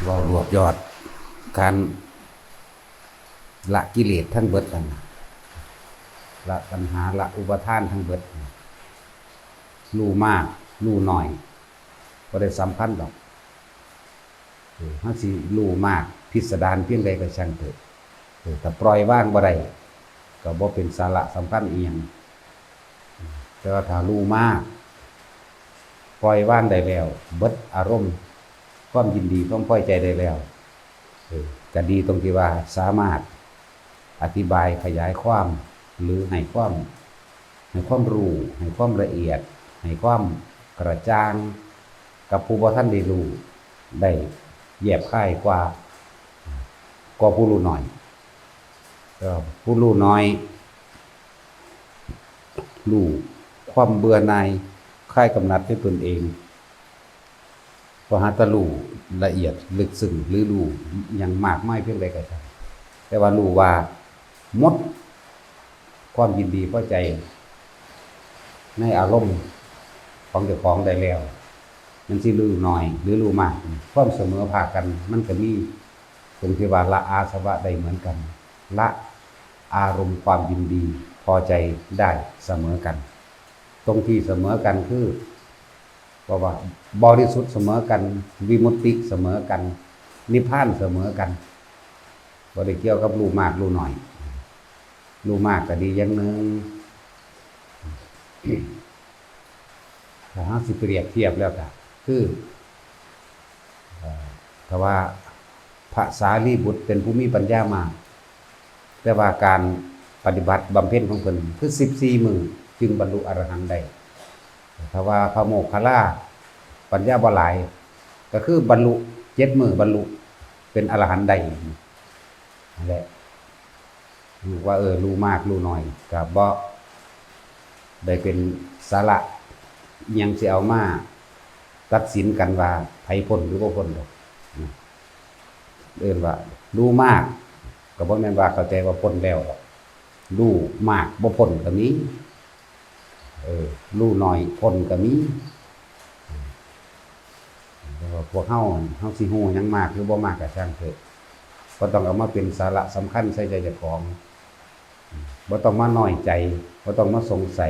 ເວົ້າລວບຍອດ ການລະກິເລດທັງເບິດນັ້ນ ລະຕັນຫາ ລະອຸປາທານທັງເບິດ ຮູ້ມາກ ຮູ້ໜ້ອຍ ບໍ່ໄດ້ສຳຄັນດອກ. ເອີ ເຮົາຊິຮູ້ມາກພິດສະດານພຽງໃດກໍຊ່າງເທີດ ເອີ ຖ້າປ່ອຍວາງບໍ່ໄດ້ ກໍບໍ່ເປັນສາລະສຳຄັນອີ່ຫຍັງ. ແຕ່ວ່າຖ້າຮູ້ມາກ ປ່ອຍວາງໄດ້ແລ້ວ ເບິດອາລົມຄວາມຍິນດີຄວາມພໍໃຈໄດ້ແລ້ວ ເອີ ກໍດີຕົງທີ່ວ່າສາມາດອະທິບາຍຂະຫຍາຍຄວາມ ຫຼື ໃຫ້ຄວາມ ໃຫ້ຄວາມຮູ້ ໃຫ້ຄວາມລະອຽດ ໃຫ້ຄວາມກະຈ່າງກັບຜູ້ບໍ່ທັນໄດ້ຮູ້ ໄດ້ແຍບຄາຍກວ່າ ກວ່າຜູ້ຮູ້ໜ້ອຍ. ເອີ ຜູ້ຮູ້ໜ້ອຍ ຮູ້ຄວາມເບື່ອໜ່າຍ ຄາຍກຳໜັດໃນຕົນເອງ ບໍ່ຫາແຕ່ຮູ້ລະອຽດເລິກເຊິ່ງ ຫຼື ຮູ້ຫຍັງມາກມາຍພຽງໃດກໍຊ່າງ ແຕ່ວ່າຮູ້ວ່າໝົດຄວາມຍິນດີພໍໃຈໃນອາລົມຂອງເຈົ້າຂອງໄດ້ແລ້ວ ມັນຊິຮູ້ໜ້ອຍ ຫຼື ຮູ້ມາກ ຄວາມສະເໝີພາກກັນມັນກໍມີ ຕົງທີ່ວ່າລະອາສະວະໄດ້ເໝືອນກັນ ລະອາລົມຄວາມຍິນດີພໍໃຈໄດ້ສະເໝີກັນ. ຕົງທີ່ສະເໝີກັນຄື ເພາະວ່າບໍລິສຸດສະເໝີກັນ ວິມຸດຕິສະເໝີກັນ ນິບພານສະເໝີກັນ ບໍ່ໄດ້ກ່ຽວກັບຮູ້ມາກຮູ້ໜ້ອຍ. ຮູ້ມາກກໍດີຢ່າງໜຶ່ງ ຖ້າເຮົາຊິປຽບທຽບແລ້ວກໍຄື ເອີ ຖ້າວ່າພະສາລີບຸດເປັນຜູ້ມີປັນຍາມາກ ແຕ່ວ່າການປະຕິບັດບຳເພັນຂອງເພິ່ນຄືສິບສີ່ມື້ຈຶ່ງບັນລຸອະລະຫັນໄດ້. ຖ້າວ່າພະໂມກຂະລາປັນຍາບໍ່ຫຼາຍ ກໍຄືບັນລຸເຈັດມື້ບັນລຸເປັນອະລະຫັນໄດ້ ນັ້ນແຫຼະ. ຮູ້ວ່າ ເອີ ຮູ້ມາກຮູ້ໜ້ອຍ ກໍບໍ່ໄດ້ເປັນສາລະອີ່ຫຍັງຊິເອົາມາຕັດສິນກັນວ່າໃຜພົ້ນ ຫຼື ບໍ່ພົ້ນດອກ. ເອີ້ນວ່າຮູ້ມາກ ກໍບໍ່ແມ່ນວ່າເຂົ້າໃຈວ່າພົ້ນແລ້ວດອກ. ຮູ້ມາກບໍ່ພົ້ນກໍມີ ເອີ ຮູ້ໜ້ອຍພົ້ນກໍມີ. ແຕ່ວ່າພວກເຮົາ ເຮົາຊິຮູ້ຫຍັງມາກ ຫຼື ບໍ່ມາກກໍຊ່າງເທີດ ບໍ່ຕ້ອງເອົາມາເປັນສາລະສຳຄັນໃສ່ໃຈເຈົ້າຂອງ. ບໍ່ຕ້ອງມານ້ອຍໃຈ ບໍ່ຕ້ອງມາສົງໄສ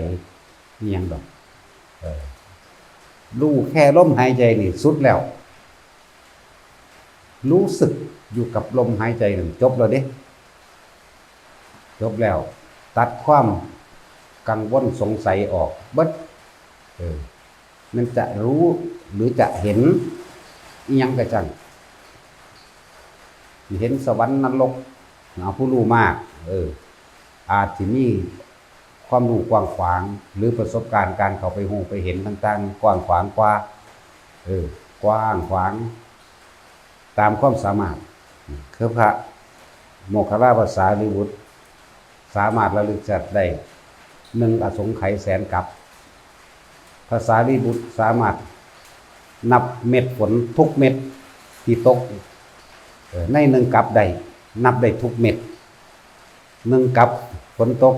ອີ່ຫຍັງດອກ. ເອີ ຮູ້ແຄ່ລົມຫາຍໃຈນີ້ສຸດແລ້ວ. ຮູ້ສຶກຢູ່ກັບລົມຫາຍໃຈນັ້ນ ຈົບແລ້ວເດ້ ຈົບແລ້ວ. ຕັດຄວາມກັງວົນສົງໄສອອກເບິດ. ເອີ ແມ່ນຈະຮູ້ ຫຼື ຈະເຫັນອີ່ຫຍັງກໍຊ່າງ ຊິເຫັນສະຫວັນນະລົກ ເອົາ ຜູ້ຮູ້ມາກ ເອີ ອາດຊິມີຄວາມຮູ້ກວ້າງຂວາງ ຫຼື ປະສົບການການເຂົ້າໄປຮູ້ໄປເຫັນຕ່າງໆ ກວ້າງຂວາງກວ່າ ເອີ ກວ້າງຂວາງຕາມຄວາມສາມາດ. ຄືພະໂມກຂະລາພະສາລີບຸດ ສາມາດລະລຶກຊາດໄດ້ໜຶ່ງອະສົງໄຂແສນກັບ. ພະສາລີບຸດສາມາດນັບເມັດຝົນທຸກເມັດທີ່ຕົກ ເອີ ໃນໜຶ່ງກັບໄດ້ ນັບໄດ້ທຸກເມັດ. ໜຶ່ງກັບຝົນຕົກ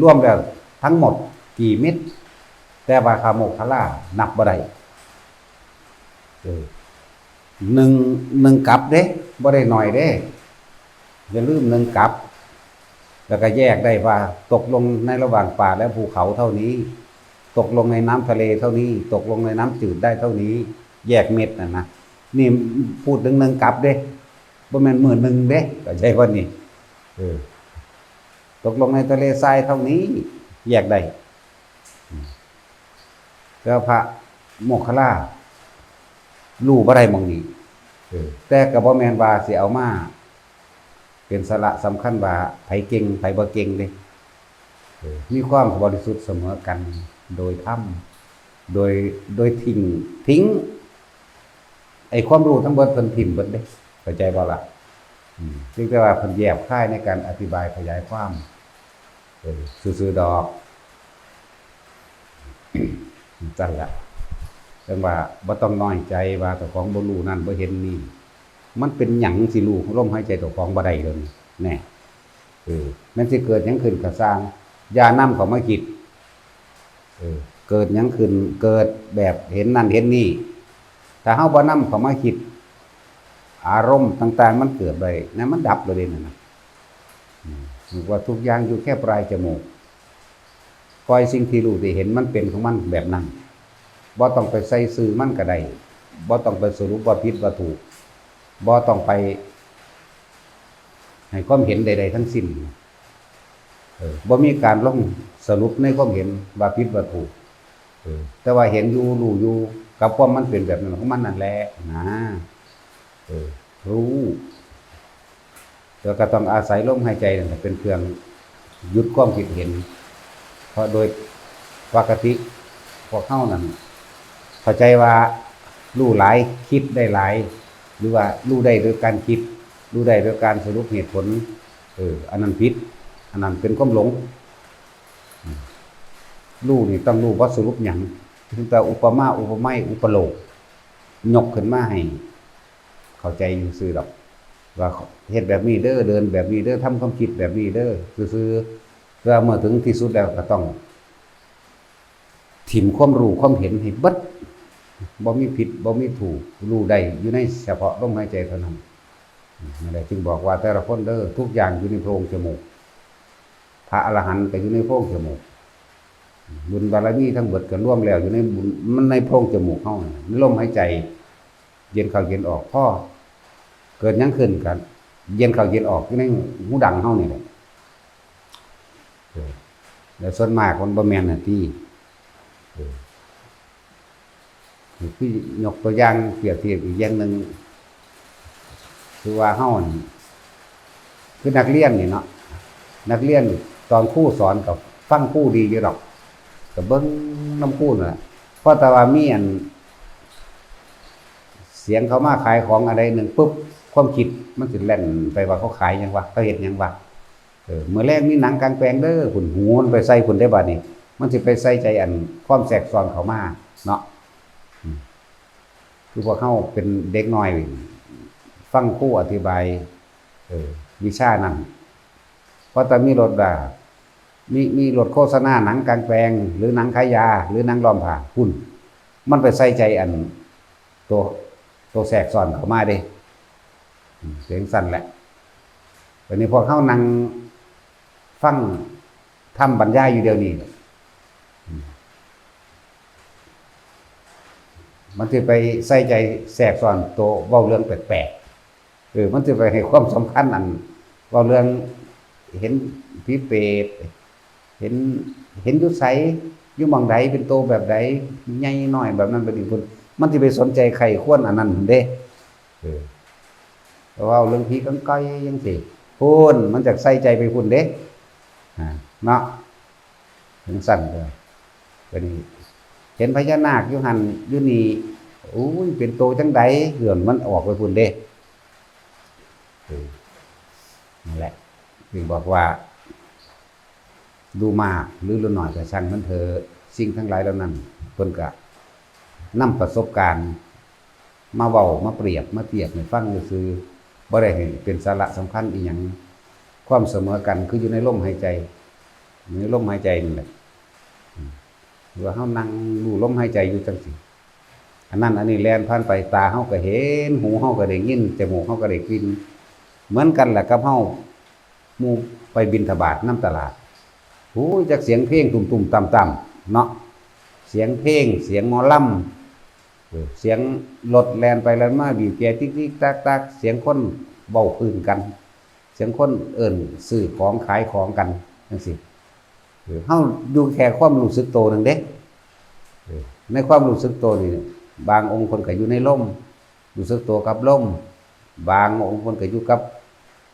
ລວມແລ້ວທັງໝົດກີ່ເມັດ? ແຕ່ວ່າພະໂມກຂະລານັບບໍ່ໄດ້. ເອີ ໜຶ່ງ ໜຶ່ງກັບເດ້ ບໍ່ໄດ້ໜ້ອຍເດ້ ຢ່າລືມໜຶ່ງກັບ. ແລ້ວກໍແຍກໄດ້ວ່າຕົກລົງໃນລະຫວ່າງປ່າ ແລະ ພູເຂົາເທົ່ານີ້, ຕົກລົງໃນນ້ຳທະເລເທົ່ານີ້, ຕົກລົງໃນນ້ຳຈືດໄດ້ເທົ່ານີ້, ແຍກເມັດນັ້ນນະ. ນີ້ພູດໜຶ່ງ ໜຶ່ງກັບເດ້ ບໍ່ແມ່ນມື້ໜຶ່ງເດ້ ເຂົ້າໃຈບໍ່ນີ້? ເອີ ຕົກລົງໃນທະເລຊາຍເທົ່ານີ້ ແຍກໄດ້. ແຕ່ວ່າພະໂມກຂະລາຮູ້ບໍ່ໄດ້ໝ່ອງນີ້ ເອີ ແຕ່ກໍບໍ່ແມ່ນວ່າຊິເອົາມາເປັນສາລະສຳຄັນວ່າໃຜເກັ່ງໃຜບໍ່ເກັ່ງເດ້ ເອີ ມີຄວາມບໍລິສຸດສະເໝີກັນໂດຍທຳ ໂດຍ ໂດຍຖິ້ມ ຖິ້ມ ໄອ້ຄວາມຮູ້ທັງເບິດເພິ່ນຖິ້ມເບິດເດ້ ເຂົ້າໃຈບໍ່ລະ? ອືມ ພຽງແຕ່ວ່າເພິ່ນແຍບຄາຍໃນການອະທິບາຍຂະຫຍາຍຄວາມ ເອີ ຊື່ໆດອກ ຈັ່ງຊັ້ນລະ. ຈັ່ງວ່າບໍ່ຕ້ອງນ້ອຍໃຈວ່າເຈົ້າຂອງບໍ່ຮູ້ນັ້ນ ບໍ່ເຫັນນີ້. ມັນເປັນຫຍັງຊິຮູ້ລົມຫາຍໃຈເຈົ້າຂອງບໍ່ໄດ້ດຽວນີ້ ແນ່. ເອີ ມັນຊິເກີດຫຍັງຂຶ້ນກໍຊ່າງ ຢ່ານຳເຂົ້າມາຄິດ. ເອີ ເກີດຫຍັງຂຶ້ນ ເກີດແບບເຫັນນັ້ນເຫັນນີ້ ຖ້າເຮົາບໍ່ນຳເຂົ້າມາຄິດ ອາລົມຕ່າງໆມັນເກີດໄດ້ນະ ມັນດັບແລ້ວເດ້ນັ້ນນະ. ອືມ ວ່າທຸກຢ່າງຢູ່ແຄ່ປາຍຈະມູກ. ປ່ອຍສິ່ງທີ່ຮູ້ທີ່ເຫັນມັນເປັນຂອງມັນແບບນັ້ນ. ບໍ່ຕ້ອງໄປໃສ່ຊື່ມັນກໍໄດ້. ບໍ່ຕ້ອງໄປສະຫຼຸບວ່າຜິດວ່າຖືກ. ບໍ່ຕ້ອງໄປໃຫ້ຄວາມເຫັນໃດໆທັງສິ້ນ. ເອີ ບໍ່ມີການລົງສະຫຼຸບໃນຄວາມເຫັນວ່າຜິດວ່າຖືກ. ເອີ ແຕ່ວ່າເຫັນຢູ່ ຮູ້ຢູ່ ກັບຄວາມມັນເປັນແບບນັ້ນຂອງມັນນັ້ນແຫຼະນະ. ເອີ ຮູ້ ແລ້ວກໍຕ້ອງອາໄສລົມຫາຍໃຈນັ້ນແຫຼະເປັນເຄື່ອງຢຸດຄວາມຄິດເຫັນ. ເພາະໂດຍປົກກະຕິພວກເຮົານັ້ນເຂົ້າໃຈວ່າຮູ້ຫຼາຍ ຄິດໄດ້ຫຼາຍ ຫຼືວ່າຮູ້ໄດ້ໂດຍການຄິດ ຮູ້ໄດ້ໂດຍການສະຫຼຸບເຫດຜົນ. ເອີ ອັນນັ້ນຜິດ ອັນນັ້ນເປັນຄວາມຫຼົງ. ອືມ ຮູ້ນີ້ຕ້ອງຮູ້ບໍ່ສະຫຼຸບຫຍັງ ເປັນແຕ່ອຸປະມາ ອຸປະໄມ ອຸປະໂລກ ຍົກຂຶ້ນມາໃຫ້ເຂົ້າໃຈຊື່ໆດອກ ວ່າເຮັດແບບນີ້ເດີ ເດີນແບບນີ້ເດີ ທຳຄວາມຄິດແບບນີ້ເດີ ຊື່ໆ. ແຕ່ວ່າເມື່ອເຖິງທີ່ສຸດແລ້ວກໍຕ້ອງ ຖິ້ມຄວາມຮູ້ຄວາມເຫັນໃຫ້ເບິດ ບໍ່ມີຜິດບໍ່ມີຖືກ ຮູ້ໄດ້ຢູ່ໃນສະເພາະລົມຫາຍໃຈເທົ່ານັ້ນ. ນັ້ນແຫຼະຈຶ່ງບອກວ່າແຕ່ລະຄົນເດີ ທຸກຢ່າງຢູ່ໃນໂພງຈະມູກ. ພະອະລະຫັນກໍຢູ່ໃນໂພງຈະມູກ. ບຸນບາລະມີທັງເບິດກໍລວມແລ້ວຢູ່ໃນບຸນ ມັນໃນໂພງຈະມູກເຮົານັ້ນ ໃນລົມຫາຍໃຈ ເຢັນເຂົ້າເຢັນອອກ. ພໍເກີດຫຍັງຂຶ້ນກໍເຢັນເຂົ້າເຢັນອອກຢູ່ໃນຫູດັງເຮົານີ້ແຫຼະ. ເອີ ແລະສ່ວນມາກມັນບໍ່ແມ່ນນະຕິ. ເອີ ຄືຍົກຕົວຢ່າງປຽບທຽບອີກຢ່າງໜຶ່ງ ຄືວ່າເຮົານີ້ ຄືນັກຮຽນນີ້ເນາະ ນັກຮຽນນີ້ຕອນຄູສອນກໍຟັງຄູດີຢູ່ດອກ ກໍເບິ່ງນຳຄູນັ້ນແຫຼະ. ພໍແຕ່ວ່າມີອັນ ສຽງເຂົາມາຂາຍຂອງອັນໃດໜຶ່ງປຶບ ຄວາມຄິດມັນຊິແລ່ນໄປວ່າ ເຂົາຂາຍຫຍັງວະ ເຂົາເຮັດຫຍັງວະ. ເອີ ມື້ແລງມີໜັງກາງແປງເດີພຸ້ນ ຫູມັນໄປໃສ່ພຸ້ນເດ້. ບາດນີ້ມັນຊິໄປໃສ່ໃຈອັນຄວາມແຊກຊ້ອນເຂົ້າມາເນາະ. ອືມ ຄືພວກເຮົາເປັນເດັກນ້ອຍ ຟັງຄູອະທິບາຍ ເອີ ວິຊານັ້ນ ພໍແຕ່ມີລົດວ່າ ມີ ມີລົດໂຄສະນາໜັງກາງແປງ ຫຼື ໜັງຂາຍຢາ ຫຼື ໜັງລ້ອມຜ້າ ພຸ້ນ ມັນໄປໃສ່ໃຈອັນ ໂຕ ໂຕແຊກຊ້ອນເຂົ້າມາເດ້. ອືມ ເປັນຈັ່ງຊັ້ນແຫຼະ. ບາດນີ້ພວກເຮົານັ່ງຟັງທຳບັນຍາຍຢູ່ດຽວນີ້ ອືມ ມັນຊິໄປໃສ່ໃຈແຊກຊ້ອນໂຕເວົ້າເລື່ອງແປກໆ. ເອີ ມັນຊິໄປໃຫ້ຄວາມສຳຄັນອັນເວົ້າເລື່ອງເຫັນຜີເປດ ເຫັນ ເຫັນຢູ່ໃສ ຢູ່ໝ່ອງໃດ ເປັນໂຕແບບໃດ ໃຫຍ່ນ້ອຍແບບນັ້ນແບບນີ້ພຸ້ນ ມັນຊິໄປສົນໃຈໃຄ່ຄວນອັນນັ້ນເດ້. ເອີ ເວົ້າເລື່ອງຜີກອງກອຍຈັ່ງຊີ້ ພຸ້ນ ມັນຈະໃສ່ໃຈໄປພຸ້ນເດ້ ອາ ເນາະ. ຈັ່ງຊັ້ນເດີ ບາດນີ້ເຫັນພະຍານາກຢູ່ຫັ້ນຢູ່ນີ້ ໂອ້ຍ ເປັນໂຕຈັ່ງໃດ ເລື່ອງມັນອອກໄປພຸ້ນເດ້. ເອີ ນັ້ນແຫຼະ ຈຶ່ງບອກວ່າ ຮູ້ມາກ ຫຼື ຮູ້ໜ້ອຍກໍຊ່າງມັນເຖາະ ສິ່ງທັງຫຼາຍເຫຼົ່ານັ້ນ ເພິ່ນກະນຳປະສົບການມາເວົ້າ ມາປຽບ ມາທຽບໃຫ້ຟັງຊື່ໆ ບໍ່ໄດ້ໃຫ້ເປັນສາລະສຳຄັນອີ່ຫຍັງ. ຄວາມສະເໝີກັນຄືຢູ່ໃນລົມຫາຍໃຈ ຢູ່ໃນລົມຫາຍໃຈນັ້ນແຫຼະ ອືມ ວ່າເຮົານັ່ງຮູ້ລົມຫາຍໃຈຢູ່ຈັ່ງຊີ້ ອັນນັ້ນອັນນີ້ແລ່ນຜ່ານໄປ ຕາເຮົາກໍເຫັນ ຫູເຮົາກໍໄດ້ຍິນ ຈະມູກເຮົາກໍໄດ້ກິ່ນ. ເໝືອນກັນແຫຼະກັບເຮົາ ໝູ່ໄປບິນທະບາດນຳຕະຫຼາດ ໂອ້ຍ ຈັກສຽງເພງຕຸ້ມໆຕ່ຳໆເນາະ ສຽງເພງ ສຽງໝໍລຳ ເອີ ສຽງລົດແລ່ນໄປແລ່ນມາ ບີບແກຕິກໆຕັກໆ ສຽງຄົນເວົ້າພື້ນກັນ ສຽງຄົນເອີ້ນຊື້ຂອງຂາຍຂອງກັນຈັ່ງຊີ້. ເອີ ເຮົາຢູ່ແຄ່ຄວາມຮູ້ສຶກໂຕໜຶ່ງເດ້. ເອີ ໃນຄວາມຮູ້ສຶກໂຕນີ້ ບາງອົງເພິ່ນກໍຢູ່ໃນລົມ ຮູ້ສຶກໂຕກັບລົມ, ບາງອົງເພິ່ນກໍຢູ່ກັບ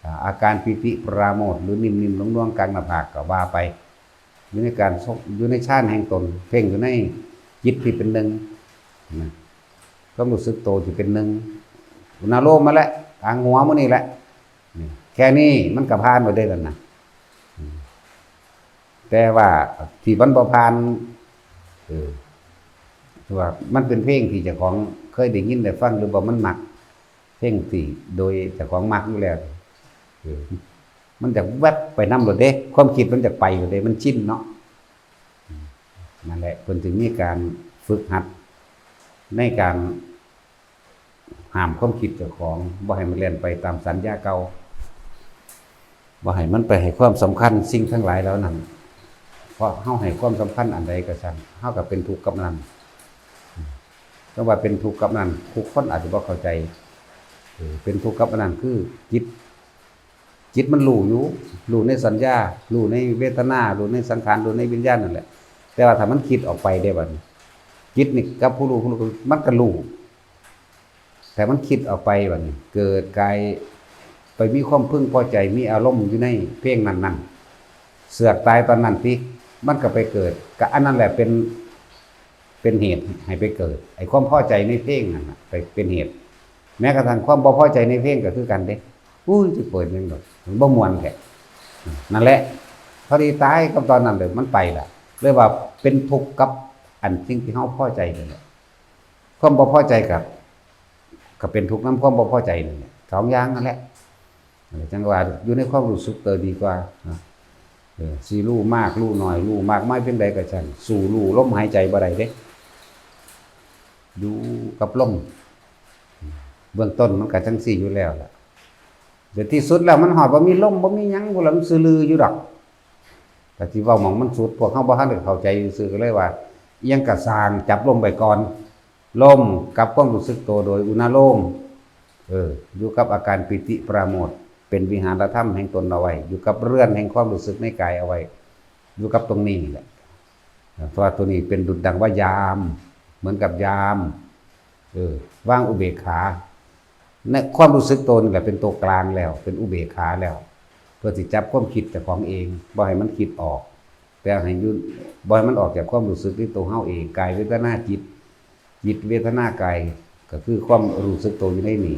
ອາ ອາການປີຕິປະລາໂມດ ຫຼື ນິ້ມໆນວນໆກາງໜ້າຜາກກໍວ່າໄປ, ຢູ່ໃນການຊົກ ຢູ່ໃນຊານແຫ່ງຕົນ, ເພງຢູ່ໃນຈິດທີ່ເປັນໜຶ່ງນະ, ຄວາມຮູ້ສຶກໂຕທີ່ເປັນໜຶ່ງ, ອຸນາໂລມມາແຫຼະ, ທາງຫົວມື້ນີ້ແຫຼະ, ນີ້ ແຄ່ນີ້ມັນກໍຜ່ານໄປເດ້ນັ້ນນະ. ແຕ່ວ່າທີ່ມັນບໍ່ຜ່ານ ເອີ ຄືວ່າມັນເປັນເພງທີ່ເຈົ້າຂອງເຄີຍໄດ້ຍິນໄດ້ຟັງ ຫຼືວ່າມັນມັກ ເພງທີ່ໂດຍເຈົ້າຂອງມັກຢູ່ແລ້ວ ເອີ ມັນຈະແວັບໄປນຳໂລດເດ້, ຄວາມຄິດມັນຈະໄປໂລດເດ້, ມັນຊິນເນາະ. ນັ້ນແຫຼະ ເພິ່ນຈຶ່ງມີການຝຶກຫັດໃນການ ຫ້າມຄວາມຄິດເຈົ້າຂອງ ບໍ່ໃຫ້ມັນແລ່ນໄປຕາມສັນຍາເກົ່າ, ບໍ່ໃຫ້ມັນໄປໃຫ້ຄວາມສຳຄັນສິ່ງທັງຫຼາຍເຫຼົ່ານັ້ນ. ເພາະເຮົາໃຫ້ຄວາມສຳຄັນອັນໃດກໍຊ່າງ, ເຮົາກໍເປັນທຸກກັບມັນ. ຈັ່ງວ່າເປັນທຸກກັບມັນ, ທຸກຄົນອາດຈະບໍ່ເຂົ້າໃຈ. ເອີ ເປັນທຸກກັບອັນນັ້ນ ຄືຈິດ, ຈິດມັນຮູ້ຢູ່, ຮູ້ໃນສັນຍາ, ຮູ້ໃນເວທະນາ, ຮູ້ໃນສັງຂານ, ຮູ້ໃນວິນຍານນັ້ນແຫຼະ. ແຕ່ວ່າຖ້າມັນຄິດອອກໄປເດ້ບັດນີ້, ຈິດນີ້ກັບຜູ້ຮູ້, ຜູ້ຮູ້ມັນກໍຮູ້. ແຕ່ມັນຄິດອອກໄປບັດນີ້ ເກີດກາຍໄປມີຄວາມເພິ່ງພໍໃຈ, ມີອາລົມຢູ່ໃນເພງນັ້ນໆ, ເຊືອກຕາຍຕອນນັ້ນຕິ, ມັນກໍໄປເກີດ, ກໍອັນນັ້ນແຫຼະເປັນ ເປັນເຫດໃຫ້ໄປເກີດ. ໄອ້ຄວາມພໍໃຈໃນເພງນັ້ນນະ ໄປເປັນເຫດ. ແມ້ກະທັ່ງຄວາມບໍ່ພໍໃຈໃນເພງກໍຄືກັນເດ້. ອຸ້ຍ ຈະເປີດຫຍັງດອກ, ມັນບໍ່ມ່ວນແທ້. ນັ້ນແຫຼະ, ພໍດີຕາຍກັບຕອນນັ້ນເລີຍ, ມັນໄປລະ. ເລີຍວ່າເປັນທຸກກັບອັນສິ່ງທີ່ເຮົາພໍໃຈນັ້ນແຫຼະ. ຄວາມບໍ່ພໍໃຈກັບ ກໍເປັນທຸກນຳຄວາມບໍ່ພໍໃຈນັ້ນແຫຼະ, ສອງຢ່າງນັ້ນແຫຼະ. ຈັ່ງວ່າຢູ່ໃນຄວາມຮູ້ສຶກຕົວດີກວ່ານະ. ເອີ ຊິຮູ້ມາກຮູ້ໜ້ອຍ ຮູ້ມາກມາຍພຽງໃດກໍຊ່າງ, ສູ້ຮູ້ລົມຫາຍໃຈບໍ່ໄດ້ເດ້, ຢູ່ກັບລົມ. ເບື້ອງຕົ້ນມັນກໍຈັ່ງຊີ້ຢູ່ແລ້ວລະ. ແຕ່ທີ່ສຸດແລ້ວມັນຮອດບໍ່ມີລົມ ບໍ່ມີຫຍັງພຸ້ນລະ, ມັນຊື່ລືຢູ່ດອກ. ກໍຊິເວົ້າໝ່ອງມັນສຸດ, ພວກເຮົາບໍ່ທັນໄດ້ເຂົ້າໃຈຊື່ໆ ກໍເລີຍວ່າ ອີ່ຫຍັງກໍຊ່າງ, ຈັບລົມໄວ້ກ່ອນ. ລົມກັບຄວາມຮູ້ສຶກໂຕໂດຍອຸນາໂລມ. ເອີ ຢູ່ກັບອາການປີຕິປະໂມດ, ເປັນວິຫານະທຳແຫ່ງຕົນເອົາໄວ້, ຢູ່ກັບເຮືອນແຫ່ງຄວາມຮູ້ສຶກໃນກາຍເອົາໄວ້, ຢູ່ກັບຕົງນີ້ແຫຼະ. ເພາະວ່າຕົວນີ້ເປັນດຸດດັ່ງວ່າຍາມ, ເໝືອນກັບຍາມ. ເອີ ວາງອຸເບກຂາ. ໃນຄວາມຮູ້ສຶກໂຕນີ້ແຫຼະເປັນຕົວກາງແລ້ວ, ເປັນອຸເບກຂາແລ້ວ, ເພື່ອຊິຈັບຄວາມຄິດເຈົ້າຂອງເອງ, ບໍ່ໃຫ້ມັນຄິດອອກ, ແຕ່ໃຫ້ຢູ່, ບໍ່ໃຫ້ມັນອອກຈາກຄວາມຮູ້ສຶກໃນຕົວເຮົາເອງ, ກາຍເວທະນາຈິດ, ຈິດເວທະນາກາຍ, ກໍຄືຄວາມຮູ້ສຶກໂຕຢູ່ໃນນີ້.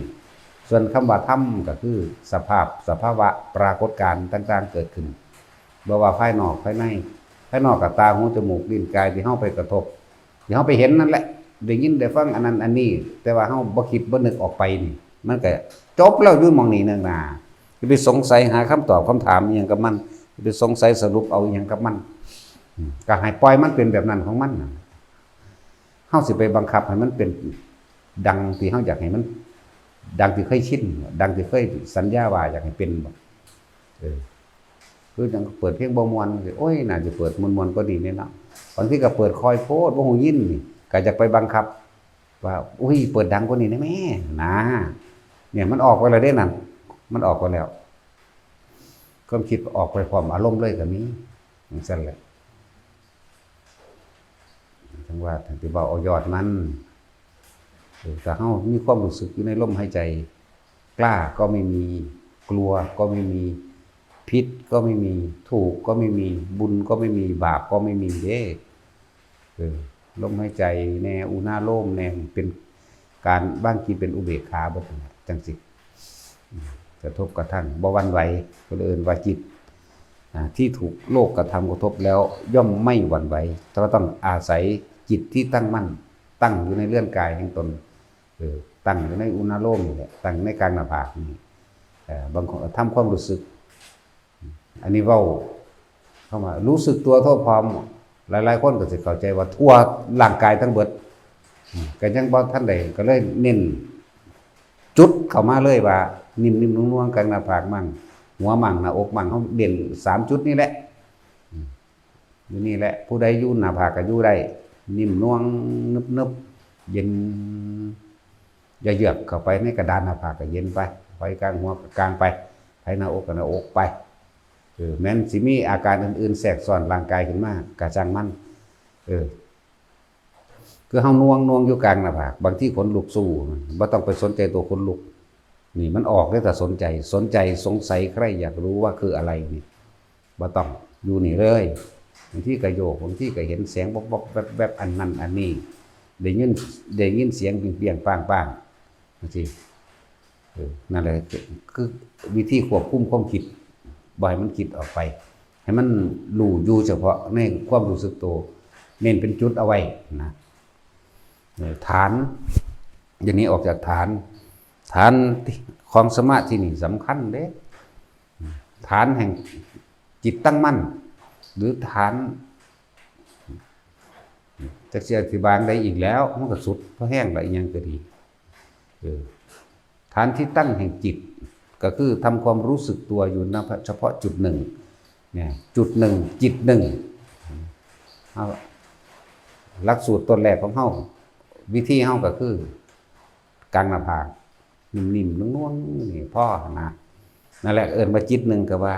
ສ່ວນຄຳວ່າທຳ ກໍຄືສະພາບ, ສະພາວະ, ປາກົດການຕ່າງໆເກີດຂຶ້ນ, ບໍ່ວ່າພາຍນອກພາຍໃນ. ພາຍນອກກໍຕາ, ຫູ, ຈະມູກ, ລີ້ນ, ກາຍ ທີ່ເຮົາໄປກະທົບ, ທີ່ເຮົາໄປເຫັນນັ້ນແຫຼະ, ໄດ້ຍິນໄດ້ຟັງອັນນັ້ນອັນນີ້, ແຕ່ວ່າເຮົາບໍ່ຄິດບໍ່ນຶກອອກໄປນີ້, ມັນກໍຈົບແລ້ວຢູ່ໝ່ອງນີ້ເນີງນາ. ຢ່າໄປສົງໄສຫາຄຳຕອບຄຳຖາມອີ່ຫຍັງກັບມັນ, ຢ່າໄປສົງໄສສະຫຼຸບເອົາອີ່ຫຍັງກັບມັນ. ອືມ ກໍໃຫ້ປ່ອຍມັນເປັນແບບນັ້ນຂອງມັນນະ. ເຮົາຊິໄປບັງຄັບໃຫ້ມັນເປັນດັ່ງທີ່ເຮົາຢາກໃຫ້ມັນ, ດັ່ງທີ່ເຄີຍຊິນ, ດັ່ງທີ່ເຄີຍສັນຍາວ່າຢາກໃຫ້ເປັນບໍ? ເອີ ຄືຈັ່ງເປີດເພງບໍ່ມ່ວນ, ໂອ້ຍ ໜ້າຈະເປີດມ່ວນໆກວ່ານີ້ແດ່ເນາະ. ບາງທີກໍເປີດຄ່ອຍໂພດ ບໍ່ຮູ້ຍິນນີ້, ກໍຢາກໄປບັງຄັບວ່າ ອຸ້ຍ ເປີດດັງກວ່ານີ້ແດ່ແມ້ນະ. ເນີ້ຍ ມັນອອກໄປແລ້ວເດ້ນັ້ນ, ມັນອອກໄປແລ້ວ. ຄວາມຄິດອອກໄປພ້ອມອາລົມເລີຍກໍມີ, ຈັ່ງຊັ້ນແຫຼະ. ຈັ່ງວ່າ ຈັ່ງທີ່ເວົ້າເອົາຍອດມັນ, ເອີ ຖ້າເຮົາມີຄວາມຮູ້ສຶກຢູ່ໃນລົມຫາຍໃຈ, ກ້າກໍໄມ່ມີ, ກົວກໍໄມ່ມີ, ຜິດກໍໄມ່ມີ, ຖືກກໍໄມ່ມີ, ບຸນກໍໄມ່ມີ, ບາບກໍໄມ່ມີເດ້. ເອີ ລົມຫາຍໃຈແດ່, ອຸນາໂລມແດ່, ເປັນການວາງຈິດເປັນອຸເບກຂາເບິດຫັ້ນແຫຼະ ຈັ່ງຊີ້. ກະທົບກະທັ່ງ ບໍ່ຫວັ່ນໄຫວ, ເພິ່ນເອີ້ນວ່າຈິດ ອາ ທີ່ຖືກໂລກກະທຳກະທົບແລ້ວ ຍ່ອມໄມ່ຫວັ່ນໄຫວ, ແຕ່ວ່າຕ້ອງອາໄສຈິດທີ່ຕັ້ງໝັ້ນ, ຕັ້ງຢູ່ໃນເຮືອນກາຍແຫ່ງຕົນ, ເອີ ຕັ້ງຢູ່ໃນອຸນາໂລມນີ້ແຫຼະ, ຕັ້ງໃນກາງໜ້າຜາກນີ້. ເອີ ບາງຄົນກໍທຳຄວາມຮູ້ສຶກ, ອັນນີ້ເວົ້າ ຄຳວ່າຮູ້ສຶກຕົວທົ່ວພ້ອມ, ຫຼາຍໆຄົນກໍຊິເຂົ້າໃຈວ່າທົ່ວຮ່າງກາຍທັງເບິດ, ກໍຍັງບໍ່ທັນໄດ້, ກໍເລີຍເນັ້ນຈຸດເຂົ້າມາເລີຍວ່າ ນິ້ມໆນວງໆ ກາງໜ້າຜາກໝັ້ງ, ຫົວໝັ້ງ, ໜ້າອົກໝັ້ງ, ເຮົາເນັ້ນສາມຈຸດນີ້ແຫຼະ, ຢູ່ນີ້ແຫຼະ. ຜູ້ໃດຢູ່ໜ້າຜາກກໍຢູ່ໄດ້, ນິ້ມນວງ ເນີບໆ ເຢັນ. ຢ່າເຍືອກເຂົ້າໄປໃນກະດານໜ້າຜາກກໍເຢັນໄປ, ໄປກາງຫົວກໍກາງໄປ, ໄປໜ້າອົກກໍໜ້າອົກໄປ. ເອີ ແມ່ນຊິມີອາການອື່ນໆແຊກຊ້ອນຮ່າງກາຍຂຶ້ນມາກໍຊ່າງມັນ. ເອີ ຄືເຮົາໜ່ວງໆຢູ່ກາງໜ້າຜາກ, ບາງທີຂົນລຸກສູ້, ບໍ່ຕ້ອງໄປສົນໃຈຕົວຂົນລຸກ. ນີ້ມັນອອກເດ້ ຖ້າສົນໃຈ, ສົນໃຈ ສົງໄສ ໃຄຢາກຮູ້ວ່າຄືອະໄລນີ້. ບໍ່ຕ້ອງ ຢູ່ນີ້ເລີຍ. ບາງທີກໍໂຍກ, ບາງທີກໍເຫັນແສງວັບໆແວັບໆ ອັນນັ້ນອັນນີ້, ໄດ້ຍິນ ໄດ້ຍິນສຽງປຽງໆປາງໆ ຈັ່ງຊີ້. ເອີ ນັ້ນແຫຼະ ຄື ຄືວິທີຄວບຄຸມຄວາມຄິດ, ບໍ່ໃຫ້ມັນຄິດອອກໄປ, ໃຫ້ມັນຮູ້ຢູ່ສະເພາະໃນຄວາມຮູ້ສຶກໂຕ, ເນັ້ນເປັນຈຸດເອົາໄວ້ນະ. ເອີ ຖານ, ຢ່າໜີອອກຈາກຖານ. ຖານຂອງສະມາທິນີ້ສຳຄັນເດ້. ຖານແຫ່ງຈິດຕັ້ງໝັ້ນ ຫຼື ຖານ ຈັກຊິອະທິບາຍຈັ່ງໃດອີກແລ້ວ, ມັນກໍສຸດພໍແຮງລະ, ອີ່ຫຍັງກໍດີ. ເອີ ຖານທີ່ຕັ້ງແຫ່ງຈິດ ກໍຄືທຳຄວາມຮູ້ສຶກຕົວຢູ່ນະ ເພາະຈຸດໜຶ່ງ ເນຍ ຈຸດໜຶ່ງ ຈິດໜຶ່ງ ເຮົາ ຫຼັກສູດຕົ້ນແລກຂອງເຮົາ ວິທີເຮົາກໍຄືກາງໜ້າຜາກ ນິ້ມໆ ນວນໆ ນີ້ພໍຫັ້ນນະ ນັ້ນແຫຼະ ເອີ້ນວ່າຈິດໜຶ່ງ ກໍວ່າ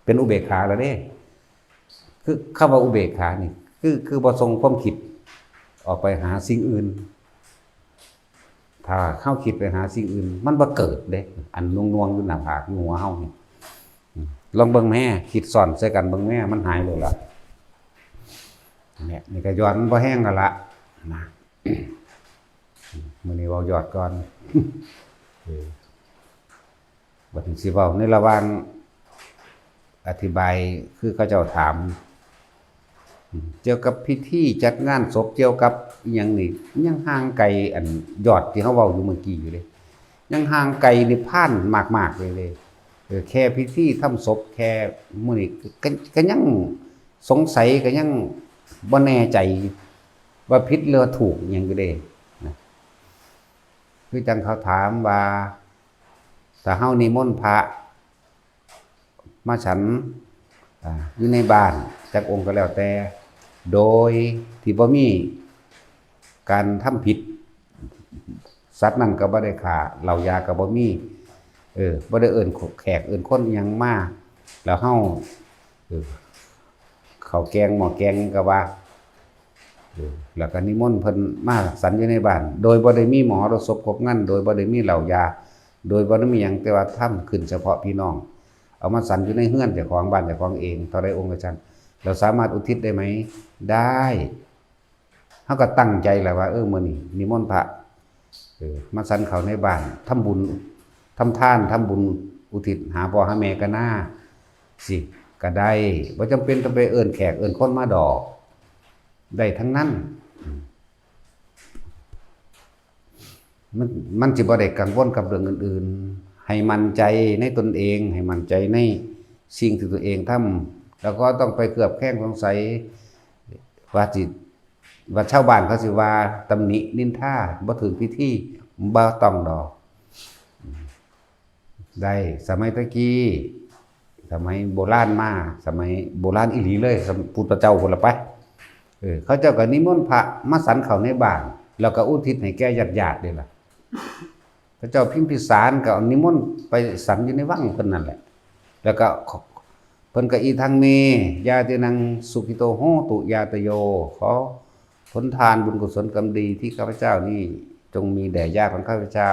ເປັນອຸເບກຂາແລ້ວເດ້. ຄືຄຳວ່າອຸເບກຂານີ້ ຄື ຄືບໍ່ສົ່ງຄວາມຄິດອອກໄປຫາສິ່ງອື່ນ. ຖ້າເຮົາຄິດໄປຫາສິ່ງອື່ນ ມັນບໍ່ເກີດເດ້ ອັນໜ່ວງໆ ຢູ່ໜ້າຜາກ ຢູ່ຫົວເຮົານີ້. ອືມ ລອງເບິ່ງແມ້ ຄິດຊ້ອນໃສ່ກັນເບິ່ງແມ້ ມັນຫາຍໂລດລະ. ນີ້ ນີ້ກໍຢອດມັນບໍ່ແຮງແລ້ວລະນະ. ມື້ນີ້ເວົ້າຢອດກ່ອນ ເອີ ບັດນີ້ຊິເວົ້າໃນລະຫວ່າງອະທິບາຍ ຄືເຂົາເຈົ້າຖາມ ອືມ ກ່ຽວກັບພິທີຈັດງານສົບ ກ່ຽວກັບອີ່ຫຍັງນີ້ ຍັງຫ່າງໄກອັນຢອດທີ່ເຮົາເວົ້າຢູ່ເມື່ອກີ້ຢູ່ເດ້ ຍັງຫ່າງໄກນິບພານມາກໆ ເລີຍເດ້. ເອີ ແຄ່ພິທີທຳສົບ ແຄ່ມື້ນີ້ ກໍ ກໍຍັງສົງໄສ ກໍຍັງບໍ່ແນ່ໃຈວ່າຜິດຫຼືວ່າຖືກອີ່ຫຍັງຢູ່ເດ້ນະ. ຄືຈັ່ງເຂົາຖາມວ່າ ຖ້າເຮົານິມົນພະມາສັນ ອາ ຢູ່ໃນບ້ານຈັກອົງກໍແລ້ວແຕ່ ໂດຍທີ່ບໍ່ມີການທຳຜິດ ສັດນັ້ນກໍບໍ່ໄດ້ຂ້າ ເຫຼົ້າຢາກໍບໍ່ມີ ເອີ ບໍ່ໄດ້ເອີ້ນແຂກເອີ້ນຄົນອີ່ຫຍັງມາ ແລ້ວເຮົາ ເອີ ເຂົ້າແກງໝໍ້ແກງກໍວ່າ ເອີ ແລ້ວກໍນິມົນເພິ່ນມາສັນຢູ່ໃນບ້ານ ໂດຍບໍ່ໄດ້ມີມະຫອລະສົບຄົບງັນ ໂດຍບໍ່ໄດ້ມີເຫຼົ້າຢາ ໂດຍບໍ່ໄດ້ມີຫຍັງ ແຕ່ວ່າທຳຂຶ້ນສະເພາະພີ່ນ້ອງ ເອົາມາສັນຢູ່ໃນເຮືອນເຈົ້າຂອງ ບ້ານເຈົ້າຂອງເອງ ເທົ່າໃດອົງກໍຊ່າງ ເຮົາສາມາດອຸທິດໄດ້ໄໝ? ໄດ້. ເຮົາກໍຕັ້ງໃຈແລ້ວວ່າ ເອີ ມື້ນີ້ນິມົນພະ ເອີ ມາສັນເຂົ້າໃນບ້ານ ທຳບຸນ ທຳທານ ທຳບຸນອຸທິດຫາພໍ່ຫາແມ່ກໍນາ ຊິ ກໍໄດ້ ບໍ່ຈຳເປັນຕ້ອງໄປເອີ້ນແຂກເອີ້ນຄົນມາດອກ ໄດ້ທັງນັ້ນ. ອືມ ມັນ ມັນຊິບໍ່ໄດ້ກັງວົນກັບເລື່ອງອື່ນໆ ໃຫ້ໝັ້ນໃຈໃນຕົນເອງ ໃຫ້ໝັ້ນໃຈໃນສິ່ງທີ່ຕົວເອງທຳ ແລ້ວກໍຕ້ອງໄປເຄືອບແຄງສົງໄສວ່າຊິ ວ່າຊາວບ້ານເຂົາຊິວ່າ ຕຳໜິນິນທາ ບໍ່ຖືກພິທີ ບໍ່ຕ້ອງດອກ. ໄດ້ ສະໄໝແຕ່ກີ້ ສະໄໝໂບລານມາ ສະໄໝໂບລານອີ່ຫຼີເລີຍ ສະໄໝພຸດທະເຈົ້າພຸ້ນລະໄປ ເອີ ເຂົາເຈົ້າກໍນິມົນພະມາສັນເຂົ້າໃນບ້ານ ແລ້ວກໍອຸທິດໃຫ້ແກ່ຍາດໆ ເດ້ລະ. ເຂົາເຈົ້າພິມພິສານກໍນິມົນໄປສັນຢູ່ໃນວັງເພິ່ນນັ້ນແຫຼະ ແລ້ວກໍເພິ່ນກໍ Idaṃ me ñātīnaṃ sukhito hotu ñātayo ຂໍຜົນທານບຸນກຸສົນກຳດີທີ່ຂ້າພະເຈົ້ານີ້ ຈົ່ງມີແດ່ຍາດຂອງຂ້າພະເຈົ້າ.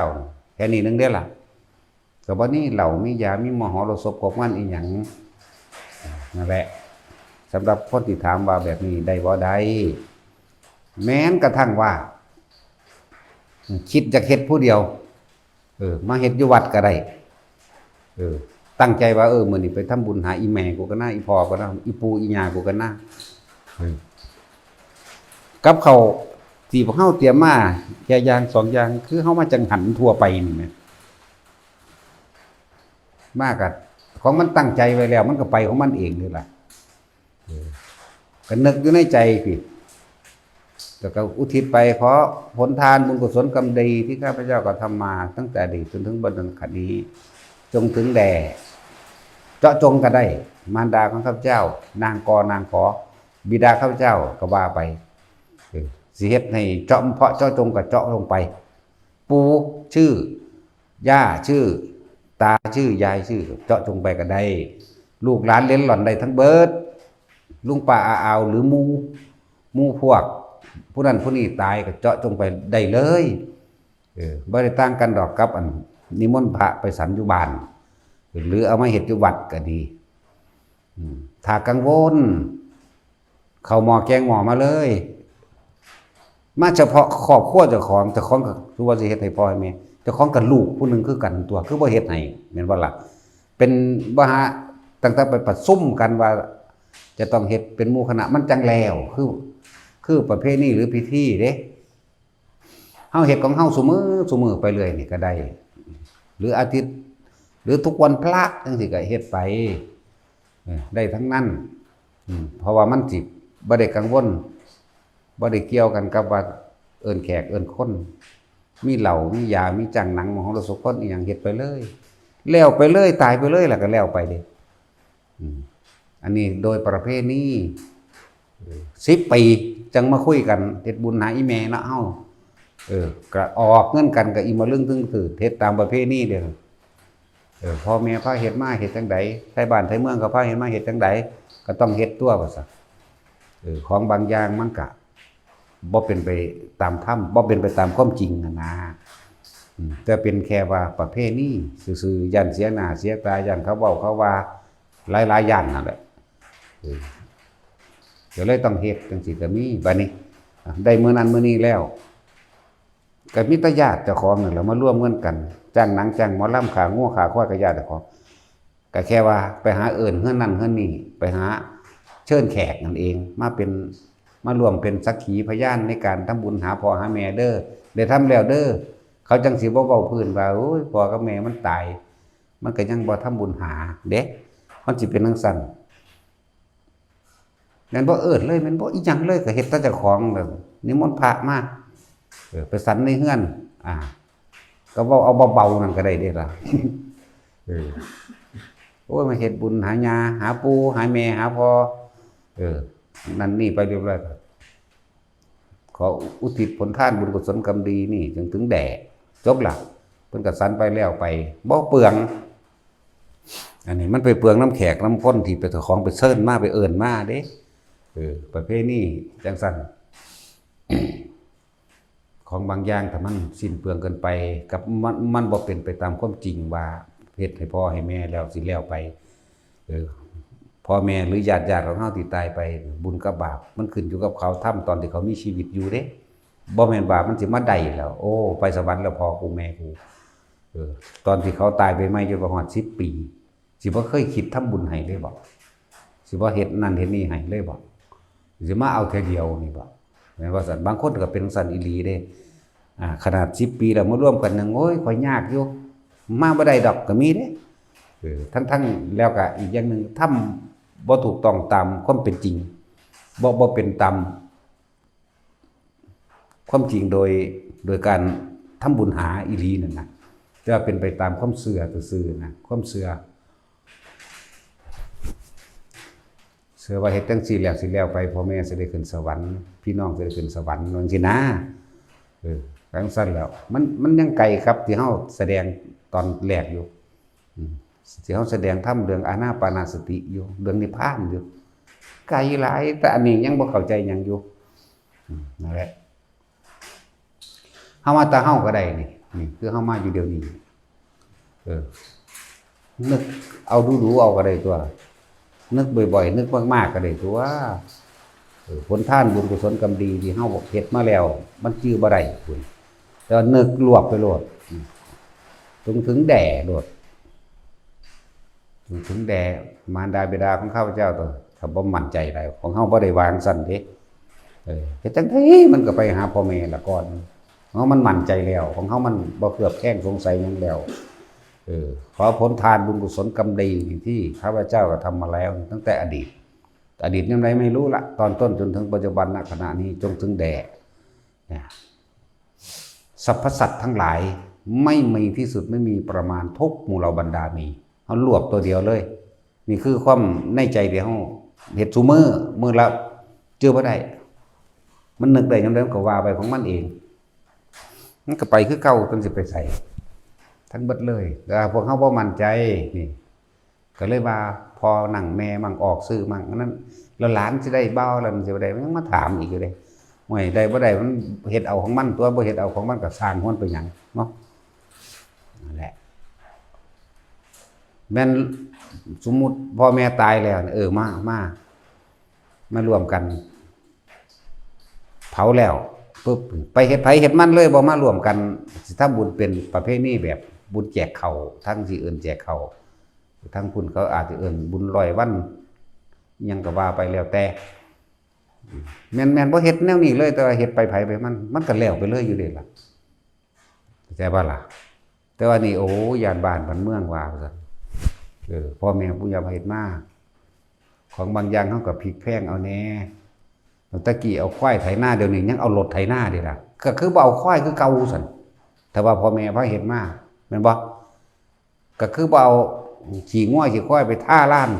ແຄ່ນີ້ໜຶ່ງເດ້ລະ. ກໍບໍ່ມີເຫຼົ້າ ມີຢາ ມີມະຫອລະສົບຄົບງັນອີ່ຫຍັງ. ນັ້ນແຫຼະ ສຳລັບຄົນທີ່ຖາມວ່າແບບນີ້ໄດ້ບໍ່? ໄດ້. ແມ່ນກະທັ່ງວ່າ ເອີ ຄິດຢາກເຮັດຜູ້ດຽວ ເອີ ມາເຮັດຢູ່ວັດກໍໄດ້. ເອີ ຕັ້ງໃຈວ່າ ເອີ ມື້ນີ້ໄປທຳບຸນຫາອີ່ແມ່ກູກັນນາ ອີ່ພໍ່ກູກັນນາ ອີ່ປູ່ອີ່ຍ່າກູກັນນາ. ເອີ ກັບເຂົ້າທີ່ພວກເຮົາຕຽມມາ ຢ່າຢ່າງສອງຢ່າງ ຄືເຮົາມາຈັງຫັນທົ່ວໄປນີ້ແໝ່. ມາກະ ຂອງມັນຕັ້ງໃຈໄວ້ແລ້ວ ມັນກໍໄປຂອງມັນເອງນີ້ລະ. ເອີ ກໍນຶກຢູ່ໃນໃຈພີ້ ແລ້ວກໍອຸທິດໄປ ຂໍຜົນທານບຸນກຸສົນກຳດີທີ່ຂ້າພະເຈົ້າກໍທຳມາຕັ້ງແຕ່ອະດີດຈົນເຖິງບັດນະຂະນີ້ ຈົ່ງເຖິງແດ່ ເຈາະຈົງກໍໄດ້ ມານດາຂອງຂ້າພະເຈົ້າ ນາງກໍນາງຂໍ ບິດາຂ້າພະເຈົ້າກໍວ່າໄປ ເອີ ຊິເຮັດໃຫ້ເຈາະ ເພາະເຈາະຈົງກໍເຈາະລົງໄປ ປູ່ຊື່ ຍ່າຊື່ ຕາຊື່ ຍາຍຊື່ ເຈາະຈົງໄປກໍໄດ້ ລູກຫຼານເລັນລ່ອນໄດ້ທັງເບິດ ລຸງປ້າອາອາວ ຫຼື ໝູ່ ໝູ່ພວກ ຜູ້ນັ້ນຜູ້ນີ້ຕາຍກໍເຈາະຈົງໄປໄດ້ເລີຍ. ເອີ ບໍ່ໄດ້ຕ່າງກັນດອກກັບອັນນິມົນພະໄປສັນຢູ່ບ້ານ ຫຼື ເອົາມາເຮັດຢູ່ວັດກໍດີ. ອືມ ຖ້າກັງວົນ ເຂົ້າໝໍ້ແກງໝໍ້ມາເລີຍ ມາສະເພາະຄອບຄົວເຈົ້າຂອງ ເຈົ້າຂອງກໍຄືວ່າຊິເຮັດໃຫ້ພໍ່ໃຫ້ແມ່ ເຈົ້າຂອງກໍລູກຜູ້ໜຶ່ງຄືກັນຕົວະ ຄືບໍ່ເຮັດໃຫ້ ແມ່ນບໍ່ລະ? ເປັນມະຫາ ຕັ້ງແຕ່ໄປປະຊຸມກັນວ່າຈະຕ້ອງເຮັດເປັນໝູ່ຄະນະ ມັນຈັ່ງແລ້ວ ຄື ຄືປະເພນີ ຫຼື ພິທີເດ້. ເຮົາເຮັດຂອງເຮົາຊຸມື້ ຊຸມື້ໄປເລື້ອຍນີ້ກໍໄດ້ ຫຼື ອາທິດ ຫຼື ທຸກວັນພະຈັ່ງຊີ້ກໍເຮັດໄປ ເອີ ໄດ້ທັງນັ້ນ. ອືມ ເພາະວ່າມັນຊິບໍ່ໄດ້ກັງວົນ ບໍ່ໄດ້ກ່ຽວກັນກັບວ່າເອີ້ນແຂກເອີ້ນຄົນ ມີເຫຼົ້າ ມີຢາ ມີຈ້າງໜັງ ມະຫົລະສົບຄົນອີ່ຫຍັງ ເຮັດໄປເລີຍ ແລ້ວໄປເລີຍ ຕາຍໄປເລີຍ ແລ້ວກໍແລ້ວໄປເດ້. ອືມ ອັນນີ້ໂດຍປະເພນີ ເອີ ສິບປີຈັ່ງມາຄຸຍກັນ ເຮັດບຸນຫາອີ່ແມ່ເນາະເຮົາ ເອີ ກະອອກເງິນກັນ ກະອີ່ມະລຶງຕຶງຕືດ ເຮັດຕາມປະເພນີເດ້. ເອີ ພໍ່ແມ່ພາເຮັດມາເຮັດຈັ່ງໃດ ໄທບ້ານໄທເມືອງເຂົາພາເຮັດມາເຮັດຈັ່ງໃດ ກໍຕ້ອງເຮັດຕົວວ່າຊະ. ເອີ ຂອງບາງຢ່າງມັນກະບໍ່ເປັນໄປຕາມທຳ ບໍ່ເປັນໄປຕາມຄວາມຈິງຫັ້ນນາ. ອືມ ແຕ່ເປັນແຄ່ວ່າປະເພນີຊື່ໆ ຢ້ານເສຍໜ້າເສຍຕາ ຢ້ານເຂົາເວົ້າເຂົາວ່າ ຫຼາຍໆຢ່າງນັ້ນແຫຼະ. ເອີ ກໍເລີຍຕ້ອງເຮັດ ຈັ່ງຊີ້ກໍມີ. ບາດນີ້ ອາ ໄດ້ມື້ນັ້ນມື້ນີ້ແລ້ວ ກໍມີແຕ່ຍາດເຈົ້າຂອງນັ້ນແຫຼະມາລວມເງິນກັນ ຈ້າງໜັງ ຈ້າງໝໍລຳ ຂ້າງົວຂ້າຄວາຍ ກໍຍາດເຈົ້າຂອງ. ກໍແຄ່ວ່າໄປຫາເອີ້ນເຮືອນນັ້ນເຮືອນນີ້ ໄປຫາເຊີນແຂກນັ້ນເອງ ມາເປັນ ມາຮ່ວມເປັນສັກຂີພະຍານໃນການທຳບຸນຫາພໍ່ຫາແມ່ເດີ ໄດ້ທຳແລ້ວເດີ. ເຂົາຈັ່ງຊິບໍ່ເວົ້າພື້ນວ່າ ໂອ້ຍ ພໍ່ກັບແມ່ມັນຕາຍ ມັນກໍຍັງບໍ່ທຳບຸນຫາເດ້. ມັນຊິເປັນຈັ່ງຊັ້ນ. ແມ່ນບໍ່? ເອີ້ນເລີຍແມ່ນບໍ່? ອີຫຍັງເລີຍ ກໍເຮັດແຕ່ເຈົ້າຂອງ ແລ້ວນິມົນພະມາ ເອີ ໄປສັນໃນເຮືອນ ອ່າ ກໍເວົ້າເອົາເບົາໆນັ້ນກໍໄດ້ເດ້ລະ. ເອີ ໂອ້ຍ ມາເຮັດບຸນຫາຍ່າ ຫາປູ່ ຫາແມ່ ຫາພໍ່ ເອີ ນັ້ນນີ້ໄປຮຽບຮ້ອຍ ກໍຂໍອຸທິດຜົນທານບຸນກຸສົນກຳດີນີ້ ຈຶ່ງເຖິງແດ່ ຈົບລະ. ເພິ່ນກໍສັນໄປແລ້ວໄປ ບໍ່ເປືອງ. ອັນນີ້ມັນໄປເປືອງນຳແຂກນຳຄົນທີ່ໄປເຈົ້າຂອງໄປເຊີນມາ ໄປເອີ້ນມາເດ້. ເອີ ປະເພນີຈັ່ງຊັ້ນ ຂອງບາງຢ່າງຖ້າມັນສິ້ນເປືອງເກີນໄປ ກັບມັນ ມັນບໍ່ເປັນໄປຕາມຄວາມຈິງວ່າເຮັດໃຫ້ພໍ່ໃຫ້ແມ່ແລ້ວຊິແລ້ວໄປ. ເອີ ພໍ່ແມ່ ຫຼື ຍາດໆຂອງເຮົາທີ່ຕາຍໄປ ບຸນກັບບາບ ມັນຂຶ້ນຢູ່ກັບເຂົາທຳຕອນທີ່ເຂົາມີຊີວິດຢູ່ເດ້. ບໍ່ແມ່ນວ່າມັນຊິມາໄດ້ແລ້ວ ໂອ້ ໄປສະຫວັນແລ້ວພໍ່ກູແມ່ກູ. ເອີ ຕອນທີ່ເຂົາຕາຍໃໝ່ໆ ຈົນວ່າຮອດສິບປີ ຊິບໍ່ເຄີຍຄິດທຳບຸນໃຫ້ເລີຍບໍ? ຊິບໍ່ເຮັດນັ້ນເຮັດນີ້ໃຫ້ເລີຍບໍ? ຊິມາເອົາເທື່ອດຽວນີ້ບໍ? ແມ່ນວ່າຊັ້ນ ບາງຄົນກໍເປັນຈັ່ງຊັ້ນອີ່ຫຼີເດ້. ອາ ຂະໜາດສິບປີແລ້ວມາລວມກັນໜຶ່ງ ໂອ້ຍ ຂ້ອຍຍາກຢູ່ ມາບໍ່ໄດ້ດອກ ກໍມີເດ້. ເອີ ທັງໆ ແລ້ວກໍອີກຢ່າງໜຶ່ງ ທຳບໍ່ຖືກຕ້ອງຕາມຄວາມເປັນຈິງ ບໍ່ ບໍ່ເປັນຕາມ ຄວາມຈິງໂດຍ ໂດຍການທຳບຸນຫາອີ່ຫຼີນັ້ນນະ ແຕ່ວ່າເປັນໄປຕາມຄວາມເຊື່ອຊື່ໆນະ ຄວາມເຊື່ອ ເຊື່ອວ່າເຮັດຈັ່ງຊີ້ແລ້ວຊິແລ້ວໄປ ພໍ່ແມ່ຊິໄດ້ຂຶ້ນສະຫວັນ ພີ່ນ້ອງຊິໄດ້ຂຶ້ນສະຫວັນ ຈັ່ງຊີ້ນະ. ເອີ ຈັ່ງຊັ້ນແລ້ວ ມັນ ມັນຍັງໄກກັບທີ່ເຮົາສະແດງຕອນແລກຢູ່. ອືມ ທີ່ເຮົາສະແດງທຳເລື່ອງອານາປານະສະຕິຢູ່ ເລື່ອງນິບພານຢູ່ ໄກຫຼາຍ ແຕ່ອັນນີ້ຍັງບໍ່ເຂົ້າໃຈຫຍັງຢູ່. ອືມ ນັ້ນແຫຼະ ເຮົາມາແຕ່ເຮົາກໍໄດ້ນີ້ ນີ້ຄືເຮົາມາຢູ່ດຽວນີ້. ເອີ ນຶກເອົາດູໆເອົາກໍໄດ້ຕົວະ ນຶກບ່ອຍໆ ນຶກມາກໆກໍໄດ້ຕົວະ. ເອີ ຜົນທານບຸນກຸສົນກຳດີທີ່ເຮົາເຮັດມາແລ້ວ ມັນຈື່ບໍ່ໄດ້ພຸ້ນ ແຕ່ວ່ານຶກລວບໄປໂລດ ອືມ ເຖິງ ເຖິງແດ່ໂລດ ເຖິງແດ່ມານດາບິດາຂອງຂ້າພະເຈົ້າຕົວະ. ຖ້າບໍ່ໝັ້ນໃຈຫຼາຍ ຂອງເຮົາບໍ່ໄດ້ວ່າຈັ່ງຊັ້ນເດ້. ເອີ ເຮັດຈັ່ງໃດມັນກໍໄປຫາພໍ່ແມ່ລະກ່ອນ ເຮົາມັນໝັ້ນໃຈແລ້ວ ຂອງເຮົາມັນບໍ່ເຄືອບແຄງສົງໄສຫຍັງແລ້ວ. ເອີ ຂໍຜົນທານບຸນກຸສົນກຳດີທີ່ຂ້າພະເຈົ້າກະທຳມາແລ້ວຕັ້ງແຕ່ອະດີດ ອະດີດຍາມໃດໄມ່ຮູ້ລະ ຕອນຕົ້ນຈົນເຖິງປັດຈຸບັນ ນະຂະນະນີ້ ຈົ່ງເຖິງແດ່ ນະ ສັບພະສັດທັງຫຼາຍ ໄມ່ມີທີ່ສຸດ ໄມ່ມີປະມານ ທຸກໝູ່ເຫຼົ່າບັນດາມີ ເຮົາລວບຕົວດຽວເລີຍ. ນີ້ຄືຄວາມໃນໃຈທີ່ເຮົາເຮັດຊຸມື້ ມື້ລະຈື່ບໍ່ໄດ້ ມັນນຶກໄດ້ຍາມໃດມັນກໍວ່າໄປຂອງມັນເອງ ມັນກໍໄປຄືເກົ່າ ມັນຊິໄປໃສ ທັງເບິດເລີຍ. ແຕ່ວ່າພວກເຮົາບໍ່ໝັ້ນໃຈ ນີ້ ກໍເລີຍວ່າພໍ່ນັ່ງແມ່ມັ່ງອອກຊື່ມັ່ງ ອັນນັ້ນ ແລ້ວຫຼານຊິໄດ້ບໍ່ ແລ້ວມັນຊິບໍ່ໄດ້ ມັນຍັງມາຖາມອີກຢູ່ເດ້. ໂອ້ຍ ໄດ້ບໍ່ໄດ້ມັນເຮັດເອົາຂອງມັນຕົວະ ບໍ່ເຮັດເອົາຂອງມັນກໍຊ່າງມັນໄປຫຍັງເນາະ. ນັ້ນແຫຼະ ແມ່ນສົມມຸດພໍ່ແມ່ຕາຍແລ້ວ ເອີ ມາ ມາ ມາລວມກັນ ເຜົາແລ້ວປຶບ ໄປເຮັດໃຜເຮັດມັນເລີຍ ບໍ່ມາລວມກັນ ຊິທຳບຸນເປັນປະເພນີແບບບຸນແຈກເຂົ້າ ທັງຊິເອີ້ນແຈກເຂົ້າ ທາງພຸ້ນເຂົາອາດຈະເອີ້ນບຸນຮ້ອຍວັນ ຫຍັງກໍວ່າໄປແລ້ວແຕ່. ແມ່ນ ແມ່ນບໍ່ເຮັດແນວນີ້ເລີຍ ແຕ່ວ່າເຮັດໄປໃຜໄປມັນ ມັນກໍແລ້ວໄປເລີຍຢູ່ເດ້ລະ ເຂົ້າໃຈບໍ່ລະ? ແຕ່ວ່ານີ້ ໂອ້ ຢ້ານບ້ານບ້ານເມືອງວ່າ ວ່າຊັ້ນ. ເອີ ພໍ່ແມ່ປູ່ຍ່າເຮັດມາ ຂອງບາງຢ່າງເຮົາກໍພິກແພງເອົາແດ່. ແຕ່ກີ້ເອົາຄວາຍໄຖນາ ດຽວນີ້ຍັງເອົາລົດໄຖນາເດ້ລະ ກໍຄືບໍ່ເອົາຄວາຍຄືເກົ່າຊັ້ນ. ຖ້າວ່າພໍ່ແມ່ພາເຮັດມາ ແມ່ນບໍ່? ກໍຄືບໍ່ເອົາຂີ້ງົວຂີ້ຄວາຍໄປທາລານ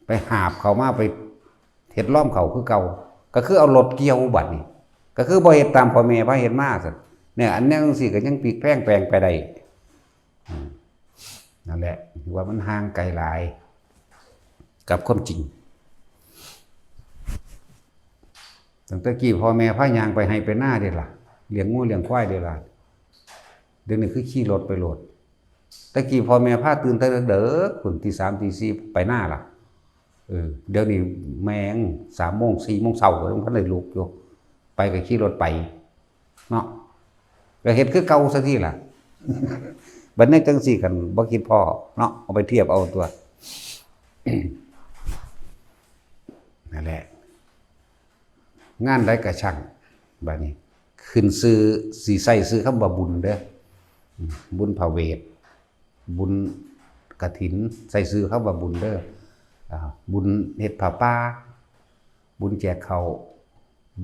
ໄປຫາບເຂົ້າມາ ໄປເຮັດລ້ອມເຂົ້າຄືເກົ່າ ກໍຄືເອົາລົດກ່ຽວບັດນີ້ ກໍຄືບໍ່ເຮັດຕາມພໍ່ແມ່ພາເຮັດມາຊັ້ນ. ແນວ ອັນແນວຈັ່ງຊີ້ກໍຍັງພລິກແພງແປງໄປໄດ້. ອືມ ນັ້ນແຫຼະ ຖືວ່າມັນຫ່າງໄກຫຼາຍກັບຄວາມຈິງ. ຕັ້ງແຕ່ກີ້ພໍ່ແມ່ພາຍ່າງໄປໄຮ່ໄປນາເດ້ລະ ລ້ຽງງົວລ້ຽງຄວາຍເດ້ລະ. ດຽວນີ້ຄືຂີ່ລົດໄປໂລດ. ແຕ່ກີ້ພໍ່ແມ່ພາຕື່ນແຕ່ເດິກໆ ພຸ້ນ ຕີສາມຕີສີ່ໄປນາລະ. ເອີ ດຽວນີ້ແມ່ງ ສາມໂມງ ສີ່ໂມງເຊົ້າກໍຍັງບໍ່ທັນໄດ້ລຸກຢູ່ ໄປກໍຂີ່ລົດໄປເນາະ ກໍເຮັດຄືເກົ່າຊະທີລະ. ບັດນີ້ຈັ່ງຊີ້ ຄັນບໍ່ຄິດພໍ້ເນາະ ເອົາໄປທຽບເອົາຕົວະ. ນັ້ນແຫຼະ ງານໃດກໍຊ່າງ ບາດນີ້ຂຶ້ນຊື່ ຊິໃຊ້ຊື່ຄຳວ່າບຸນເດີ ອືມ ບຸນພະເວດ ບຸນກະຖິນ ໃຊ້ຊື່ຄຳວ່າບຸນເດີ ອ່າ ບຸນເຮັດຜ້າປ່າ ບຸນແຈກເຂົ້າ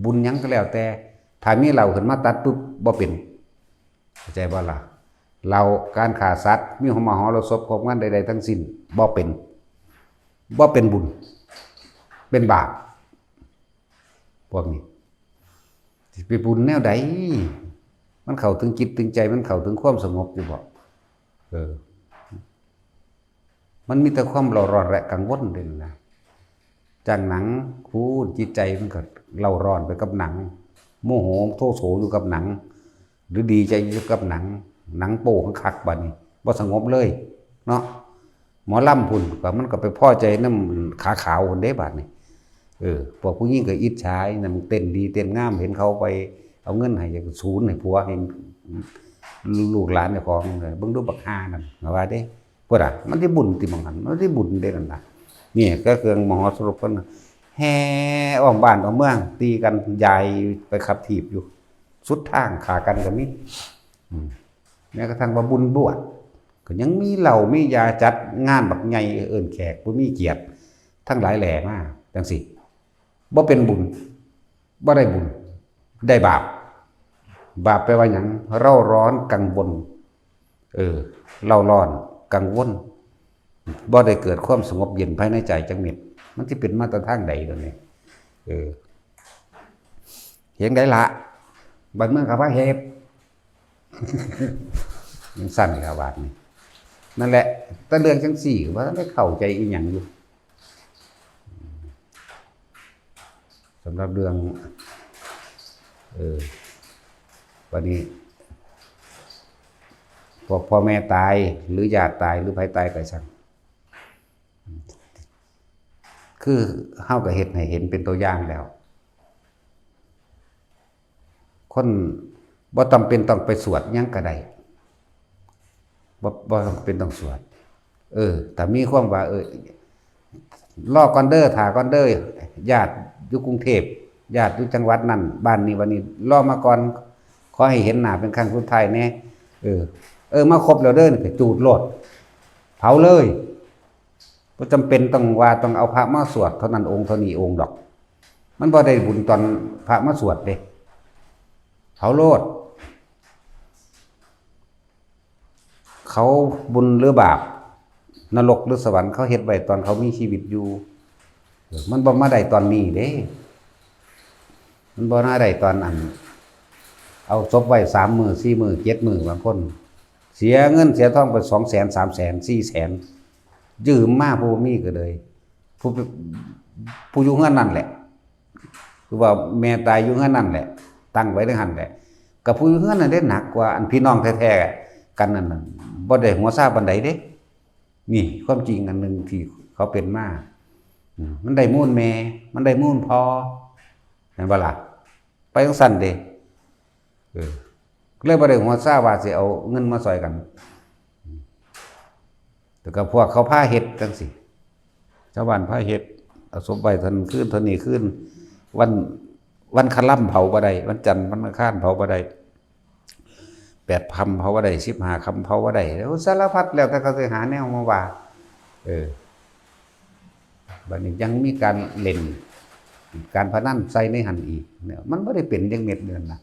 ບຸນຫຍັງກໍແລ້ວແຕ່ ຖ້າມີເຫຼົ້າຂຶ້ນມາຕັດປຶບ ບໍ່ເປັນ. ເຂົ້າໃຈບໍ່ລະ? ເຫຼົ້າ ການຂ້າສັດ ມີມະຫອລະສົບ ຄວາມງານໃດໆທັງສິ້ນ ບໍ່ເປັນ ບໍ່ເປັນບຸນ ເປັນບາບ. ພວກນີ້ຊິໄປບຸນແນວໃດ? ມັນເຂົ້າເຖິງຈິດເຖິງໃຈ ມັນເຂົ້າເຖິງຄວາມສະຫງົບຢູ່ບໍ່? ເອີ ມັນມີແຕ່ຄວາມເລົ່າຮ້ອນ ແລະ ກັງວົນເດ້ນະ. ຈັ່ງໜັງ ຄູນ ຈິດໃຈມັນກໍເລົ່າຮ້ອນໄປກັບໜັງ ໂມໂຫໂທໂສຢູ່ກັບໜັງ ຫຼືດີໃຈຢູ່ກັບໜັງ ໜັງໂປ້ຄັກໆ ບາດນີ້ບໍ່ສະຫງົບເລີຍເນາະ. ໝໍລຳພຸ້ນ ກໍມັນກໍໄປພໍໃຈນຳຂາຂາວພຸ້ນເດ້ບາດນີ້. ເອີ ພວກຜູ້ຍິງກໍອິດສາ ນຳເຕັ້ນດີເຕັ້ນງາມ ເຫັນເຂົາໄປເອົາເງິນໃຫ້ ຢາກສູນໃຫ້ຜົວ ໃຫ້ລູກຫຼານເຈົ້າຂອງ. ເບິ່ງດູບັກຫ່ານັ້ນ ວ່າເດ້. ພຸ້ນນະ ມັນຊິບຸນຕິໝ່ອງຫັ້ນ ມັນຊິບຸນເດ້ນັ້ນນະ. ນີ້ກໍເຄື່ອງມະຫອສະລົບເພິ່ນແຫ່ອ້ອມບ້ານອ້ອມເມືອງ ຕີກັນຢາຍໄປຂັບຖີບຢູ່ ສຸດທາງຂ້າກັນກໍມີ. ອືມ ແມ້ກະທັ່ງວ່າບຸນບວດ ກໍຍັງມີເຫຼົ້າມີຢາ ຈັດງານບັກໃຫຍ່ເອີ້ນແຂກຜູ້ມີກຽດທັງຫຼາຍແຫຼ່ມາ ຈັ່ງຊີ້ ບໍ່ເປັນບຸນ ບໍ່ໄດ້ບຸນ ໄດ້ບາບ. ບາບແປວ່າຫຍັງ? ເລົ່າຮ້ອນກັງວົນ ເອີ ເລົ່າຮ້ອນກັງວົນ ບໍ່ໄດ້ເກີດຄວາມສະຫງົບເຢັນພາຍໃນໃຈຈັກເມັດ. ມັນຊິເປັນມາແຕ່ທາງໃດດຽວນີ້? ເອີ ເຮັດຈັ່ງໃດລະ? ບ້ານເມືອງກໍພາເຮັດ ຈັ່ງຊັ້ນລະບາດນີ້. ນັ້ນແຫຼະ ແຕ່ເລື່ອງຈັ່ງຊີ້ ບໍ່ທັນໄດ້ເຂົ້າໃຈອີ່ຫຍັງຢູ່. ສຳລັບເລື່ອງ ເອີ ບາດນີ້ ພວກພໍ່ແມ່ຕາຍ ຫຼື ຍາດຕາຍ ຫຼື ໃຜຕາຍກໍຊ່າງ ຄືເຮົາກໍເຮັດໃຫ້ເຫັນເປັນຕົວຢ່າງແລ້ວ. ຄົນບໍ່ຈຳເປັນຕ້ອງໄປສວດຫຍັງກໍໄດ້ ບໍ່ ບໍ່ຈຳເປັນຕ້ອງສວດ. ເອີ ຖ້າມີຄວາມວ່າ ເອີ ລໍກ່ອນເດີ ຖ້າກ່ອນເດີ ຍາດຢູ່ກຸງເທບ ຍາດຢູ່ຈັງຫວັດນັ້ນ ບ້ານນີ້ ບ້ານນີ້ ລໍມາກ່ອນ ຂໍໃຫ້ເຫັນໜ້າເປັນຄັ້ງສຸດທ້າຍແດ່. ເອີ ເອີ ມາຄົບແລ້ວເດີ ນີ້ກໍຈູດໂລດ ເຜົາເລີຍ. ບໍ່ຈຳເປັນຕ້ອງວ່າຕ້ອງເອົາພະມາສວດເທົ່ານັ້ນອົງເທົ່ານີ້ອົງດອກ. ມັນບໍ່ໄດ້ບຸນຕອນພະມາສວດເດ້. ເຜົາໂລດ. ເຂົາບຸນຫຼືບາບ, ນະລົກຫຼືສະຫວັນ, ເຂົາເຮັດໄວ້ຕອນເຂົາມີຊີວິດຢູ່. ມັນບໍ່ມາໄດ້ຕອນນີ້ເດ້. ມັນບໍ່ມາໄດ້ຕອນອັນ ເອົາສົບໄວ້ສາມມື້ ສີ່ມື້ ເຈັດມື້. ບາງຄົນເສຍເງິນເສຍທອງໄປສອງແສນ ສາມແສນ ສີ່ແສນ ຢືມມາຜູ້ບໍ່ມີກໍເລີຍ. ຜູ້ ຜູ້ຢູ່ເຮືອນນັ້ນແຫຼະ ຄືວ່າແມ່ຕາຍຢູ່ເຮືອນນັ້ນແຫຼະ ຕັ້ງໄວ້ໃນຫັ້ນແຫຼະ. ກໍຜູ້ຢູ່ເຮືອນນັ້ນເດ້ໜັກກວ່າ ອັນພີ່ນ້ອງແທ້ໆກັນນັ້ນ ບໍ່ໄດ້ຫົວຊາປານໃດເດ້. ນີ້ຄວາມຈິງອັນໜຶ່ງທີ່ເຂົາເປັນມາ. ອືມ ມັນໄດ້ມູນແມ່ ມັນໄດ້ມູນພໍ່ ແມ່ນບໍ່ລະ? ໄປຈັ່ງຊັ້ນເດ້. ເອີ ເລີຍບໍ່ໄດ້ຫົວຊາວ່າຊິເອົາເງິນມາຊ່ອຍກັນ. ແລ້ວກໍພວກເຂົາພາເຮັດຈັ່ງຊີ້ ຊາວບ້ານພາເຮັດ ເອົາສົບໄວ້ເທົ່ານັ້ນຄືນ ເທົ່ານີ້ຄືນ. ວັນ ວັນຄະລຳເຜົາບໍ່ໄດ້, ວັນຈັນ ວັນອັງຄານເຜົາບໍ່ໄດ້, ແປດຄ່ຳເຜົາບໍ່ໄດ້, ສິບຫ້າຄ່ຳເຜົາບໍ່ໄດ້. ໂອ້ ສາລະພັດ ແລ້ວແຕ່ເຂົາຊິຫາແນວມາວ່າ. ເອີ ບັດນີ້ຍັງມີການຫຼິ້ນການພະນັນໃສ່ໃນຫັ້ນອີກເນາະ. ມັນບໍ່ໄດ້ເປັນຈັກເມັດເດີນະ.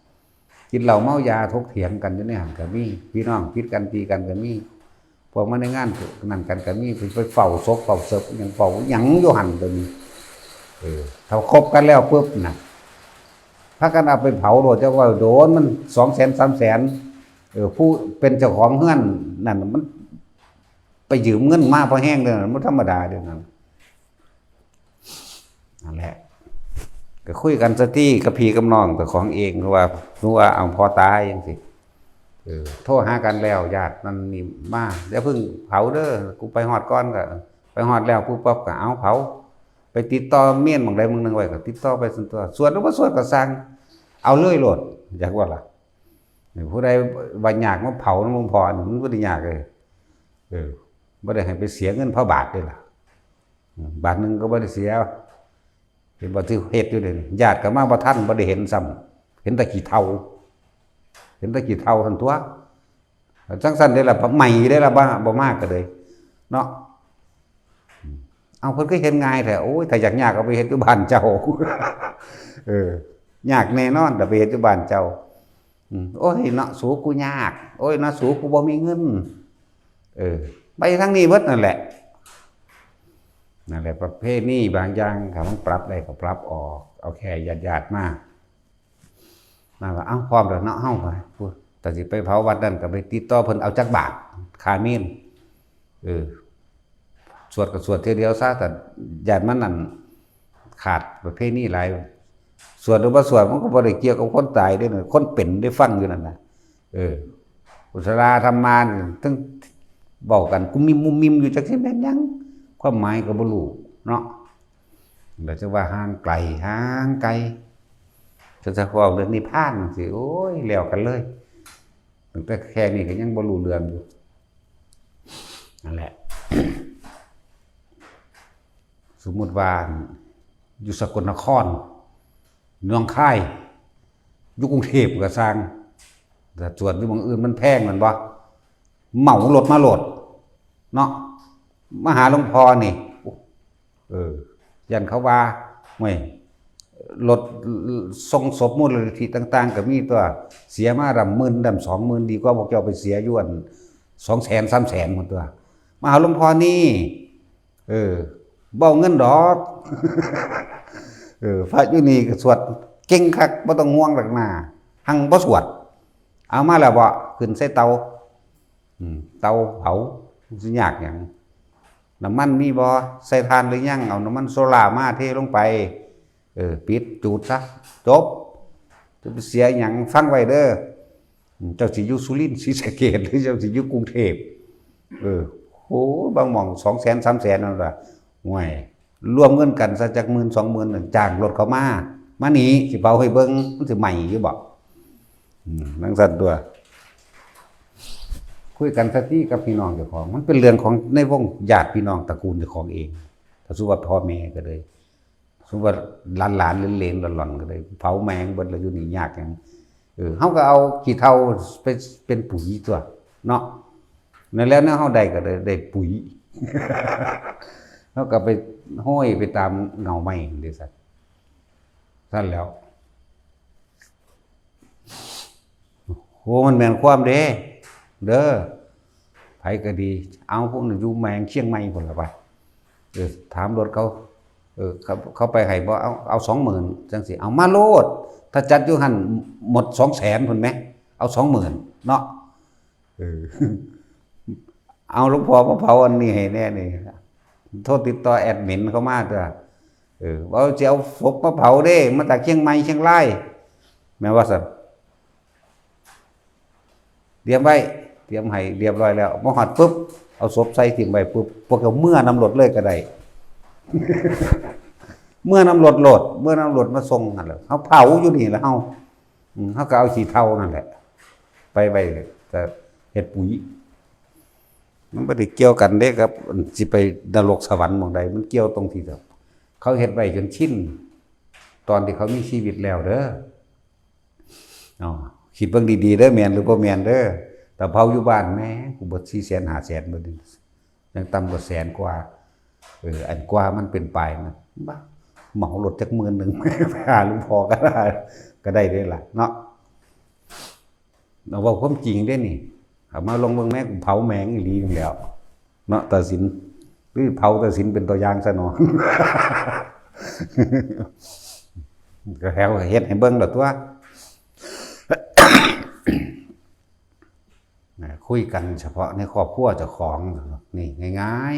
ກິນເຫຼົ້າເມົາຢາຖົກຖຽງກັນຢູ່ໃນຫັ້ນກໍມີ ພີ່ນ້ອງຜິດກັນຕີກັນກໍມີ ພວກມາໃນງານນັ້ນກັນກໍມີ ໄປເຝົ້າສົບເຝົ້າເສິບຫຍັງ ເຝົ້າຫຍັງຢູ່ຫັ້ນກໍມີ ເອີ ຖ້າຄົບກັນແລ້ວປຶບນະ ພາກັນເອົາໄປເຜົາໂລດ ຈັກວ່າໂດນມັນສອງແສນສາມແສນ ເອີ ຜູ້ເປັນເຈົ້າຂອງເຮືອນນັ້ນມັນໄປຢືມເງິນມາພໍແຮງເດ້ ມັນບໍ່ທຳມະດາເດ້ນັ້ນ ນັ້ນແຫຼະ ກໍຄຸຍກັນສະຕິກັບພີ່ກັບນ້ອງເຈົ້າຂອງເອງ ຄືວ່າ ສົມມຸດວ່າເອົາພໍ່ຕາຍຈັ່ງຊີ້ ເອີ ໂທຫາກັນແລ້ວ ຍາດນັ້ນນີ້ມາ ຢ່າເພິ່ງເຜົາເດີ ກູໄປຮອດກ່ອນ ກໍໄປຮອດແລ້ວປຸບປັບກໍເອົາເຜົາ ໄປຕິດຕໍ່ເມນໝ່ອງໃດໝ່ອງໜຶ່ງໄວ້ ກໍຕິດຕໍ່ໄປຊັ້ນຕົວະ ສວດຫຼືບໍ່ສວດກໍຊ່າງ ເອົາເລີຍໂລດ ຢາກວ່າລະ ຜູ້ໃດວ່າຍາກມາເຜົານຳຫຼວງພໍ່ນີ້ ມັນບໍ່ໄດ້ຍາກເລີຍ ເອີ ບໍ່ໄດ້ໃຫ້ໄປເສຍເງິນພະບາດເດ້ລະ ບາດໜຶ່ງກໍບໍ່ໄດ້ເສຍ ເຫັນບໍ່ ທີ່ເຮັດຢູ່ເດ ຍາດກໍມາບໍ່ທັນ ບໍ່ໄດ້ເຫັນຊ້ຳ ເຫັນແຕ່ຂີ້ເຖົ້າ ເຫັນແຕ່ຂີ້ເຖົ້າຫັ້ນຕົວະ ຈັ່ງຊັ້ນເດ້ລະ ໄໝ້ເດ້ລະ ບໍ່ ບໍ່ມາກໍເລີຍເນາະ ເອົາ ເພິ່ນຄືເຮັດງ່າຍແທ້ ໂອ້ຍ ຖ້າຢາກຍາກກໍໄປເຮັດຢູ່ບ້ານເຈົ້າ ເອີ ຍາກແນ່ນອນ ຖ້າໄປເຮັດຢູ່ບ້ານເຈົ້າ ອືມ ໂອ້ຍເນາະ ສູກູຍາກ ໂອ້ຍເນາະ ສູກູບໍ່ມີເງິນ ເອີ ໄປທາງນີ້ເບິດນັ້ນແຫຼະ ນັ້ນແຫຼະ ປະເພນີບາງຢ່າງ ຖ້າມັນປັບໄດ້ກໍປັບອອກ ເອົາແຄ່ຍາດໆມາ ນັ້ນລະ ເອົ້າ ພ້ອມແລ້ວເນາະ ເຮົາ ໄປ ຖ້າຊິໄປເຜົາວັດນັ້ນ ກໍໄປຕິດຕໍ່ເພິ່ນເອົາຈັກບາດ ຄ່າເມນ ເອີ ສວດກໍສວດເທື່ອດຽວຊະ ຖ້າຢ້ານມັນນັ້ນ ຂາດປະເພນີຫຼາຍ ສວດຫຼືບໍ່ສວດ ມັນກໍບໍ່ໄດ້ກ່ຽວກັບຄົນຕາຍເດ້ ຄົນເປັນໄດ້ຟັງຢູ່ນັ້ນນະ ເອີ ກຸສະລາທຳມານີ້ ເຖິງເວົ້າກັນກຸມມິມມຸມມິມຢູ່ ຈັກຊິແມ່ນຫຍັງ ຄວາມໝາຍກໍບໍ່ຮູ້ເນາະ ແລ້ວຈະວ່າຫ່າງໄກ ຫ່າງໄກ ຄັນຈະເວົ້າເລື່ອງນິບພານຈັ່ງຊີ້ ໂອ້ຍ ແລ້ວກັນເລີຍ ຕັ້ງແຕ່ແຄ່ນີ້ກໍຍັງບໍ່ຮູ້ເລື່ອງຢູ່ ນັ້ນແຫຼະ ສົມມຸດວ່າ ຢູ່ສະກົນນະຄອນ ໜອງຄາຍ ຢູ່ກຸງເທບກໍຊ່າງ ແຕ່ສວດຢູ່ໝ່ອງອື່ນມັນແພງແມ່ນບໍ່ ເໝົາລົດມາໂລດເນາະ ມາຫາຫຼວງພໍ່ນີ້ ເອີ ຢ້ານເຂົາວ່າ ໂອ້ຍ ລົດສົ່ງສົບມູນນິທິຕ່າງໆກໍມີຕົວະ ເສຍມາດຳໝື່ນດຳສອງໝື່ນ ດີກວ່າພວກເຈົ້າໄປເສຍຢູ່ອັນສອງແສນສາມແສນພຸ້ນຕົວະ ມາຫາຫຼວງພໍ່ນີ້ ເອີ ບໍ່ເອົາເງິນດອກ ເອີ ພະຢູ່ນີ້ກໍສວດເກັ່ງຄັກ ບໍ່ຕ້ອງຫ່ວງດອກນາ ຮັ່ງບໍ່ສວດ ເອົາມາແລ້ວບໍ່ ຂຶ້ນໃສ່ເຕົາ ອືມ ເຕົາເຜົາ ມັນຊິຍາກຫຍັງ ນ້ຳມັນມີບໍ່ ໃສ່ຖ່ານຫຼືຍັງ ເອົານ້ຳມັນໂຊລ່າມາເທລົງໄປ ເອີ ປິດ ຈູດຊະ ຈົບ ຈະໄປເສຍຫຍັງ ຟັງໄວ້ເດີ ເຈົ້າຊິຢູ່ສຸລິນ ສີສະເກດ ຫຼືເຈົ້າຊິຢູ່ກຸງເທບ ເອີ ໂຫ ບາງໝ່ອງສອງແສນສາມແສນນັ້ນລະ ໂອ້ຍ ລວມເງິນກັນຊະຈັກໝື່ນສອງໝື່ນ ຈ້າງລົດເຂົາມາ ມານີ້ ຊິເຜົາໃຫ້ເບິ່ງ ມັນຊິໄໝ້ຢູ່ບໍ່ ອືມ ຈັ່ງຊັ້ນຕົວະ ຄຸຍກັນສະຕິກັບພີ່ນ້ອງເຈົ້າຂອງ ມັນເປັນເລື່ອງຂອງໃນວົງຍາດພີ່ນ້ອງຕະກູນເຈົ້າຂອງເອງ ຖ້າສົມມຸດວ່າພໍ່ແມ່ກໍເລີຍ ສົມມຸດວ່າຫຼານໆ ເຫຼນໆ ຫຼອນໆ ກໍໄດ້ເຜົາແມ່ງເບິດແລ້ວ ຢູ່ນີ້ຍາກຫຍັງ ເອີ ເຮົາກໍເອົາຂີ້ເຖົ້າໄປເປັນປຸຍຕົວະເນາະ ນັ້ນແຫຼະ ແນວເຮົາໄດ້ກໍໄດ້ ໄດ້ປຸຍ ເຮົາກໍໄປໂຮຍໄປຕາມເຫງົ້າໄມ້ເດ້ ຊັ້ນ ຊັ້ນແລ້ວ ໂອ້ ມັນແມ່ນຄວາມເດ້ ເດີ ໃຜກໍດີ ເອົາ ພວກນັ້ນຢູ່ແຂວງຊຽງໃໝ່ພຸ້ນລະໄປ ເອີ ຖາມລົດເຂົາ ເອີ ເຂົາ ເຂົາໄປໃຫ້ບໍ່ ເອົາ ເອົາສອງໝື່ນ ຈັ່ງຊີ້ ເອົາມາໂລດ ຖ້າຈັດຢູ່ຫັ້ນໝົດສອງແສນພຸ້ນແໝ ເອົາສອງໝື່ນເນາະ ເອີ ເອົາ ຫຼວງພໍ່ມາເຜົາອັນນີ້ໃຫ້ແດ່ນີ້ ໂທຕິດຕໍ່ແອດມິນເຂົາມາຕົວະ ເອີ ວ່າຊິເອົາສົບມາເຜົາເດ້ ມາຈາກຊຽງໃໝ່ ຊຽງລາຍ ແມ່ນວ່າຊັ້ນ ຕຽມໄວ້ ຕຽມໃຫ້ລຽບຮ້ອຍແລ້ວ ມາຮອດປຶບ ເອົາສົບໃສ່ຖິ້ມໄວ້ປຶບ ພວກເຈົ້າເມືອນຳລົດເລີຍກໍໄດ້ ເມືອນຳລົດໂລດ ເມືອນຳລົດມາສົ່ງຫັ້ນແຫຼະ ເຮົາເຜົາຢູ່ນີ້ລະເຮົາ ອືມ ເຮົາກໍເອົາຂີ້ເຖົ້ານັ້ນແຫຼະ ໄປໄວ້ ຈະເຮັດປຸຍ ມັນບໍ່ໄດ້ກ່ຽວກັນເດ້ກັບຊິໄປນະລົກສະຫວັນໝ່ອງໃດ ມັນກ່ຽວຕົງທີ່ແບບ ເຂົາເຮັດໄວ້ຈົນຊິນ ຕອນທີ່ເຂົາມີຊີວິດແລ້ວເດີ ເອົາ ຄິດເບິ່ງດີໆເດີ ແມ່ນຫຼືບໍ່ແມ່ນເດີ ຖ້າເຜົາຢູ່ບ້ານ ແໝ ກູເບິດສີ່ແສນຫ້າແສນເບິດ ຍັງຕ່ຳກວ່າແສນກວ່າ ເອີ ອັນກວ່າມັນເປັນປາຍນະ ບາ ເໝົາລົດຈັກໝື່ນໜຶ່ງ ໄປຫາຫຼວງພໍ່ກໍໄດ້ ກໍໄດ້ເດ້ລະເນາະ ເອົາເວົ້າຄວາມຈິງເດ້ນີ້ ເອົາມາລອງເບິ່ງແມ້ ເຜົາແມ່ງອີ່ຫຼີນີ້ແຫຼ້ວເນາະ ຕາສິນ ຫຼືເຜົາຕາສິນເປັນຕົວຢ່າງຊະເນາະ ກໍແລ້ວເຮັດໃຫ້ເບິ່ງແລ້ວຕົວະ ຄຸຍກັນສະເພາະໃນຄອບຄົວເຈົ້າຂອງ ນີ້ງ່າຍ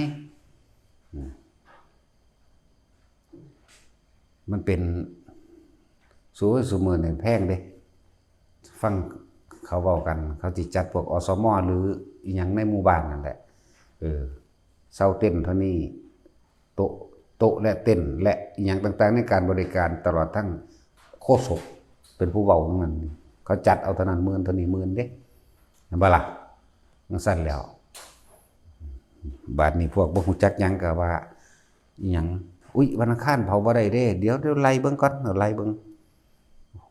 ໆ ມັນເປັນ ໂອ້ຍ ຊຸມື້ນີ້ແພງເດ້ ຟັງເຂົາເວົ້າກັນ ເຂົາຊິຈັດພວກ ອສມ ຫຼືອີ່ຫຍັງໃນໝູ່ບ້ານນັ້ນແຫຼະ ເອີ ເຊົາເຕັນເທົ່ານີ້ ໂຕະ ໂຕະ ແລະ ເຕັນ ແລະ ອີ່ຫຍັງຕ່າງໆ ໃນການບໍລິການ ຕະຫຼອດທັງໂຄສົກເປັນຜູ້ເວົ້າຂອງມັນ ເຂົາຈັດເອົາເທົ່ານັ້ນໝື່ນ ເທົ່ານີ້ໝື່ນເດ້ ແມ່ນບໍ່ລະ? ຈັ່ງຊັ້ນແລ້ວ ບາດນີ້ພວກບໍ່ຮູ້ຈັກຫຍັງກໍວ່າ ອີ່ຫຍັງ ອຸ້ຍ ວັນອັງຄານເຜົາບໍ່ໄດ້ເດ້ ດຽວ ດຽວໄລ່ເບິ່ງກ່ອນ ໄລ່ເບິ່ງ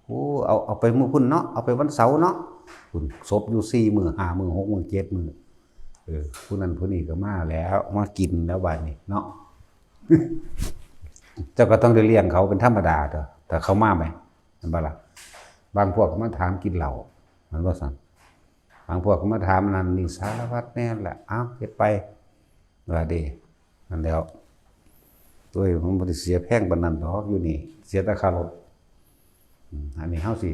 ໂອ້ ເອົາ ເອົາໄປມື້ພຸ້ນເນາະ ເອົາໄປວັນເສົາເນາະ ພຸ້ນ ສົບຢູ່ສີ່ມື້ ຫ້າມື້ ຫົກມື້ ເຈັດມື້ ເອີ ຜູ້ນັ້ນຜູ້ນີ້ກໍມາແລ້ວ ມາກິນແລ້ວບາດນີ້ເນາະ ເຈົ້າກໍຕ້ອງໄດ້ລ້ຽງເຂົາເປັນທຳມະດາເດີ ຖ້າເຂົາມາແໝ ແມ່ນບໍ່ລະ? ບາງພວກກໍມາຖາມກິນເຫຼົ້າ ແມ່ນບໍ່ຊັ້ນ? ບາງພວກກໍມາຖາມນັ້ນນີ້ ສາລະພັດແນວແຫຼະ ເອົາ ເຮັດໄປ ວ່າເດ້ ນັ້ນແຫຼ້ວ ໂອ້ຍ ມັນບໍ່ໄດ້ເສຍແພງປານນັ້ນດອກ ຢູ່ນີ້ ເສຍແຕ່ຄ່າລົດ ອືມ ອັນນີ້ເຮົາຊິ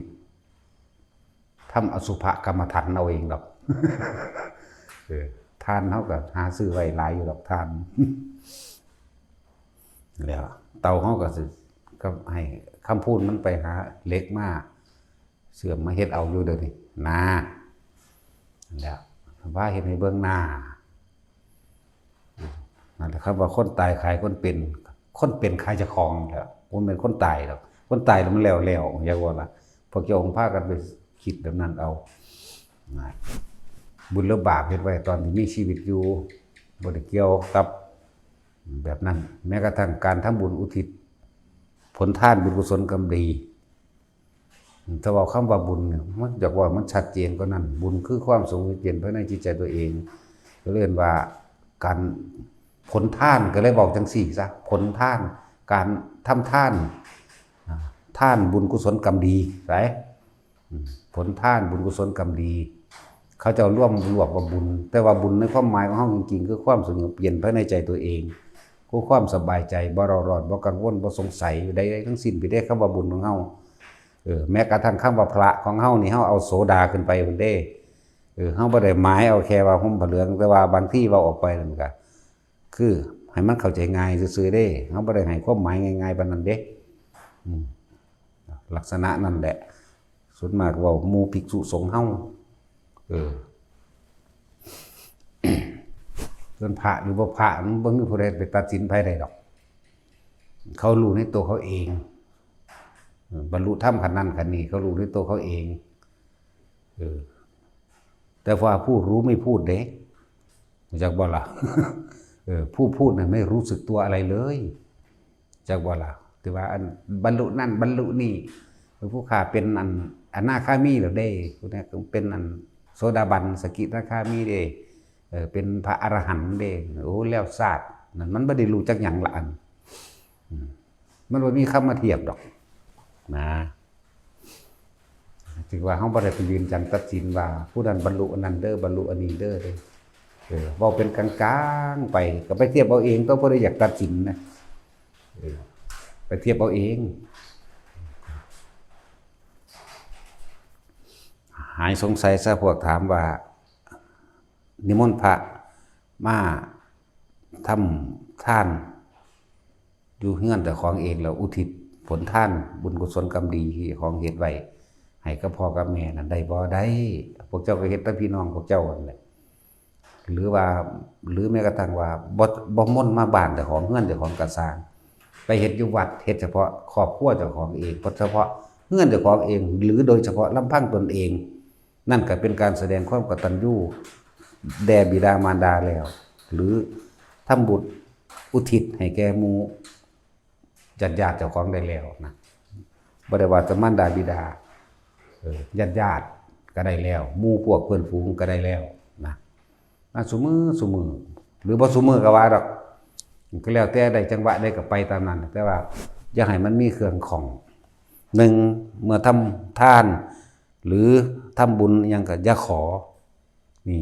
ທຳອະສຸພະກຳມະຖານເອົາເອງດອກ ເອີ ຖ່ານເຮົາກໍຫາຊື້ໄວ້ຫຼາຍຢູ່ດອກ ຖ່ານ ແລ້ວເຕົາເຮົາກໍຊິ ກໍໃຫ້ຄຳພູນມັນໄປຫາເຫຼັກມາ ເຊື່ອມມາເຮັດເອົາຢູ່ເດີນີ້ນາ ແລ້ວວ່າເຮັດໃຫ້ເບິ່ງນາ ນັ້ນແຫຼະ ຄຳວ່າຄົນຕາຍຂາຍຄົນເປັນ ຄົນເປັນຂາຍເຈົ້າຂອງແລ້ວ ບໍ່ແມ່ນຄົນຕາຍດອກ ຄົນຕາຍແລ້ວມັນແລ້ວໆ ຢາກວ່າລະ ພວກເຈົ້າພາກັນໄປຄິດແບບນັ້ນເອົາ ບຸນຫຼືບາບເຮັດໄວ້ຕອນທີ່ມີຊີວິດຢູ່ ບໍ່ໄດ້ກ່ຽວກັບແບບນັ້ນ ແມ້ກະທັ່ງການທຳບຸນອຸທິດຜົນທານ ບຸນກຸສົນກຳດີ ຖ້າເວົ້າຄຳວ່າບຸນນີ້ ມັນຢາກເວົ້າໃຫ້ມັນຊັດເຈນກວ່ານັ້ນ ບຸນຄືຄວາມສົງບເຢັນພາຍໃນຈິດໃຈຕົວເອງ ກໍເອີ້ນວ່າການ ຜົນທານ ກໍເລີຍເວົ້າຈັ່ງຊີ້ຊະ ຜົນທານ ການທຳທານ ອາ ທານບຸນກຸສົນກຳດີ ໃສ ອືມ ຜົນທານບຸນກຸສົນກຳດີ ເຂົາເຈົ້າລວມລວບວ່າບຸນ ແຕ່ວ່າບຸນໃນຄວາມໝາຍຂອງເຮົາຈິງໆ ຄືຄວາມສະຫງົບເຢັນພາຍໃນໃຈຕົວເອງ ຄືຄວາມສະບາຍໃຈ ບໍ່ເຣົາຮ້ອນ ບໍ່ກັງວົນ ບໍ່ສົງໄສໃດໆທັງສິ້ນ ພີ້ເດ້ ຄຳວ່າບຸນຂອງເຮົາ ເອີ ແມ້ກະທັ່ງຄຳວ່າພະຂອງເຮົານີ້ ເຮົາເອົາໂສດາຂຶ້ນໄປພຸ້ນເດ້ ເອີ ເຮົາບໍ່ໄດ້ໝາຍເອົາແຄ່ວ່າຫົ່ມຜ້າເຫຼືອງ ແຕ່ວ່າບາງທີເວົ້າອອກໄປນັ້ນກະ ຄືໃຫ້ມັນເຂົ້າໃຈງ່າຍຊື່ໆເດ້ ເຮົາບໍ່ໄດ້ໃຫ້ຄວາມໝາຍງ່າຍໆປານນັ້ນເດ້ ອືມ ລັກສະນະນັ້ນແຫຼະ ສ່ວນມາກເວົ້າໝູ່ພິກສຸສົງເຮົາ ເອີ ສ່ວນພະຫຼືບໍ່ພະ ມັນບໍ່ມີຜູ້ໃດໄປຕັດສິນໃຜໄດ້ດອກ ເຂົາຮູ້ໃນຕົວເຂົາເອງ ເອີ ບັນລຸທຳຂັ້ນນັ້ນຂັ້ນນີ້ ເຂົາຮູ້ໃນຕົວເຂົາເອງ ເອີ ແຕ່ວ່າຜູ້ຮູ້ໄມ່ພູດເດ້ ຮູ້ຈັກບໍ່ລະ? ເອີ ຜູ້ພູດນັ້ນໄມ່ຮູ້ສຶກຕົວອະໄລເລີຍ ຈັກບໍ່ລະ? ຖືວ່າອັນບັນລຸນັ້ນບັນລຸນີ້ ຜູ້ຂ້າເປັນອັນອະນາຄາມີແລ້ວເດ້ ຜູ້ນັ້ນເປັນອັນໂສດາບັນ ສະກິທາຄາມີເດ້ ເອີ ເປັນພະອະລະຫັນເດ້ ໂອ້ ແລ້ວຊາດນັ້ນ ມັນບໍ່ໄດ້ຮູ້ຈັກຫຍັງລະອັນ ອືມ ມັນບໍ່ມີຄຳມາທຽບດອກນະ ຖືວ່າເຮົາບໍ່ໄດ້ໄປຢືນຢັນຕັດສິນວ່າຜູ້ນັ້ນບັນລຸອັນນັ້ນເດີ ບັນລຸອັນນີ້ເດີ ເອີ ເວົ້າເປັນກາງໆໄປ ກໍໄປທຽບເອົາເອງຕົວະ ຜູ້ໃດຢາກຕັດສິນນະ ເອີ ໄປທຽບເອົາເອງ ຫາຍສົງໄສຊະ ພວກຖາມວ່າ ນິມົນພະມາທຳທານຢູ່ເຮືອນເຈົ້າຂອງເອງ ແລ້ວອຸທິດຜົນທານບຸນກຸສົນກຳດີທີ່ເຈົ້າຂອງເຮັດໄວ້ໃຫ້ກັບພໍ່ກັບແມ່ນັ້ນໄດ້ບໍ່? ໄດ້ ພວກເຈົ້າກໍເຮັດຕາມພີ່ນ້ອງພວກເຈົ້າຫັ້ນແຫຼະ ຫຼືວ່າ ຫຼືແມ້ກະທັ່ງວ່າບໍ່ ບໍ່ມົນມາບ້ານເຈົ້າຂອງ ເຮືອນເຈົ້າຂອງກະຊ່າງ ໄປເຮັດຢູ່ວັດ ເຮັດສະເພາະຄອບຄົວເຈົ້າຂອງເອງ ສະເພາະເຮືອນເຈົ້າຂອງເອງ ຫຼືໂດຍສະເພາະລຳພັງຕົນເອງ ນັ້ນກໍເປັນການສະແດງຄວາມກະຕັນຍູແດ່ບິດາມານດາແລ້ວ ຫຼືທຳບຸນອຸທິດໃຫ້ແກ່ໝູ່ຍາດໆເຈົ້າຂອງໄດ້ແລ້ວນະ ບໍ່ໄດ້ວ່າແຕ່ມານດາບິດາ ເອີ ຍາດໆກໍໄດ້ແລ້ວ ໝູ່ພວກເພື່ອນຝູງກໍໄດ້ແລ້ວນະ ນະ ຊຸມື້ ຊຸມື້ ຫຼືບໍ່ຊຸມື້ກໍວ່າດອກ ກໍແລ້ວແຕ່ໄດ້ຈັງຫວະໃດກໍໄປຕາມນັ້ນ ແຕ່ວ່າຢ່າໃຫ້ມັນມີເຄື່ອງຂ້ອງ ໜຶ່ງ ເມື່ອທຳທານ ຫຼື ທຳບຸນອີ່ຫຍັງກໍຢ່າຂໍ. ນີ້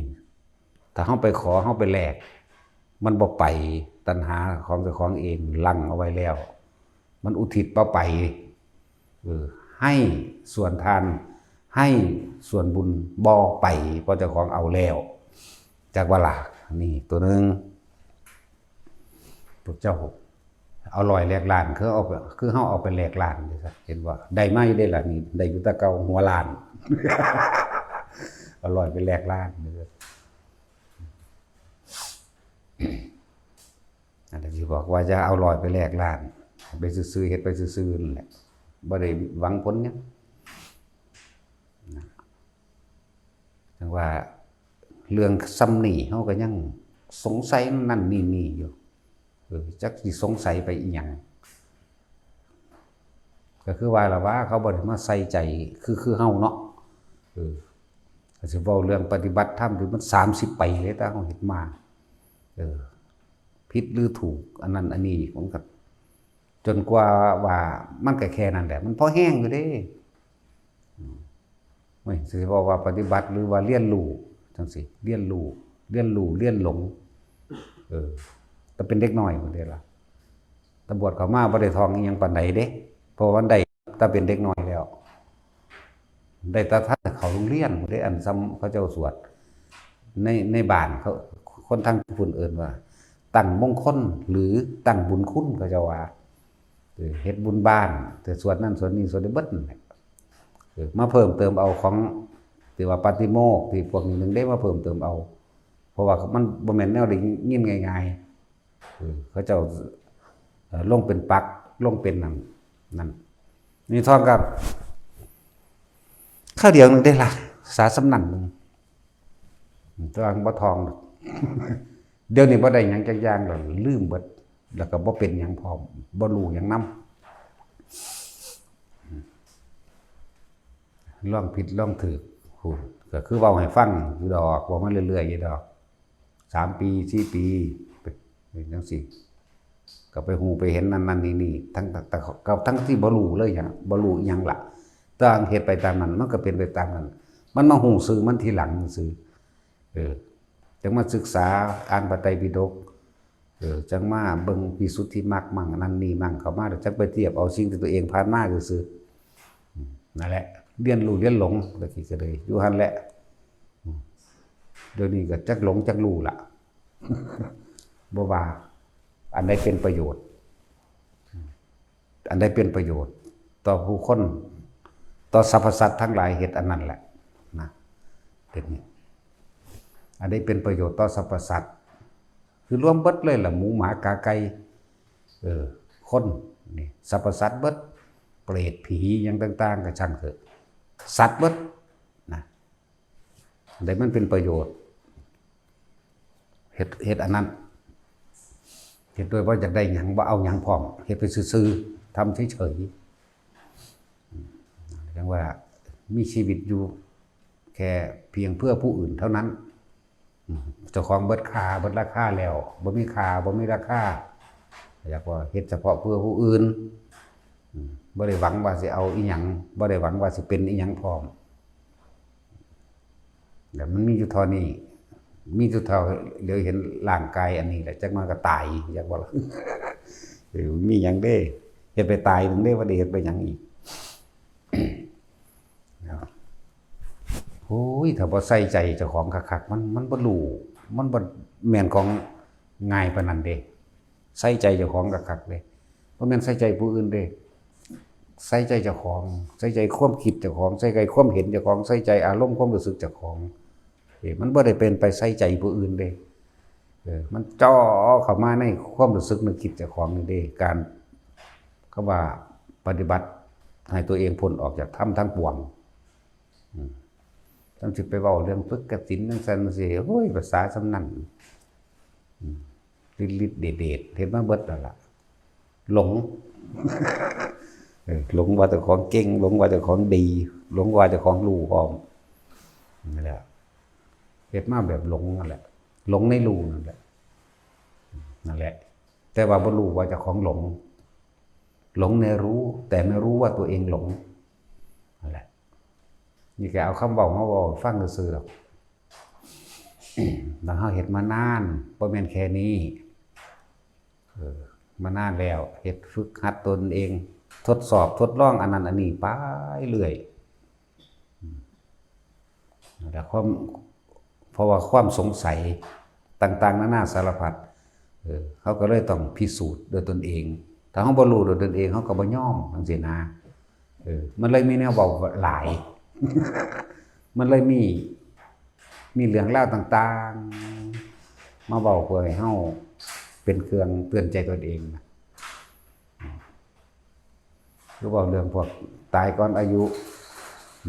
ຖ້າເຮົາໄປຂໍ ເຮົາໄປແລກ ມັນບໍ່ໄປ. ຕັນຫາຂອງເຈົ້າຂອງເອງລັງເອົາໄວ້ແລ້ວ ມັນອຸທິດບໍ່ໄປ. ເອີ ໃຫ້ສ່ວນທານ ໃຫ້ສ່ວນບຸນບໍ່ໄປ ເພາະເຈົ້າຂອງເອົາແລ້ວ. ຈັກວ່າລະ ນີ້ໂຕໜຶ່ງ ພວກເຈົ້າເອົາຮ້ອຍແລກລ້ານ ຄືເອົາ ຄືເຮົາເອົາໄປແລກລ້ານ ເຫັນບໍ່? ໄດ້ມາຢູ່ເດ້ລະນີ້ ໄດ້ຢູ່ແຕ່ເກົ່າຫົວລ້ານ ເອົາຮ້ອຍໄປແລກລ້ານ. ອັນນັ້ນຊິບອກວ່າຢ່າເອົາຮ້ອຍໄປແລກລ້ານ ໄປຊື່ໆ ເຮັດໄປຊື່ໆນັ້ນແຫຼະ ບໍ່ໄດ້ຫວັງຜົນຫຍັງ. ຈັ່ງວ່າເລື່ອງຊຳນີ້ເຮົາກໍຍັງສົງໄສນັ້ນນີ້ນີ້ຢູ່ ເອີ ຈັກຊິສົງໄສໄປອີ່ຫຍັງ. ກໍຄືວ່າລະວ່າ ເຂົາບໍ່ໄດ້ມາໃສ່ໃຈຄື ຄືເຮົາເນາະ. ເອີ ກໍຊິເວົ້າເລື່ອງປະຕິບັດທຳທີ່ມັນສາມສິບປີເດ້ ແຕ່ເຮົາເຮັດມາ ເອີ ຜິດຫຼືຖືກ ອັນນັ້ນອັນນີ້ ມັນກໍ ຈົນກວ່າວ່າ ມັນກໍແຄ່ນັ້ນແຫຼະ ມັນພໍແຮງຢູ່ເດ້. ອືມ ໂອ້ຍ ຊິເວົ້າວ່າປະຕິບັດ ຫຼືວ່າຮຽນຮູ້ຈັ່ງຊີ້ ຮຽນຮູ້ ຮຽນຮູ້ ຮຽນຫຼົງ ເອີ ແຕ່ເປັນເດັກນ້ອຍພຸ້ນເດ້ລະ. ຕຳຫຼວດເຂົ້າມາບໍ່ໄດ້ທ່ອງອີ່ຫຍັງປານໃດເດ້ ເພາະວ່າມັນໄດ້ ແຕ່ເປັນເດັກນ້ອຍແລ້ວ ໄດ້ແຕ່ທັນເຂົ້າໂຮງຮຽນພຸ້ນເດ້. ອັນຊ່ຳເຂົາເຈົ້າສວດໃນ ໃນບ້ານເຂົາ ຄົນທາງພຸ້ນເອີ້ນວ່າຕັ້ງມົງຄົນ ຫຼື ຕັ້ງບຸນຄຸນ ເຂົາເຈົ້າວ່າ ເອີ ເຮັດບຸນບ້ານ ແຕ່ສວດນັ້ນສວດນີ້ ສວດໄດ້ເບິດນັ້ນແຫຼະ. ເອີ ມາເພີ່ມເຕີມເອົາຂອງທີ່ວ່າປາຕິໂມກ ທີ່ພວກນີ້ໜຶ່ງເດ້ ມາເພີ່ມເຕີມເອົາ ເພາະວ່າມັນບໍ່ແມ່ນແນວໄດ້ຍິນງ່າຍໆ. ເອີ ເຂົາເຈົ້າ ເອີ ລົງເປັນປັກ ລົງເປັນນັ້ນ ນັ້ນ ນີ້ທ່ອງກັບຄາວດຽວໜຶ່ງເດ້ລະ ສາສຳນັ້ນໜຶ່ງ ແຕ່ວ່າບໍ່ທ່ອງດອກ. ດຽວນີ້ບໍ່ໄດ້ຫຍັງຈັກຢ່າງດອກ ລືມເບິດ ແລ້ວກໍບໍ່ເປັນຫຍັງພ້ອມ ບໍ່ຮູ້ຫຍັງນຳ. ລອງຜິດລອງຖືກ ໂຫ ກໍຄືເວົ້າໃຫ້ຟັງຢູ່ດອກ ເວົ້າມາເລື້ອຍໆຢູ່ດອກ ສາມປີ ສີ່ປີ ເປັນ ເປັນຈັ່ງຊີ້ ກໍໄປຮູ້ໄປເຫັນນັ້ນໆນີ້ໆ ທັງ ທັງ ທັງທີ່ບໍ່ຮູ້ເລີຍຫຍັງ ບໍ່ຮູ້ອີ່ຫຍັງລະ ຕ່າງເຮັດໄປຕາມນັ້ນ ມັນກໍເປັນໄປຕາມນັ້ນ ມັນມາຮູ້ຊື່ມັນທີຫຼັງຊື່ ເອີ ຈັ່ງມາສຶກສາອ່ານພະໄຕປິດົກ ເອີ ຈັ່ງມາເບິ່ງວິສຸດທິມັກມັ້ງ ອັນນັ້ນນີ້ມັ້ງ ເຂົ້າມາແລ້ວຈັ່ງໄປທຽບເອົາສິ່ງທີ່ຕົວເອງຜ່ານມາຊື່ໆ. ອືມ ນັ້ນແຫຼະ ຮຽນຮູ້ຮຽນຫຼົງ ແລ້ວກໍເລີຍຢູ່ຫັ້ນແຫຼະ. ອືມ ດຽວນີ້ກໍຈັກຫຼົງຈັກຮູ້ລະ ບໍ່ວ່າອັນໃດເປັນປະໂຫຍດ ອັນໃດເປັນປະໂຫຍດຕໍ່ຜູ້ຄົນ ຕໍ່ສັບພະສັດທັງຫຼາຍ ເຮັດອັນນັ້ນແຫຼະນະ ເຮັດນີ້ ອັນໃດເປັນປະໂຫຍດຕໍ່ສັບພະສັດ ຄືລວມເບິດເລີຍລະ ໝູ ໝາ ກາ ໄກ່ ເອີ ຄົນນີ້ ສັບພະສັດເບິດ ເປຣດ ຜີ ຫຍັງຕ່າງໆ ກໍຊ່າງເຖາະ ສັດເບິດນະ. ໃດມັນເປັນປະໂຫຍດ ເຮັດ ເຮັດອັນນັ້ນ ເຮັດໂດຍບໍ່ຢາກໄດ້ຫຍັງ ບໍ່ເອົາຫຍັງພ້ອມ ເຮັດໄປຊື່ໆ ທຳເສີຍໆ. ຈັ່ງວ່າມີຊີວິດຢູ່ແຄ່ພຽງເພື່ອຜູ້ອື່ນເທົ່ານັ້ນ. ເຈົ້າຂອງເບິດຄ່າເບິດລາຄາແລ້ວ ບໍ່ມີຄ່າບໍ່ມີລາຄາ ຢາກວ່າເຮັດສະເພາະເພື່ອຜູ້ອື່ນ ບໍ່ໄດ້ຫວັງວ່າຊິເອົາອີ່ຫຍັງ ບໍ່ໄດ້ຫວັງວ່າຊິເປັນອີ່ຫຍັງພ້ອມ. ແລ້ວມັນມີຢູ່ເທົ່ານີ້ ມີຢູ່ເທົ່າຫຼຽວເຫັນຮ່າງກາຍອັນນີ້ແຫຼະ ຈັກໜ່ອຍກໍຕາຍ ຈັກບໍ່ລະ ເອີ ມີຫຍັງເດ້ ເຮັດໄປຕາຍໜຶ່ງເດ້ ບໍ່ໄດ້ເຮັດໄປຫຍັງອີກ. ໂອ້ຍ ຖ້າບໍ່ໃສ່ໃຈເຈົ້າຂອງຄັກໆ ມັນ ມັນບໍ່ຮູ້ ມັນບໍ່ແມ່ນຂອງງ່າຍປານນັ້ນເດ້. ໃສ່ໃຈເຈົ້າຂອງຄັກໆເດ້ ບໍ່ແມ່ນໃສ່ໃຈຜູ້ອື່ນເດ້ ໃສ່ໃຈເຈົ້າຂອງ ໃສ່ໃຈຄວາມຄິດເຈົ້າຂອງ ໃສ່ໃຈຄວາມເຫັນເຈົ້າຂອງ ໃສ່ໃຈອາລົມຄວາມຮູ້ສຶກເຈົ້າຂອງ. ເອີ ມັນບໍ່ໄດ້ເປັນໄປໃສ່ໃຈຜູ້ອື່ນເດ້ ເອີ ມັນເຈາະເຂົ້າມາໃນຄວາມຮູ້ສຶກນຶກຄິດເຈົ້າຂອງນີ້ເດ້ ການ ຄຳວ່າປະຕິບັດໃຫ້ຕົວເອງພົ້ນອອກຈາກທຳທັງປວງ. ອືມ ຈຳຊິໄປເວົ້າເລື່ອງຝຶກກະສິນຈັ່ງຊັ້ນຈັ່ງຊີ້ ໂອ້ຍ ພາສາສ່ຳນັ້ນ ອືມ ລິດໆເດດໆ ເຮັດມາເບິດແລ້ວລະ ຫຼົງ ເອີ ຫຼົງວ່າເຈົ້າຂອງເກັ່ງ ຫຼົງວ່າເຈົ້າຂອງດີ ຫຼົງວ່າເຈົ້າຂອງຮູ້ພ້ອມ ນັ້ນແຫຼະ ເຮັດມາແບບຫຼົງນັ້ນແຫຼະ ຫຼົງໃນຮູ້ນັ້ນແຫຼະ ນັ້ນແຫຼະ ແຕ່ວ່າບໍ່ຮູ້ວ່າເຈົ້າຂອງຫຼົງ ຫຼົງໃນຮູ້ ແຕ່ໄມ່ຮູ້ວ່າຕົວເອງຫຼົງ ນັ້ນແຫຼະ. ນີ້ແກເອົາຄຳເວົ້າມາເວົ້າໃຫ້ຟັງຊື່ໆດອກ. ແລ້ວເຮົາເຮັດມານານ ບໍ່ແມ່ນແຄ່ນີ້ ເອີ ມານານແລ້ວ ເຮັດຝຶກຫັດຕົນເອງ ທົດສອບທົດລອງອັນນັ້ນອັນນີ້ໄປເລື້ອຍ. ແລ້ວຄວາມ ເພາະວ່າຄວາມສົງໄສຕ່າງໆນານາສາລະພັດ ເອີ ເຮົາກໍເລີຍຕ້ອງພິສູດດ້ວຍຕົນເອງ. ຖ້າເຮົາບໍ່ຮູ້ດ້ວຍຕົນເອງ ເຮົາກໍບໍ່ຍອມ ຈັ່ງຊີ້ນະ. ເອີ ມັນເລີຍມີແນວເວົ້າຫຼາຍ ມັນເລີຍມີ ມີເລື່ອງລາວຕ່າງໆມາເວົ້າເພື່ອໃຫ້ເຮົາເປັນເຄື່ອງເຕືອນໃຈຕົນເອງນະ. ຄືເວົ້າເລື່ອງພວກຕາຍກ່ອນອາຍຸ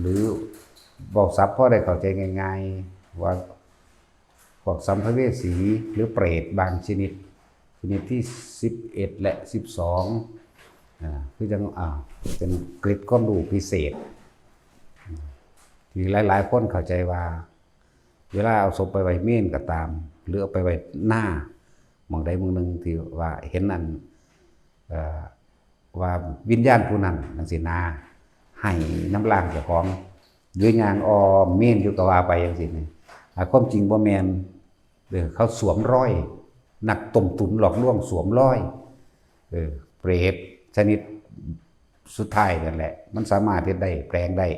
ຫຼື ເວົ້າສັບພໍໄດ້ເຂົ້າໃຈງ່າຍໆ ວ່າພວກສຳພະເວສີ ຫຼື ເປດບາງຊະນິດ ຊະນິດທີສິບເອັດ ແລະ ສິບສອງ ອາ ຄືຈັ່ງ ອາ ເປັນເກຣັດຄວາມຮູ້ພິເສດ ທີ່ຫຼາຍໆຄົນເຂົ້າໃຈວ່າ ເວລາເອົາສົບໄປໄວ້ເມນກໍຕາມ ຫຼື ເອົາໄປໄວ້ນາ ໝ່ອງໃດໝ່ອງໜຶ່ງ ທີ່ວ່າເຫັນອັນ ເອີ ວ່າວິນຍານຜູ້ນັ້ນ ຈັ່ງຊີ້ນະ ໃຫ້ນຳຮ່າງເຈົ້າຂອງ ຫຼື ຍ່າງອ້ອມເມນຢູ່ກໍວ່າໄປ ຈັ່ງຊີ້ນະ. ອາ ຄວາມຈິງບໍ່ແມ່ນ ເອີ ເຂົາສວມລອຍ ນັກຕົ້ມຕຸ໋ນຫຼອກລວງສວມລອຍ ເອີ ເປດຊະນິດສຸດທ້າຍນັ້ນແຫຼະ ມັນສາມາດເຮັດໄດ້ ແປງໄດ້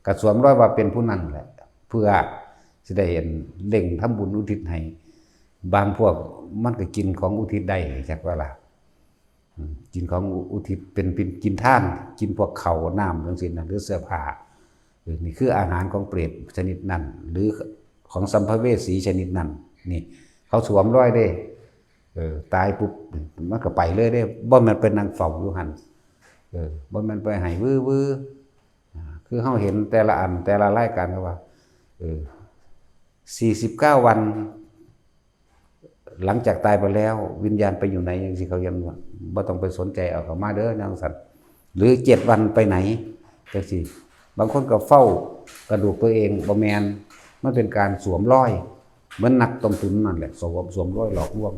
ກະສວມລອຍວ່າເປັນຜູ້ນັ້ນແຫຼະ ເພື່ອຊິໄດ້ ອັນ ເລັ່ງທຳບຸນອຸທິດໃຫ້. ບາງພວກມັນກໍກິນຂອງອຸທິດໄດ້ ຈັກວ່າລະ ອືມ ກິນຂອງອຸທິດເປັນ ເປັນກິນທານ ກິນພວກເຂົ້ານ້ຳຈັ່ງຊີ້ນະ ຫຼືເສື້ອຜ້າ. ເອີ ນີ້ຄືອາຫານຂອງເປດຊະນິດນັ້ນ ຫຼືຂອງສຳພະເວສີຊະນິດນັ້ນ. ນີ້ເຂົາສວມລອຍເດ້ ເອີ ຕາຍປຸບມັນກໍໄປເລີຍເດ້ ບໍ່ແມ່ນໄປນັ່ງເຝົ້າຢູ່ຫັ້ນ ເອີ ບໍ່ແມ່ນໄປໃຫ້ວືໆ ອາ ຄືເຮົາເຫັນແຕ່ລະອັນ ແຕ່ລະລາຍການ ເຂົາວ່າ ເອີ ສີ່ສິບເກົ້າວັນ ຫຼັງຈາກຕາຍໄປແລ້ວ ວິນຍານໄປຢູ່ໃນ ຈັ່ງຊີ້ ເຂົາຍັງບໍ່ຕ້ອງໄປສົນໃຈເອົາເຂົ້າມາເດີ ຈັ່ງຊັ້ນ ຫຼືເຈັດວັນໄປໃນ ຈັ່ງຊີ້. ບາງຄົນກໍເຝົ້າກະດູກຕົວເອງ ບໍ່ແມ່ນ ມັນເປັນການສວມລອຍ ເໝືອນນັກຕົ້ມຕຸ໋ນນັ້ນແຫຼະ ສວມ ສວມລອຍຫຼອກລວງ.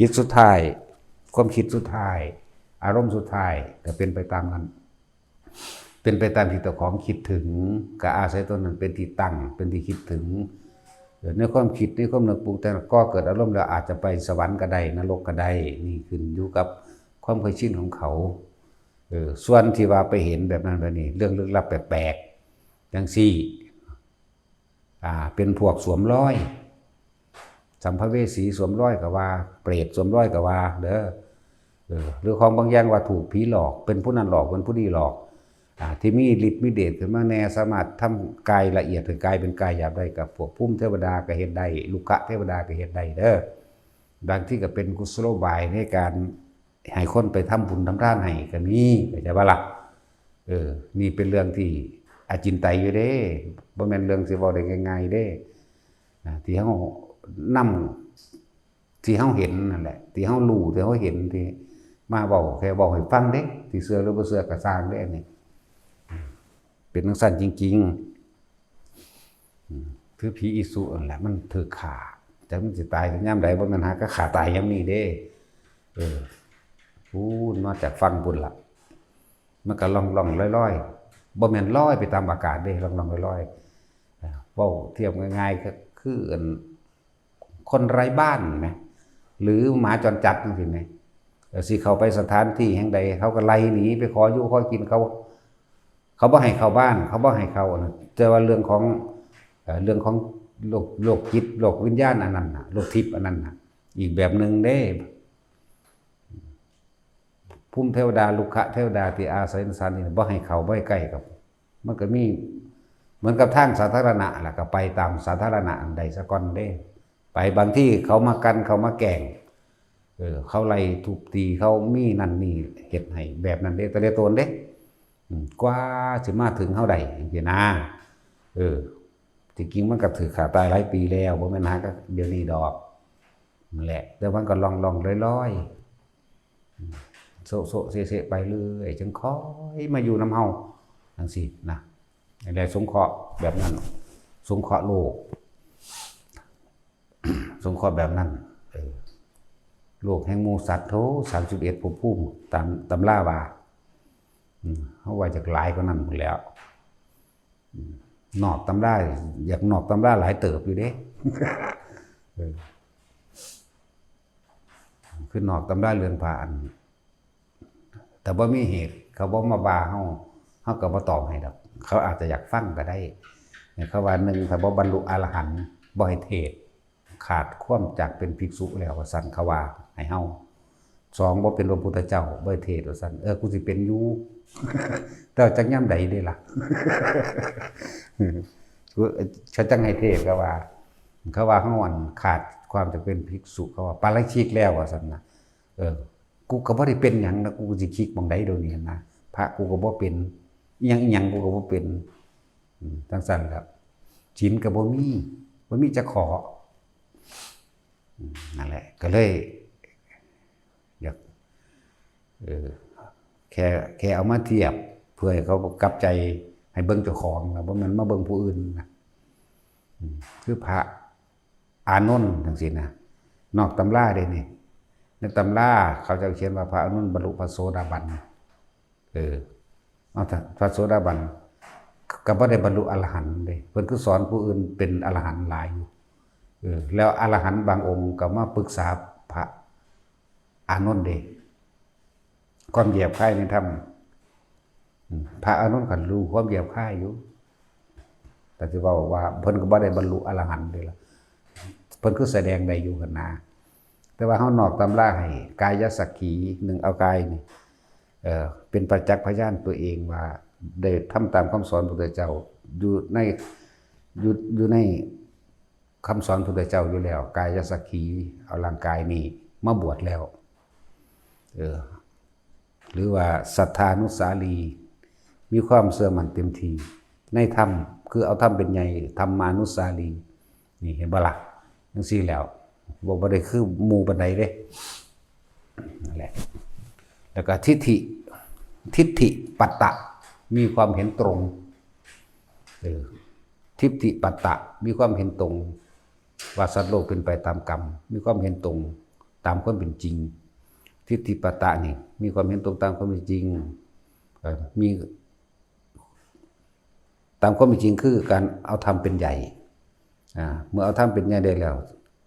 ຈິດສຸດທ້າຍ ຄວາມຄິດສຸດທ້າຍ ອາລົມສຸດທ້າຍ ກໍເປັນໄປຕາມນັ້ນ. ເປັນໄປຕາມທີ່ເຈົ້າຂອງຄິດເຖິງ ກໍອາໄສຕົວນັ້ນເປັນທີ່ຕັ້ງ ເປັນທີ່ຄິດເຖິງ. ໃນຄວາມຄິດ ໃນຄວາມນຶກປຸງແຕ່ງ ກໍເກີດອາລົມແລ້ວ ອາດຈະໄປສະຫວັນກໍໄດ້ ນະລົກກໍໄດ້ ນີ້ຂຶ້ນຢູ່ກັບຄວາມເຄີຍຊິນຂອງເຂົາ. ເອີ ສ່ວນທີ່ວ່າໄປເຫັນແບບນັ້ນແບບນີ້ ເລື່ອງລຶກລັບແປກໆ ຈັ່ງຊີ້ ອ່າ ເປັນພວກສວມລອຍ ສຳພະເວສີສວມລອຍກໍວ່າ ເປດສວມລອຍກໍວ່າເດີ ເອີ ຫຼືຂອງບາງຢ່າງວ່າຖືກຜີຫຼອກ ເປັນຜູ້ນັ້ນຫຼອກ ເປັນຜູ້ນີ້ຫຼອກ ອ່າ ທີ່ມີລິດມີເດດຂຶ້ນມາແດ່ ສາມາດທຳກາຍລະອຽດໃຫ້ກາຍເປັນກາຍຫຍາບໄດ້ ກັບພວກພູມເທວະດາກໍເຮັດໄດ້ ລຸກຂະເທວະດາກໍເຮັດໄດ້ເດີ. ບາງທີກໍເປັນກຸສະໂລບາຍໃນການ ໃຫ້ຄົນໄປທຳບຸນທຳທານໃຫ້ກໍມີ ເຂົ້າໃຈບໍ່ລະ? ເອີ ນີ້ເປັນເລື່ອງທີ່ອາຈິນໄຕຢູ່ເດ້ ບໍ່ແມ່ນເລື່ອງຊິເວົ້າໄດ້ງ່າຍໆເດ້ ນະ ທີ່ເຮົານຳ ທີ່ເຮົາເຫັນນັ້ນແຫຼະ ທີ່ເຮົາຮູ້ ທີ່ເຮົາເຫັນ ທີ່ມາເວົ້າ ແຄ່ເວົ້າໃຫ້ຟັງເດ້ ຊິເຊື່ອຫຼືບໍ່ເຊື່ອກໍຊ່າງເດ້ ອັນນີ້ ເປັນຈັ່ງຊັ້ນຈິງໆ. ອືມ ຄືຜີອີສຸນັ້ນແຫຼະ ມັນຖືກຂ້າ ຈັກມັນຊິຕາຍແຕ່ຍາມໃດ ບໍ່ແມ່ນຫາກໍຂ້າຕາຍຍາມນີ້ເດ້. ເອີ ປູ້ນມາຈາກຝັ່ງພຸ້ນລະ ມັນກໍລ່ອງໆລອຍໆ ບໍ່ແມ່ນລອຍໄປຕາມອາກາດເດ້ ລ່ອງໆລອຍໆ. ເວົ້າທຽບງ່າຍໆ ກໍຄືອັນ ຄົນໄຮ້ບ້ານແໝ ຫຼືໝາຈອນຈັດຈັ່ງຊີ້ແໝ ເອີ ຊິເຂົ້າໄປສະຖານທີ່ແຫ່ງໃດ ເຂົາກໍໄລ່ໜີໄປຂໍຢູ່ຂໍກິນ ເຂົາ ເຂົາບໍ່ໃຫ້ເຂົ້າບ້ານ ເຂົາບໍ່ໃຫ້ເຂົ້າ ແຕ່ວ່າເລື່ອງຂອງ ເອີ ເລື່ອງຂອງໂລກ ໂລກຈິດ ໂລກວິນຍານອັນນັ້ນນະ ໂລກທິບອັນນັ້ນນະ ອີກແບບໜຶ່ງເດ້. ພູມເທວະດາ ລຸກຂະເທວະດາທີ່ອາໄສສະຖານທີ່ບໍ່ໃຫ້ເຂົ້າ ບໍ່ໃຫ້ໃກ້ກັບ ມັນກໍມີເໝືອນກັບທາງສາທາລະນະລະ ກໍໄປຕາມສາທາລະນະອັນໃດສາກ່ອນເດ້. ໄປບາງທີເຂົາມາກັ່ນ ເຂົາມາແກ່ງ ເອີ ເຂົາໄລ່ທຸບຕີ ເຂົາມີນັ້ນນີ້ເຮັດໃຫ້ແບບນັ້ນເດ້ ແຕ່ລະຕົນເດ້ ອືມ ກວ່າຊິມາເຖິງເຮົາໄດ້ຈັ່ງຊີ້ນະ. ເອີ ທີ່ຈິງມັນກໍຖືກຂ້າຕາຍຫຼາຍປີແລ້ວ ບໍ່ແມ່ນຫາກໍດຽວນີ້ດອກ ນັ້ນແຫຼະ ແຕ່ມັນກໍລ່ອງໆລອຍໆ ໂຊະໂຊະເຊະເຊະໄປເລື້ອຍ ຈຶ່ງຄ່ອຍມາຢູ່ນຳເຮົາຈັ່ງຊີ້ນະ. ແລະສົງເຄາະແບບນັ້ນ ສົງເຄາະໂລກ ສົງເຄາະແບບນັ້ນ ເອີ ໂລກແຫ່ງໝູ່ສັດ ໂທ ສາມສິບເອັດພົບພູມ ຕາມຕຳລາວ່າ ອືມ ເຮົາວ່າຈະຫຼາຍກວ່ານັ້ນພຸ້ນແຫຼ້ວ ອືມ ນອກຕຳລາ ຢາກນອກຕຳລາຫຼາຍເຕີບຢູ່ເດ້ ເອີ ຄືນອກຕຳລາເລື່ອງພະ ອັນ ຖ້າບໍ່ມີເຫດ ເຂົາບໍ່ມາວ່າເຮົາ ເຮົາກໍບໍ່ຕອບໃຫ້ດອກ. ເຂົາອາດຈະຢາກຟັງກໍໄດ້. ເຂົາວ່າ ໜຶ່ງ ຖ້າບໍ່ບັນລຸອະລະຫັນ ບໍ່ໃຫ້ເທດ ຂາດຄວາມຈາກເປັນພິກສຸແລ້ວ ວ່າຊັ້ນ ເຂົາວ່າໃຫ້ເຮົາ. ສອງ ບໍ່ເປັນພະພຸດທະເຈົ້າ ບໍ່ໃຫ້ເທດ ວ່າຊັ້ນ. ເອີ ກູຊິເປັນຢູ່ ແຕ່ວ່າຈັກຍາມໃດເດ້ລະ ເຂົາຈັ່ງໃຫ້ເທດ ເຂົາວ່າ ເຂົາວ່າເຮົາ ອັນ ຂາດຄວາມຈາກເປັນພິກສຸ ເຂົາວ່າປາຣາຊິກແລ້ວ ວ່າຊັ້ນນະ. ເອີ ກູກໍບໍ່ໄດ້ເປັນຫຍັງນະ ກູຊິຄິດໝ່ອງໃດດຽວນີ້ນະ ພະກູກໍບໍ່ເປັນ ອີ່ຫຍັງອີ່ຫຍັງກູກໍບໍ່ເປັນ. ອືມ ຈັ່ງຊັ້ນແຫຼະ ສິນກໍບໍ່ມີ ບໍ່ມີຈັກຂໍ້. ອືມ ນັ້ນແຫຼະ ກໍເລີຍຢາກ ເອີ ແຄ່ ແຄ່ເອົາມາທຽບ ເພື່ອໃຫ້ເຂົາກັບໃຈ ໃຫ້ເບິ່ງເຈົ້າຂອງນະ ບໍ່ແມ່ນມາເບິ່ງຜູ້ອື່ນນະ. ອືມ ຄືພະ ອານົນຈັ່ງຊີ້ນະ ນອກຕຳລາເດ້ນີ້. ໃນຕຳລາເຂົາເຈົ້າຂຽນວ່າພະອານົນບັນລຸພະໂສດາບັນ. ເອີ ເອົາ ພະໂສດາບັນກໍບໍ່ໄດ້ບັນລຸອະລະຫັນເດ້ ເພິ່ນຄືສອນຜູ້ອື່ນເປັນອະລະຫັນຫຼາຍຢູ່. ເອີ ແລ້ວອະລະຫັນບາງອົງກໍມາປຶກສາພະອານົນເດ້ ຄວາມແຍບຄາຍໃນທຳ. ອືມ ພະອານົນກໍຮູ້ຄວາມແຍບຄາຍຢູ່ ແຕ່ຊິເວົ້າວ່າເພິ່ນກໍບໍ່ໄດ້ບັນລຸອະລະຫັນເດ້ລະ ເພິ່ນຄືສະແດງໄດ້ຢູ່ຫັ້ນນາ. ແຕ່ວ່າເຮົານອກຕຳລາໃຫ້ກາຍະສັກຂີ ໜຶ່ງ ເອົາກາຍນີ້ ເອີ ເປັນປະຈັກພະຍານຕົວເອງວ່າໄດ້ທຳຕາມຄຳສອນພະພຸດທະເຈົ້າ ຢູ່ໃນ ຢູ່ ຢູ່ໃນ ຄຳສອນພຸດທະເຈົ້າຢູ່ແລ້ວ ກາຍະສັກຂີ ເອົາຮ່າງກາຍນີ້ມາບວດແລ້ວ ເອີ ຫຼືວ່າສັດທານຸສາລີ ມີຄວາມເຊື່ອໝັ້ນເຕັມທີ່ໃນທຳ ຄືເອົາທຳເປັນໃຫຍ່ ທຳມານຸສາລີ ນີ້ເຫັນບໍ່ລະ? ຈັ່ງຊີ້ແລ້ວ ບໍ່ ບໍ່ໄດ້ຄືໝູ່ປານໃດເດ້. ນັ້ນແຫຼະ ແລ້ວກໍທິດຖິ ທິດຖິປັດຕະ ມີຄວາມເຫັນຕົງ ເອີ ທິດຖິປັດຕະ ມີຄວາມເຫັນຕົງວ່າສັດໂລກເປັນໄປຕາມກຳ ມີຄວາມເຫັນຕົງຕາມຄວາມເປັນຈິງ. ທິດຖິປັດຕະນີ້ ມີຄວາມເຫັນຕົງຕາມຄວາມເປັນຈິງ ເອີ ມີ ຕາມຄວາມເປັນຈິງຄືການເອົາທຳເປັນໃຫຍ່ ອາ ເມື່ອເອົາທຳເປັນໃຫຍ່ໄດ້ແລ້ວ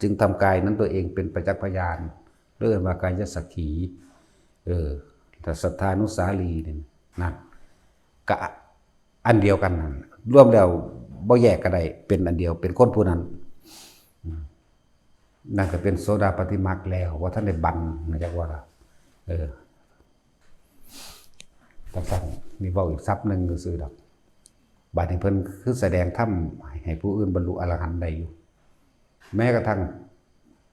ຈຶ່ງທຳກາຍນັ້ນຕົວເອງເປັນປະຈັກພະຍານ ເອີ້ນວ່າກາຍະສັກຂີ ເອີ ແລະ ສັດທານຸສາລີນີ້ ນັ້ນກະອັນດຽວກັນນັ້ນ ລວມແລ້ວບໍ່ແຍກກໍໄດ້ ເປັນອັນດຽວ ເປັນຄົນຜູ້ນັ້ນ ອືມ ນັ້ນກໍເປັນໂສດາປັດຕິມັກແລ້ວ ບໍ່ທັນໄດ້ບັນ ຮູ້ຈັກບໍ່ລະ? ເອີ ຈັ່ງຊັ້ນ ນີ້ເວົ້າອີກສັບໜຶ່ງຊື່ໆດອກ. ບາດນີ້ເພິ່ນຄືສະແດງທຳໃຫ້ຜູ້ອື່ນບັນລຸອະລະຫັນໄດ້ຢູ່ ແມ້ກະທັ່ງ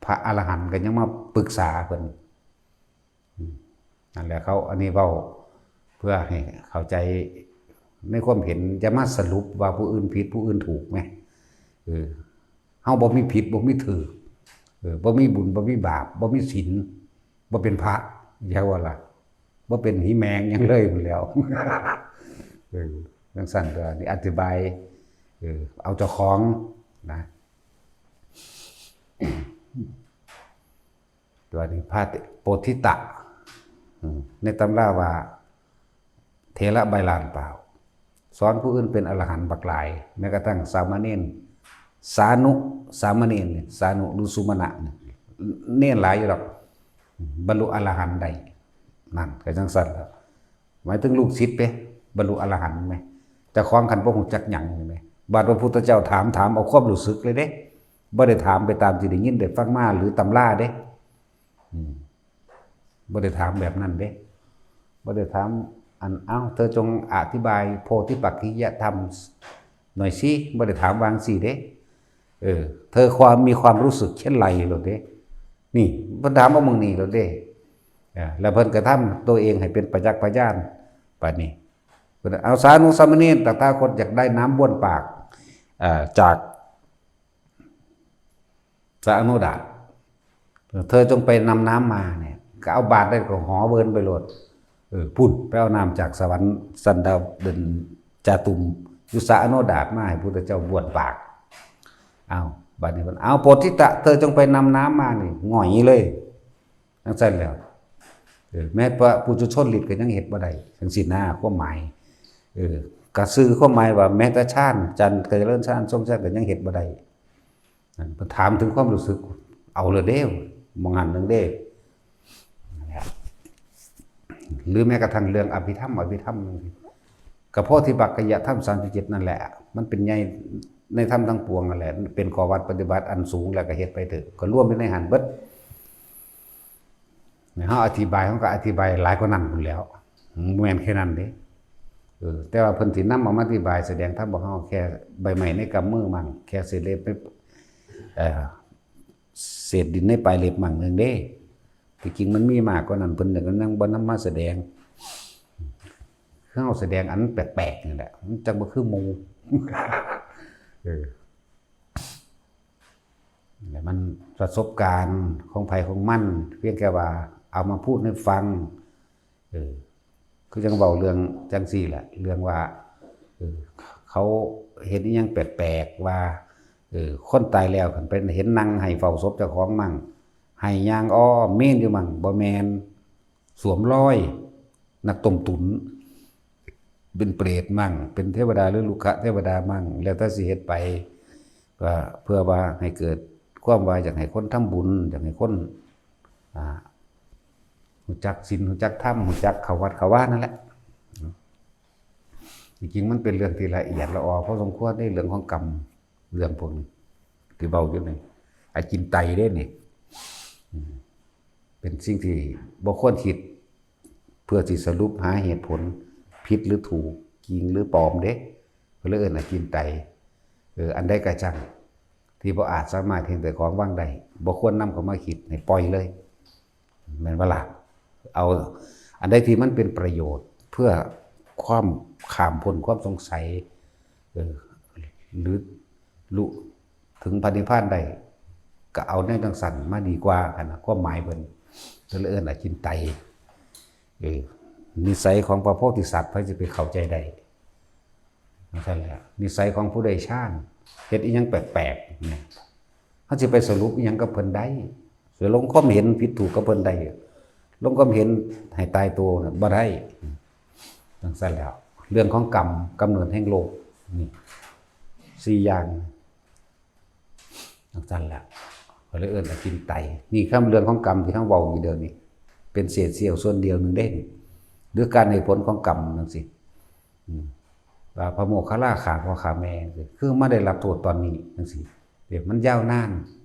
ພະອະລະຫັນກໍຍັງມາປຶກສາເພິ່ນ. ອືມ ນັ້ນແຫຼະ ເຂົາ ອັນນີ້ເວົ້າເພື່ອໃຫ້ເຂົ້າໃຈໃນຄວາມເຫັນ ຢ່າມາສະຫຼຸບວ່າຜູ້ອື່ນຜິດ ຜູ້ອື່ນຖືກແມ. ເອີ ເຮົາບໍ່ມີຜິດ ບໍ່ມີຖືກ ເອີ ບໍ່ມີບຸນ ບໍ່ມີບາບ ບໍ່ມີສິນ ບໍ່ເປັນພະ ຢ່າວ່າລະ ບໍ່ເປັນຫີແມງຫຍັງເລີຍພຸ້ນແລ້ວ. ເອີ ຈັ່ງຊັ້ນກໍນີ້ອະທິບາຍ ເອີ ເອົາເຈົ້າຂອງນະ. ຕົວນີ້ພະໂປທິຕະ ອືມ ໃນຕຳລາວ່າເຖລະໃບລານປ່າວ ສອນຜູ້ອື່ນເປັນອະລະຫັນບັກຫຼາຍ ແມ້ກະທັ່ງສາມະເນນ ສານຸ ສາມະເນນ ສານຸ ຫຼື ສຸມະນະ ເນນຫຼາຍຢູ່ດອກ ບັນລຸອະລະຫັນໄດ້ ນັ້ນກໍຈັ່ງຊັ້ນແຫຼະ. ໝາຍເຖິງລູກສິດເດ້ ບັນລຸອະລະຫັນແມ ເຈົ້າຂອງຄັນບໍ່ຮູ້ຈັກຫຍັງນີ້ແມ ບາດພະພຸດທະເຈົ້າຖາມ ຖາມເອົາຄວາມຮູ້ສຶກເລີຍເດ້ ບໍ່ໄດ້ຖາມໄປຕາມທີ່ໄດ້ຍິນໄດ້ຟັງມາ ຫຼື ຕຳລາເດ້ ອືມ ບໍ່ໄດ້ຖາມແບບນັ້ນເດ້ ບໍ່ໄດ້ຖາມ ອັນ ເອົ້າ ເທີຈົ່ງອະທິບາຍໂພທິປັກຂິຍະທຳໜ່ອຍຊິ ບໍ່ໄດ້ຖາມວ່າຈັ່ງຊີ້ເດ້. ເອີ ເທີຄວາມ ມີຄວາມຮູ້ສຶກເຊັ່ນໃດໂລດເດ້ ນີ້ ເພິ່ນຖາມເອົາໝ່ອງນີ້ໂລດເດ້. ເອີ ແລ້ວເພິ່ນກະທຳຕົວເອງໃຫ້ເປັນປະຈັກພະຍານ ບາດນີ້ ເພິ່ນເອົາສານຸສາມະເນນ ຕະຖາຄົດຢາກໄດ້ນ້ຳບ້ວນປາກ ເອີ ຈາກ ສາອະໂນດາດ ເທີຈົ່ງໄປນຳນ້ຳມານີ້ ກໍເອົາບາດໄດ້ກໍຫໍເວີນໄປໂລດ ເອີ ພຸ້ນ ໄປເອົານ້ຳຈາກສະຫວັນ ສັນດາເປັນຈາຕຸມ ຢູ່ສາອະໂນດາດມາໃຫ້ພຸດທະເຈົ້າບ້ວນປາກ. ເອົາ ບາດນີ້ເພິ່ນ ເອົາ ໂປທິຕະ ເທີຈົ່ງໄປນຳນ້ຳມານີ້ ຫງອຍເລີຍ ຈັ່ງຊັ້ນແລ້ວ ເອີ ແມ້ພະປຸຖຸຊົນລິດກໍຍັງເຮັດບໍ່ໄດ້ ຈັ່ງຊີ້ນາ ຄວາມໝາຍ ເອີ ກະສື່ຄວາມໝາຍວ່າແມ້ແຕ່ຊານ ຈັນກະຈະເລີນຊານ ຊົງຊານກະຍັງເຮັດບໍ່ໄດ້. ເພິ່ນຖາມເຖິງຄວາມຮູ້ສຶກ ເອົາແລ້ວເດ້ ໝ່ອງຫັ້ນໜຶ່ງເດ້ ຫຼືແມ້ກະທັ່ງເລື່ອງອະພິທຳ ອະພິທຳ ກະໂພທິປັກຂະຍະທຳສາມສິບເຈັດນັ້ນແຫຼະ ມັນເປັນໃຫຍ່ໃນທຳທັງປວງນັ້ນແຫຼະ ເປັນຂໍ້ວັດປະຕິບັດອັນສູງ ແລ້ວກະເຮັດໄປເຖິງ ກະລວມຢູ່ໃນຫັ້ນເບິດ. ໃຫ້ເຮົາອະທິບາຍ ເຮົາກະອະທິບາຍຫຼາຍກວ່ານັ້ນພຸ້ນແລ້ວ ບໍ່ແມ່ນແຄ່ນັ້ນເດ້. ເອີ ແຕ່ວ່າເພິ່ນຊິນຳເອົາມາອະທິບາຍສະແດງທຳພວກເຮົາແຄ່ໃບໄມ້ໃນກຳມືມັ້ງ ແຄ່ເສດເລັບໃນ ເອີ ເສດດິນໃນປາຍເລັບມັ້ງໜຶ່ງເດ້. ທີ່ຈິງມັນມີມາກກວ່ານັ້ນ ເພິ່ນຍັງບໍ່ນຳມາສະແດງ. ຄືເຮົາສະແດງອັນແປກໆນີ້ແຫຼະ ມັນຈັ່ງບໍ່ຄືໝູ່. ເອີ ແລະມັນປະສົບການຂອງໃຜຂອງມັນ ພຽງແຕ່ວ່າເອົາມາພູດໃຫ້ຟັງ. ເອີ ຄືຈັ່ງເວົ້າເລື່ອງຈັ່ງຊີ້ແຫຼະ ເລື່ອງວ່າ ເອີ ເຂົາເຫັນອີ່ຫຍັງແປກໆ ວ່າ ເອີ ຄົນຕາຍແລ້ວ ຄັນເປັນເຫັນນັ່ງໄຫ້ເຝົ້າສົບເຈົ້າຂອງມັ້ງ ໄຫ້ຍ່າງອ້ອມເມນຢູ່ມັ້ງ ບໍ່ແມ່ນ ສວມລອຍ ນັກຕົ້ມຕຸ໋ນ ເປັນເປຣດມັ້ງ ເປັນເທວະດາ ຫຼື ລຸກຂະເທວະດາມັ້ງ ແລ້ວແຕ່ຊິເຮັດໄປ ກໍເພື່ອວ່າໃຫ້ເກີດຄວາມວ່າຢາກໃຫ້ຄົນທຳບຸນ ຢາກໃຫ້ຄົນ ອ່າ ຮູ້ຈັກສິນ ຮູ້ຈັກທຳ ຮູ້ຈັກເຂົ້າວັດເຂົ້າວານັ້ນແຫຼະ. ທີ່ຈິງມັນເປັນເລື່ອງທີ່ລະອຽດລະອໍພໍສົມຄວນເດ້ ເລື່ອງຂອງກຳ ເລື່ອງພວກນີ້ທີ່ເວົ້າຢູ່ນີ້ ອາຈິນໄຕເດ້ນີ້ ເປັນສິ່ງທີ່ບໍ່ຄວນຄິດ ເພື່ອຊິສະຫຼຸບຫາເຫດຜົນຜິດຫຼືຖືກ ຈິງຫຼືປອມເດ້ ເພິ່ນເລີຍເອີ້ນອາຈິນໄຕ. ເອີ ອັນໃດກະຊ່າງ ທີ່ບໍ່ອາດສາມາດເຫັນແຕ່ຂອງວາງໄດ້ ບໍ່ຄວນນຳເຂົ້າມາຄິດ ໃຫ້ປ່ອຍເລີຍ ແມ່ນບໍ່ລະ? ເອົາອັນໃດທີ່ມັນເປັນປະໂຫຍດ ເພື່ອຄວາມຂ້າມພົ້ນຄວາມສົງໄສ ເອີ ຫຼື ລຸເຖິງພະນິບພານໄດ້ ກະເອົາແນວຈັ່ງຊັ້ນມາດີກວ່າ ຫັ້ນນະ ຄວາມໝາຍເພິ່ນ ເພິ່ນເອີ້ນອາຈິນໄຕ. ເອີ ນິໄສຂອງພະໂພທິສັດ ໃຜຊິໄປເຂົ້າໃຈໄດ້? ຈັ່ງຊັ້ນແຫຼະ ນິໄສຂອງຜູ້ໄດ້ຊານ ເຮັດອີ່ຫຍັງແປກໆນີ້ ເຮົາຊິໄປສະຫຼຸບອີ່ຫຍັງກັບເພິ່ນໄດ້? ຊິລົງຄວາມເຫັນຜິດຖືກກັບເພິ່ນໄດ້? ລົງຄວາມເຫັນໃຫ້ຕາຍໂຕນະ ບໍ່ໄດ້. ຈັ່ງຊັ້ນແລ້ວ ເລື່ອງຂອງກຳ ກຳເນີດແຫ່ງໂລກ ນີ້ ສີ່ຢ່າງ ຈັ່ງຊັ້ນແຫຼະ ເຂົາເລີຍເອີ້ນອາຈິນໄຕ. ນີ້ຄຳເລື່ອງຂອງກຳທີ່ເຮົາເວົ້າຢູ່ດຽວນີ້ ເປັນເສດສ່ຽວສ່ວນດຽວໜຶ່ງເດ້ ຫຼື ການໃຫ້ຜົນຂອງກຳຈັ່ງຊີ້ ອືມ ວ່າພະໂມກຂະລາຂ້າພໍ່ຂ້າແມ່ ຄືມາໄດ້ຮັບໂທດຕອນນີ້ຈັ່ງຊີ້ ເດ້ ມັນຍາວນານ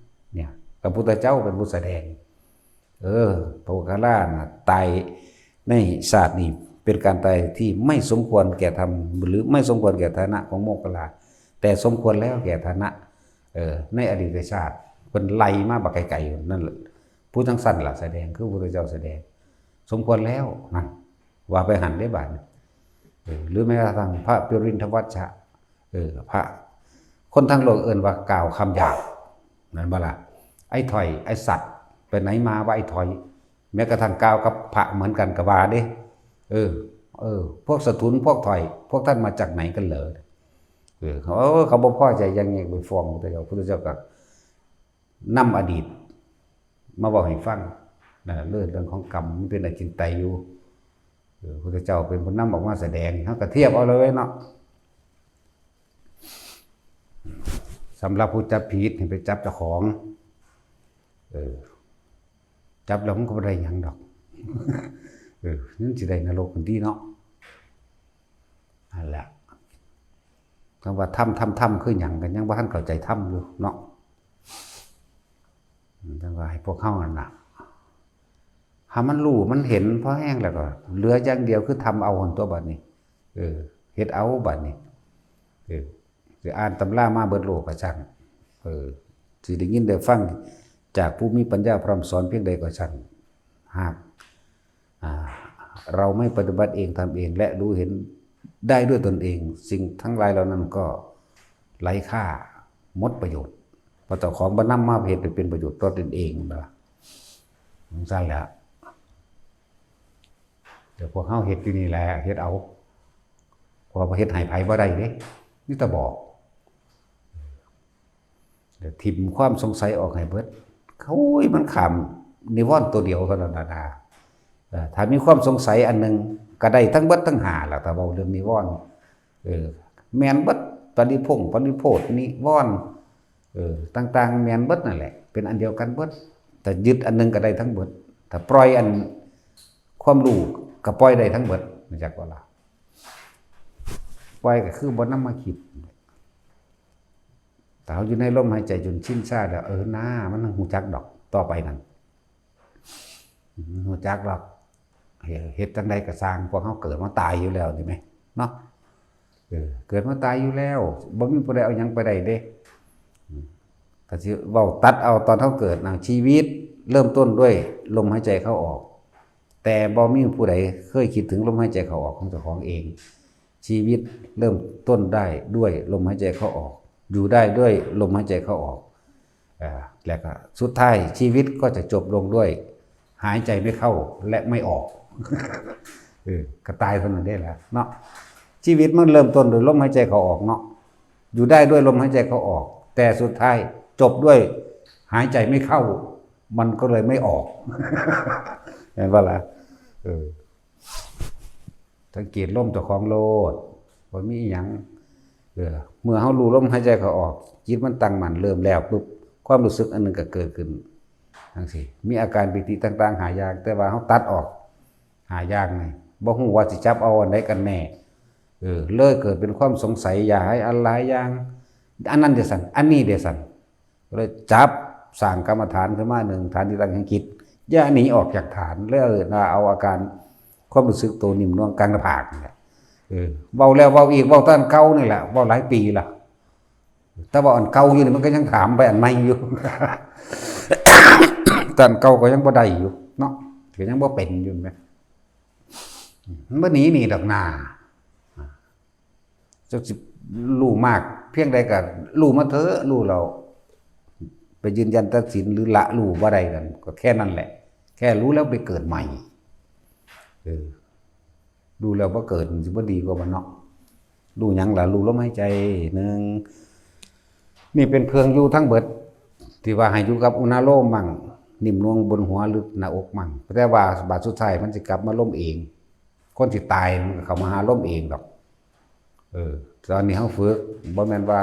ເນຍ ພະພຸດທະເຈົ້າເປັນຜູ້ສະແດງ. ເອີ ພະໂມກຂະລານະ ຕາຍໃນຊາດນີ້ ເປັນການຕາຍທີ່ໄມ່ສົມຄວນແກ່ທຳ ຫຼື ໄມ່ສົມຄວນແກ່ຖານະຂອງໂມກຂະລາ ແຕ່ສົມຄວນແລ້ວແກ່ຖານະ ເອີ ໃນອະດີດຊາດ ເພິ່ນໄລ່ມາບັກໄກໆນັ້ນແຫຼະ. ຜູ້ຈັ່ງຊັ້ນລະສະແດງ ຄືພະພຸດທະເຈົ້າສະແດງ ສົມຄວນແລ້ວ ນັ້ນ ວ່າໄປຫັ້ນເດ້ບາດນີ້ ເອີ ຫຼື ແມ້ກະທັ່ງພະປະລິນທະວັດຊະ ເອີ ພະ ຄົນທັງໂລກເອີ້ນວ່າກ່າວຄຳຫຍາບ ແມ່ນບໍ່ລະ? ໄອ້ຖອຍ ໄອ້ສັດ ໄປໄຫນມາວ່າໄອ້ຖອຍ ແມ້ກະທັ່ງກ່າວກັບພະເໝືອນກັນກະວ່າເດ້ ເອີ ເອີ ພວກສະທຸນ ພວກຖອຍ ພວກທ່ານມາຈາກໄຫນກັນເລີ? ເອີ ເຂົາ ເຂົາບໍ່ພໍໃຈຢ່າງແຮງໄປຟ້ອງພະພຸດທະເຈົ້າ ພະພຸດທະເຈົ້າກະ ນຳອະດີດມາເວົ້າໃຫ້ຟັງ ນັ້ນແຫຼະ ເລື່ອງຂອງກຳມັນເປັນອາຈິນໄຕຢູ່ ເອີ ພຸດທະເຈົ້າເປັນຜູ້ນຳອອກມາສະແດງ ເຮົາກະທຽບເອົາເລີຍເນາະ ສຳລັບຜູ້ຈັບຜິດໃຫ້ໄປຈັບເຈົ້າຂອງ ເອີ ຈັບແລ້ວມັນກະບໍ່ໄດ້ຫຍັງດອກ ເອີ ມັນຊິໄດ້ນະລົກຫັ້ນຕິເນາະ ຫັ້ນແຫຼະ ຄຳວ່າທຳ ທຳ ທຳ ຄືຫຍັງ ກະຍັງບໍ່ທັນເຂົ້າໃຈທຳຢູ່ເນາະ ຈັ່ງວ່າໃຫ້ພວກເຮົາຫັ້ນນະ ຖ້າມັນຮູ້ມັນເຫັນພໍແຮງແລ້ວກະເຫຼືອຢ່າງດຽວຄືທຳເອົາຫັ້ນຕົວະບາດນີ້ ເອີ ເຮັດເອົາບາດນີ້ ເອີ ຊິອ່ານຕຳລາມາເບິດໂລກກະຊ່າງ ເອີ ຊິໄດ້ຍິນໄດ້ຟັງຈາກຜູ້ມີປັນຍາພະຮ່ຳສອນພຽງໃດກະຊ່າງ ຫາກ ອ່າ ເຮົາໄມ່ປະຕິບັດເອງ ທຳເອງ ແລະ ຮູ້ເຫັນໄດ້ດ້ວຍຕົນເອງ ສິ່ງທັງຫຼາຍເຫຼົ່ານັ້ນກໍໄຮ້ຄ່າ ໝົດປະໂຫຍດ ເພາະເຈົ້າຂອງບໍ່ນຳມາເຮັດໃຫ້ເປັນປະໂຫຍດຕໍ່ຕົນເອງ ແມ່ນບໍ່ລະ? ຈັ່ງຊັ້ນແຫຼະ ແຕ່ພວກເຮົາເຮັດຢູ່ນີ້ແຫຼະ ເຮັດເອົາ ເພາະວ່າເຮັດໃຫ້ໃຜບໍ່ໄດ້ເດ້ ມີແຕ່ບອກ ແລ້ວຖິ້ມຄວາມສົງໄສອອກໃຫ້ເບິດ ໂອ້ຍ ມັນຂ້າມນິວອນໂຕດຽວເທົ່ານັ້ນນະ ເອີ ຖ້າມີຄວາມສົງໄສອັນໜຶ່ງ ກະໄດ້ທັງເບິດທັງຫ້າລະ ຖ້າເວົ້າເລື່ອງນິວອນ ເອີ ແມ່ນເບິດ ປະລິພົງ ປະລິໂພດ ນິວອນ ເອີ ຕ່າງໆ ແມ່ນເບິດນັ້ນແຫຼະ ເປັນອັນດຽວກັນເບິດ. ຖ້າຍຶດອັນໜຶ່ງກໍໄດ້ທັງເບິດ ຖ້າປ່ອຍອັນຄວາມຮູ້ກໍປ່ອຍໄດ້ທັງເບິດ ຮູ້ຈັກບໍ່ລະ? ປ່ອຍກໍຄືບໍ່ນຳມາຄິດ. ຖ້າເຮົາຢູ່ໃນລົມຫາຍໃຈຈົນຊິນຊາແລ້ວ ເອີນາ ມັນຮູ້ຈັກດອກ ຕໍ່ໄປນັ້ນ ຮູ້ຈັກດອກ ເຮັດ ເຮັດຈັ່ງໃດກໍຊ່າງ ພວກເຮົາເກີດມາຕາຍຢູ່ແລ້ວນີ້ແໝ ເນາະ ເອີ ເກີດມາຕາຍຢູ່ແລ້ວ ບໍ່ມີຜູ້ໃດເອົາຫຍັງໄປໄດ້ເດ້. ກໍຊິເວົ້າຕັດເອົາຕອນເຮົາເກີດນະ ຊີວິດເລີ່ມຕົ້ນດ້ວຍລົມຫາຍໃຈເຂົ້າອອກ ແຕ່ບໍ່ມີຜູ້ໃດເຄີຍຄິດເຖິງລົມຫາຍໃຈເຂົ້າອອກຂອງເຈົ້າຂອງເອງ. ຊີວິດເລີ່ມຕົ້ນໄດ້ດ້ວຍລົມຫາຍໃຈເຂົ້າອອກ ຢູ່ໄດ້ດ້ວຍລົມຫາຍໃຈເຂົ້າອອກ ເອີ ແລະກໍສຸດທ້າຍຊີວິດກໍຈະຈົບລົງດ້ວຍຫາຍໃຈໄມ່ເຂົ້າ ແລະ ໄມ່ອອກ ເອີ ກໍຕາຍເທົ່ານັ້ນເດ້ລະເນາະ. ຊີວິດມັນເລີ່ມຕົ້ນດ້ວຍລົມຫາຍໃຈເຂົ້າອອກເນາະ ຢູ່ໄດ້ດ້ວຍລົມຫາຍໃຈເຂົ້າອອກ ແຕ່ສຸດທ້າຍຈົບດ້ວຍຫາຍໃຈໄມ່ເຂົ້າ ມັນກໍເລີຍໄມ່ອອກ ແມ່ນບໍ່ລະ? ເອີ ສັງເກດລົມເຈົ້າຂອງໂລດ ບໍ່ມີອີ່ຫຍັງ. ເອີ ເມື່ອເຮົາຮູ້ລົມຫາຍໃຈເຂົ້າອອກ ຈິດມັນຕັ້ງໝັ້ນ ເລີ່ມແລ້ວປຶບ ຄວາມຮູ້ສຶກອັນໜຶ່ງກໍເກີດຂຶ້ນ ຈັ່ງຊີ້ ມີອາການປີຕິຕ່າງໆຫ້າຢ່າງ ແຕ່ວ່າເຮົາຕັດອອກຫ້າຢ່າງນີ້ ບໍ່ຮູ້ວ່າຊິຈັບເອົາອັນໃດກັນແນ່ ເອີ ເລີຍເກີດເປັນຄວາມສົງໄສ ຢາກໃຫ້ອັນຫຼາຍຢ່າງ ອັນນັ້ນເດຊັ້ນ ອັນນີ້ເດຊັ້ນ ກໍເລີຍຈັບສ້າງກຳມະຖານຂຶ້ນມາໜຶ່ງ ຖານທີ່ຕັ້ງແຫ່ງຈິດ ຢ່າໜີອອກຈາກຖານ ເລີຍເອີ້ນວ່າເອົາອາການຄວາມຮູ້ສຶກໂຕໜິ້ມນວງກາງໜ້າຜາກນີ້ແຫຼະ ເອີ ເວົ້າແລ້ວເວົ້າອີກ ເວົ້າຕາອັນເກົ່ານີ້ແຫຼະ ເວົ້າຫຼາຍປີລະ ແຕ່ວ່າອັນເກົ່າຢູ່ນີ້ມັນກໍຍັງຖາມໄປອັນໃໝ່ຢູ່ ຕາອັນເກົ່າກໍຍັງບໍ່ໄດ້ຢູ່ເນາະ ກໍຍັງບໍ່ເປັນຢູ່ແມ່ນ ມັນບໍ່ໜີໜີດອກໜ້າ ຈັກຊິຮູ້ມາກພຽງໃດກໍຮູ້ມາເຖາະ ຮູ້ແລ້ວໄປຢືນຢັນຕັດສິນ ຫຼື ລະຮູ້ບໍ່ໄດ້ນັ້ນ ກໍແຄ່ນັ້ນແຫຼະ ແຄ່ຮູ້ແລ້ວໄປເກີດໃໝ່ ເອີ ຮູ້ແລ້ວບໍ່ເກີດ ມັນຊິບໍ່ດີກວ່າບໍ່ເນາະ? ຮູ້ຫຍັງລະ? ຮູ້ລົມຫາຍໃຈໜຶ່ງ ນີ້ເປັນເຄື່ອງຢູ່ທັງເບິດ ທີ່ວ່າໃຫ້ຢູ່ກັບອຸນາໂລມມັ້ງ ໜິ້ມນວງບົນຫົວ ຫຼື ໜ້າອົກມັ້ງ ແຕ່ວ່າບາດສຸດທ້າຍມັນຊິກັບມາລົມເອງ ຄົນຊິຕາຍມັນກໍເຂົ້າມາຫາລົມເອງດອກ ເອີ ຕອນນີ້ເຮົາຝຶກ ບໍ່ແມ່ນວ່າ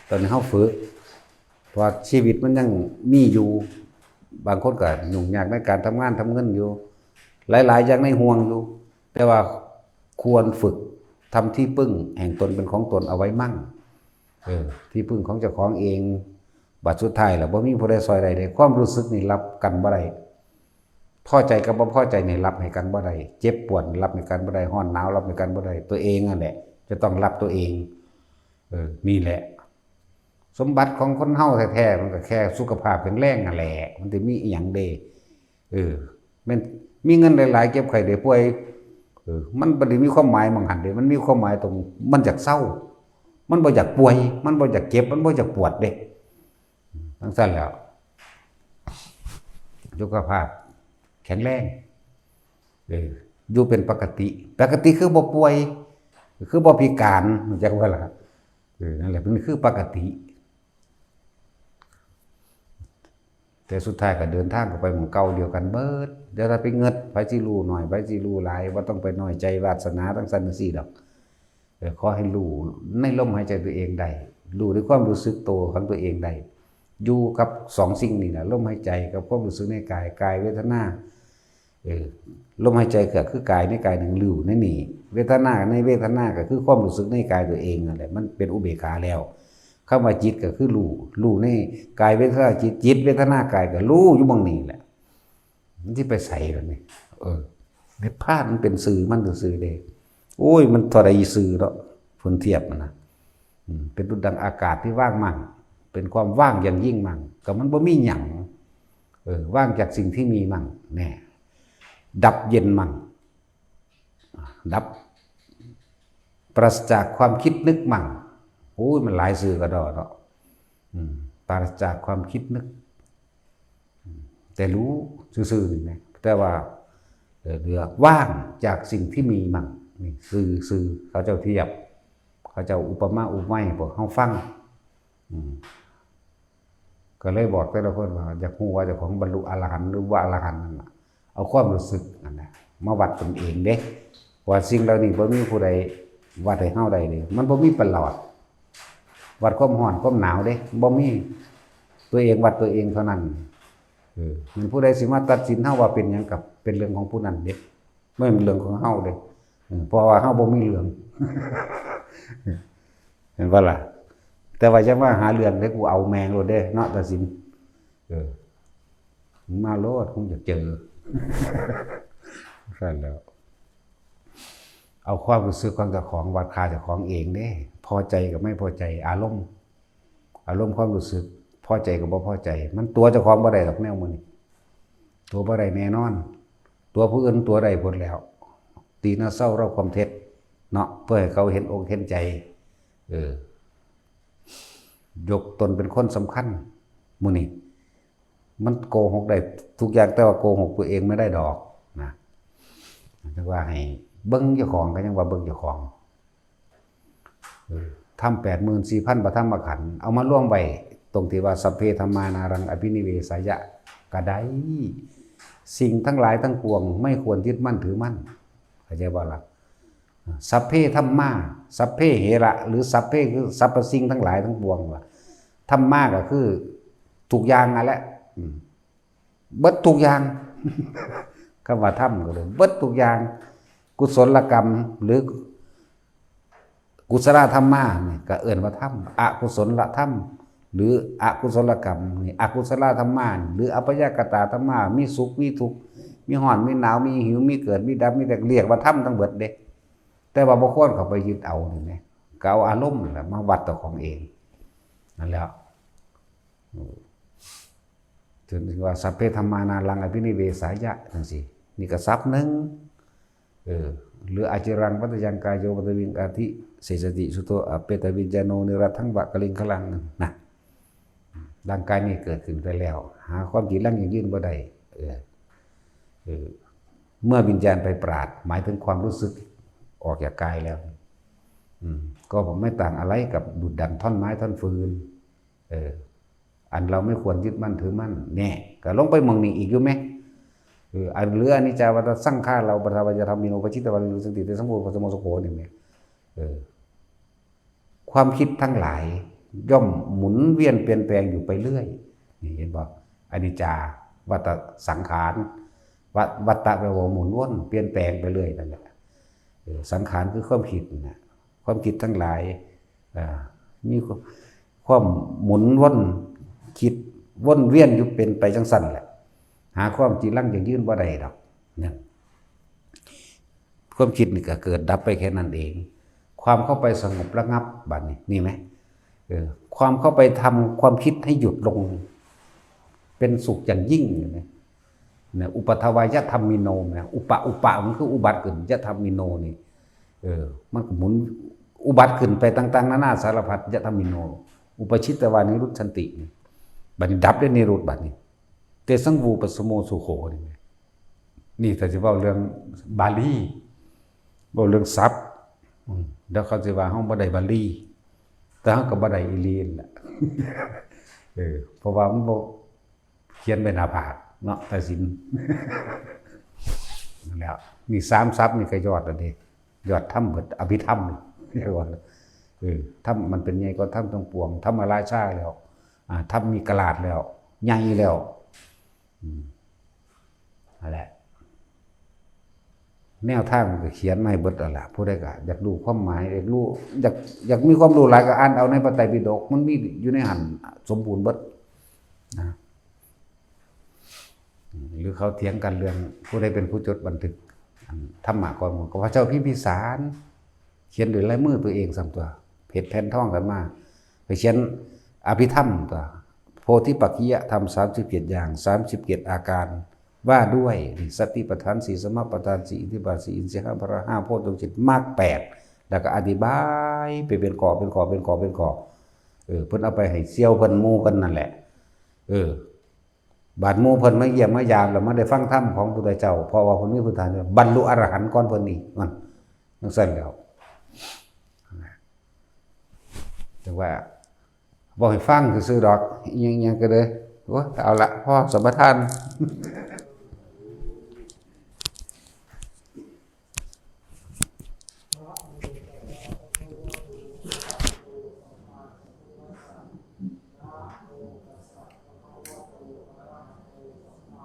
ຕອນນີ້ເຮົາຝຶກ ເພາະວ່າຊີວິດມັນຍັງມີຢູ່ ບາງຄົນກໍຫຍຸ້ງຍາກໃນການທຳງານທຳເງິນຢູ່ ຫຼາຍໆຢ່າງໃນຫ່ວງຢູ່ ແຕ່ວ່າຄວນຝຶກທຳທີ່ປຶ້ງແຫ່ງຕົນເປັນຂອງຕົນເອົາໄວ້ໝັ້ງ ເອີ ທີ່ປຶ້ງຂອງເຈົ້າຂອງເອງ ບາດສຸດທ້າຍແລ້ວບໍ່ມີຜູ້ໃດຊ່ອຍໄດ້ເດ້ ຄວາມຮູ້ສຶກນີ້ລັບກັນບໍ່ໄດ້ ພໍໃຈກັບບໍ່ພໍໃຈນີ້ລັບໃຫ້ກັນບໍ່ໄດ້ ເຈັບປວດລັບໃຫ້ກັນບໍ່ໄດ້ ຮ້ອນໜາວລັບໃຫ້ກັນບໍ່ໄດ້ ຕົວເອງນັ້ນແຫຼະຈະຕ້ອງລັບຕົວເອງ ເອີ ນີ້ແຫຼະ ສົມບັດຂອງຄົນເຮົາແທ້ໆ ມັນກໍແຄ່ສຸຂະພາບແຂງແຮງຫັ້ນແຫຼະ ມັນຊິມີອີ່ຫຍັງເດ ເອີ ແມ່ນມີເງິນຫຼາຍໆ ເຈັບໄຂ້ໄດ້ປ່ວຍ ເອີ ມັນບໍ່ໄດ້ມີຄວາມໝາຍໝ່ອງຫັ້ນເດ້ ມັນມີຄວາມໝາຍຕົງມັນຢາກເຊົາ ມັນບໍ່ຢາກປ່ວຍ ມັນບໍ່ຢາກເຈັບ ມັນບໍ່ຢາກປວດເດ້ ຈັ່ງຊັ້ນແຫຼ້ວ ສຸຂະພາບແຂງແຮງ ເອີ ຢູ່ເປັນປົກກະຕິ ປົກກະຕິຄືບໍ່ປ່ວຍ ຄືບໍ່ພິການ ຮູ້ຈັກບໍ່ລະ? ເອີ ນັ້ນແຫຼະ ມັນຄືປົກກະຕິ ແຕ່ສຸດທ້າຍກໍເດີນທາງກັບໄປໝ່ອງເກົ່າດຽວກັນເບິດ ຢ່າໄປງຶດ ໃຜຊິຮູ້ໜ້ອຍ ໃຜຊິຮູ້ຫຼາຍ ບໍ່ຕ້ອງໄປນ້ອຍໃຈວາດສະໜາຈັ່ງຊັ້ນຈັ່ງຊີ້ດອກ ເອີ ຂໍໃຫ້ຮູ້ໃນລົມຫາຍໃຈຕົວເອງໄດ້ ຮູ້ໃນຄວາມຮູ້ສຶກໂຕຂອງຕົວເອງໄດ້ ຢູ່ກັບສອງສິ່ງນີ້ນະ ລົມຫາຍໃຈກັບຄວາມຮູ້ສຶກໃນກາຍ ກາຍເວທະນາ ເອີ ລົມຫາຍໃຈກໍຄືກາຍໃນກາຍໜຶ່ງ ຮູ້ໃນນີ້ ເວທະນາໃນເວທະນາກໍຄືຄວາມຮູ້ສຶກໃນກາຍຕົວເອງນັ້ນແຫຼະ ມັນເປັນອຸເບກຂາແລ້ວ ຄຳວ່າຈິດກໍຄືຮູ້ ຮູ້ໃນກາຍເວທະນາຈິດ ຈິດເວທະນາກາຍ ກໍຮູ້ຢູ່ໝ່ອງນີ້ແຫຼະ ມັນຊິໄປໃສບາດນີ້? ເອີ ນິບພານມັນເປັນຊື່ມັນຊື່ໆເດ້ ໂອ້ຍ ມັນເທົ່າໃດຊື່ເນາະ ເພິ່ນທຽບຫັ້ນນະ ເປັນດຸດດັ່ງອາກາດທີ່ວ່າງໝັ້ງ ເປັນຄວາມວ່າງຢ່າງຍິ່ງໝັ່ງ ກໍມັນບໍ່ມີຫຍັງ ເອີ ວ່າງຈາກສິ່ງທີ່ມີໝັ້ງແນ່ ດັບເຢັນໝັ່ງ ດັບ ປາສະຈາກຄວາມຄິດນຶກໝັ່ງ ໂອ້ຍ ມັນຫຼາຍຊື່ກະດໍເນາະ ອືມ ປາສະຈາກຄວາມຄິດນຶກ ແຕ່ຮູ້ຊື່ໆນີ້ນະ ແຕ່ວ່າ ເອີ ເຫຼືອວ່າງຈາກສິ່ງທີ່ມີໝັ່ງ ນີ້ຊື່ ຊື່ເຂົາເຈົ້າທຽບ ເຂົາເຈົ້າອຸປະມາອຸບໄມໃຫ້ພວກເຮົາຟັງ ອືມ ກໍເລີຍບອກແຕ່ລະຄົນວ່າ ຢາກຮູ້ວ່າເຈົ້າຂອງບັນລຸອະລະຫັນ ຫຼື ບໍ່ອະລະຫັນນັ້ນນະ ເອົາຄວາມຮູ້ສຶກຫັ້ນນະ ມາວັດຕົນເອງເດ້ ເພາະວ່າສິ່ງເຫຼົ່ານີ້ບໍ່ມີຜູ້ໃດ ວັດໃຫ້ເຮົາໄດ້ເດ້. ມັນບໍ່ມີປະຫຼອດ ວັດຄວາມຮ້ອນຄວາມໜາວເດ້ ບໍ່ມີ. ຕົວເອງວັດຕົວເອງເທົ່ານັ້ນ. ເອີ ມັນຜູ້ໃດຊິມາຕັດສິນເຮົາວ່າເປັນຫຍັງ ກໍເປັນເລື່ອງຂອງຜູ້ນັ້ນເດ້ ບໍ່ແມ່ນເລື່ອງຂອງເຮົາເດ້. ເອີ ເພາະວ່າເຮົາບໍ່ມີເລື່ອງ ເຫັນບໍ່ລະ? ແຕ່ວ່າຢ່າມາຫາເລື່ອງເດ້ ກູເອົາແມ່ງໂລດເດ້ເນາະ ຕັດສິນ. ເອີ ມາໂລດ ຄົງຈະເຈີ. ຊັ້ນແລ້ວ ເອົາຄວາມຮູ້ສຶກຂອງເຈົ້າຂອງວັດຄ່າເຈົ້າຂອງເອງເດ້. ພໍໃຈກັບໄມ່ພໍໃຈ ອາລົມ ອາລົມຄວາມຮູ້ສຶກ ພໍໃຈກັບບໍ່ພໍໃຈ ມັນຕົວະເຈົ້າຂອງບໍ່ໄດ້ດອກແນວໝູ່ນີ້ ຕົວະບໍ່ໄດ້ແນ່ນອນ. ຕົວະຜູ້ອື່ນຕົວະໄດ້ພຸ້ນແລ້ວ ຕີນາເຊົາເລົ່າຄວາມເທັດເນາະ ເພື່ອໃຫ້ເຂົາເຫັນອົກເຫັນໃຈ. ເອີ ຍົກຕົນເປັນຄົນສຳຄັນ. ໝູ່ນີ້ມັນໂກຫົກໄດ້ທຸກຢ່າງ ແຕ່ວ່າໂກຫົກຕົວເອງບໍ່ໄດ້ດອກນະ. ຈັ່ງວ່າໃຫ້ເບິ່ງເຈົ້າຂອງ ກໍຍັງວ່າເບິ່ງເຈົ້າຂອງ. ເອີ ທຳແປດໝື່ນສີ່ພັນພະທຳມະຂັນ ເອົາມາລວມໄວ້ຕົງທີ່ວ່າ ສັບເພທຳມານາລັງອະພິນິເວສາຍະ ກໍໄດ້. ສິ່ງທັງຫຼາຍທັງປວງໄມ່ຄວນຍຶດໝັ້ນຖືໝັ້ນ. ເຂົ້າໃຈບໍ່ລະ? ສັບເພທຳມາ ສັບເພເຫລະ ຫຼື ສັບເພ ຄືສັບພະສິ່ງທັງຫຼາຍທັງປວງວ່າ ທຳມາກໍຄືທຸກຢ່າງນັ້ນແຫຼະ. ອືມ ເບິດທຸກຢ່າງ ຄຳວ່າທຳກໍເລີຍເບິດທຸກຢ່າງ. ກຸສົນລະກຳ ຫຼື ກຸສະລະທຳມານີ້ກໍເອີ້ນວ່າທຳ, ອະກຸສົນລະທຳ ຫຼື ອະກຸສົນລະກຳນີ້ ອະກຸສະລະທຳມາ ຫຼື ອາພະຍາກະຕາທຳມາ ມີສຸກມີທຸກ ມີຮ້ອນມີໜາວ ມີຫິວມີເກີດມີດັບ ມີແຕກ ເອີ້ນວ່າທຳທັງເບິດເດ້. ແຕ່ວ່າບໍ່ຄວນເຂົ້າໄປຍຶດເອົານີ້ແໝ ກໍເອົາອາລົມນັ້ນແຫຼະມາວັດເຈົ້າຂອງເອງນັ້ນແຫຼະ. ເອີ ເຖິງວ່າ ສັບເພທຳມານາລັງອະພິນິເວສາຍະ ຈັ່ງຊີ້ ນີ້ກໍສັບໜຶ່ງ. ເອີ ຫຼື ອາຈິລັງປັດຕະຍັງກາໂຍ ປັດຕະວິງອາທິ ເສສະຕິ ສຸໂທ ອະເປຕະວິນຍາໂນ ນິລັດທັງວະກະລິງຄະລັງ ນະ ຮ່າງກາຍນີ້ເກີດຂຶ້ນໄປແລ້ວ ຫາຄວາມຈີລັງຢັ້ງຢືນບໍ່ໄດ້. ເອີ ເອີ ເມື່ອວິນຍານໄປປາດ ໝາຍເຖິງຄວາມຮູ້ສຶກອອກຈາກກາຍແລ້ວ ອືມ ກໍບໍ່ແມ່ນຕ່າງອາໄລກັບດູດດັນທ່ອນໄມ້ທ່ອນຟືນ. ເອີ ອັນເຮົາໄມ່ຄວນຍຶດໝັ້ນຖືໝັ້ນແນ່ ກໍລົງໄປໝ່ອງນີ້ອີກຢູ່ແມ. ເອີ ອັນເຫຼືອ ອະນິດຈາວັດຕະສັງຂາລາ ອຸປາທານວາຍະທຳມິໂນ ປະຈິດຕະວານິຣຸດສັນຕິ ເຕສັງວູປະສະໂມສຸໂຂ ນີ້ແມ. ເອີ ຄວາມຄິດທັງຫຼາຍຍ່ອມໝູນວຽນປ່ຽນແປງຢູ່ໄປເລື້ອຍ ນີ້ເຫັນບໍ່? ອະນິດຈາວັດຕະສັງຂານ ວັດ ວັດຕະແປວ່າໝູນວົນ ປ່ຽນແປງໄປເລື້ອຍນັ້ນແຫຼະ. ເອີ ສັງຂານຄືຄວາມຄິດນັ້ນນະ ຄວາມຄິດທັງຫຼາຍ ເອີ ມີຄວາມໝູນວົນ ຄິດວົນວຽນຢູ່ເປັນໄປຈັ່ງຊັ້ນແຫຼະ ຫາຄວາມຈີລັງຢັ້ງຢືນບໍ່ໄດ້ດອກນະ. ຄວາມຄິດນີ້ກໍເກີດດັບໄປແຄ່ນັ້ນເອງ. ຄວາມເຂົ້າໄປສະຫງົບລະງັບ ບາດນີ້ ນີ້ແມ ເອີ ຄວາມເຂົ້າໄປທຳຄວາມຄິດໃຫ້ຢຸດລົງ ເປັນສຸກຢ່າງຍິ່ງ ເຫັນໄໝ? ນະ ອຸປາທານວາຍະທຳມິໂນ ນະ ອຸປະ ອຸປະ ມັນຄືອຸບັດຂຶ້ນ ຍະທຳມິໂນນີ້ ເອີ ມັນກໍໝູນອຸບັດຂຶ້ນໄປຕ່າງໆນານາສາລະພັດ ຍະທຳມິໂນ ອຸປະຈິດຕະວານິຣຸດສັນຕິ ບັດນີ້ດັບໄດ້ນິຣຸດ ບັດນີ້ ເຕສັງວູປະສະໂມສຸໂຂ ນີ້ແມ. ນີ້ຖ້າຊິເວົ້າເລື່ອງບາລີ ເວົ້າເລື່ອງສັບ ອືມ ແລ້ວເຂົາຊິວ່າເຮົາບໍ່ໄດ້ບາລີ ແຕ່ເຮົາກໍບໍ່ໄດ້ອີ່ຫຼີຫັ້ນແຫຼະ ເອີ ເພາະວ່າມັນບໍ່ຂຽນໄວ້ໜ້າຜາກເນາະ ຕາສິນ ນັ້ນແຫຼະ. ນີ້ສາມສັບນີ້ກໍຍອດແລ້ວເດ້ ຍອດທຳເບິດ ອະພິທຳ ເອີ ທຳມັນເປັນໃຫຍ່ກວ່າທຳທັງປວງ ທຳມະລາຊາແລ້ວ ອາ ທຳມີກະລາດແລ້ວ ໃຫຍ່ແລ້ວ ອືມ ນັ້ນແຫຼະ ແນວທາງມັນກໍຂຽນມາໃຫ້ເບິດແລ້ວລະ ຜູ້ໃດກໍຢາກຮູ້ຄວາມໝາຍ ຢາກຮູ້ ຢາກ ຢາກມີຄວາມຮູ້ຫຼາຍກໍອ່ານເອົາໃນພະໄຕປິດົກ ມັນມີຢູ່ໃນຫັ້ນສົມບູນເບິດນະ. ຫຼືເຂົາຖຽງກັນເລື່ອງຜູ້ໃດເປັນຜູ້ຈົດບັນທຶກ ອັນ ທຳມະກ່ອນໝູ່ ກໍພະເຈົ້າພິມພິສານ ຂຽນດ້ວຍລາຍມືຕົວເອງຊ້ຳຕົວະ ເຮັດແຜ່ນທອງຂຶ້ນມາ ໄປຂຽນອະພິທຳຕົວະ ໂພທິປັກຂິຍທຳ ສາມສິບເຈັດຢ່າງ ສາມສິບເຈັດອາການ ວ່າດ້ວຍສະຕິປະທານສີ່ ສະມະປະທານສີ່ ອິດທິບາດສີ່ ອິນສີຫ້າ ພະລະຫ້າ ໂພດຊົງເຈັດ ມັກແປດ ແລ້ວກໍອະທິບາຍໄປເປັນຂໍ້ ເປັນຂໍ້ ເປັນຂໍ້ ເປັນຂໍ້ ເອີ ເພິ່ນເອົາໄປໃຫ້ສ່ຽວເພິ່ນ ໝູ່ເພິ່ນນັ້ນແຫຼະ ເອີ ບາດໝູ່ເພິ່ນມາຢ້ຽມມາຢາມ ແລ້ວມາໄດ້ຟັງທຳຂອງພຸດທະເຈົ້າ ເພາະວ່າເພິ່ນມີພື້ນຖານບັນລຸອະລະຫັນກ່ອນເພິ່ນອີກ ນັ້ນ ຈັ່ງຊັ້ນແລ້ວ ຈັ່ງວ່າເວົ້າໃຫ້ຟັງຊື່ໆດອກ ອີ່ຫຍັງໆກໍເລີຍ ໂອ້ຍ ເອົາລະ ພໍສຳປະທານ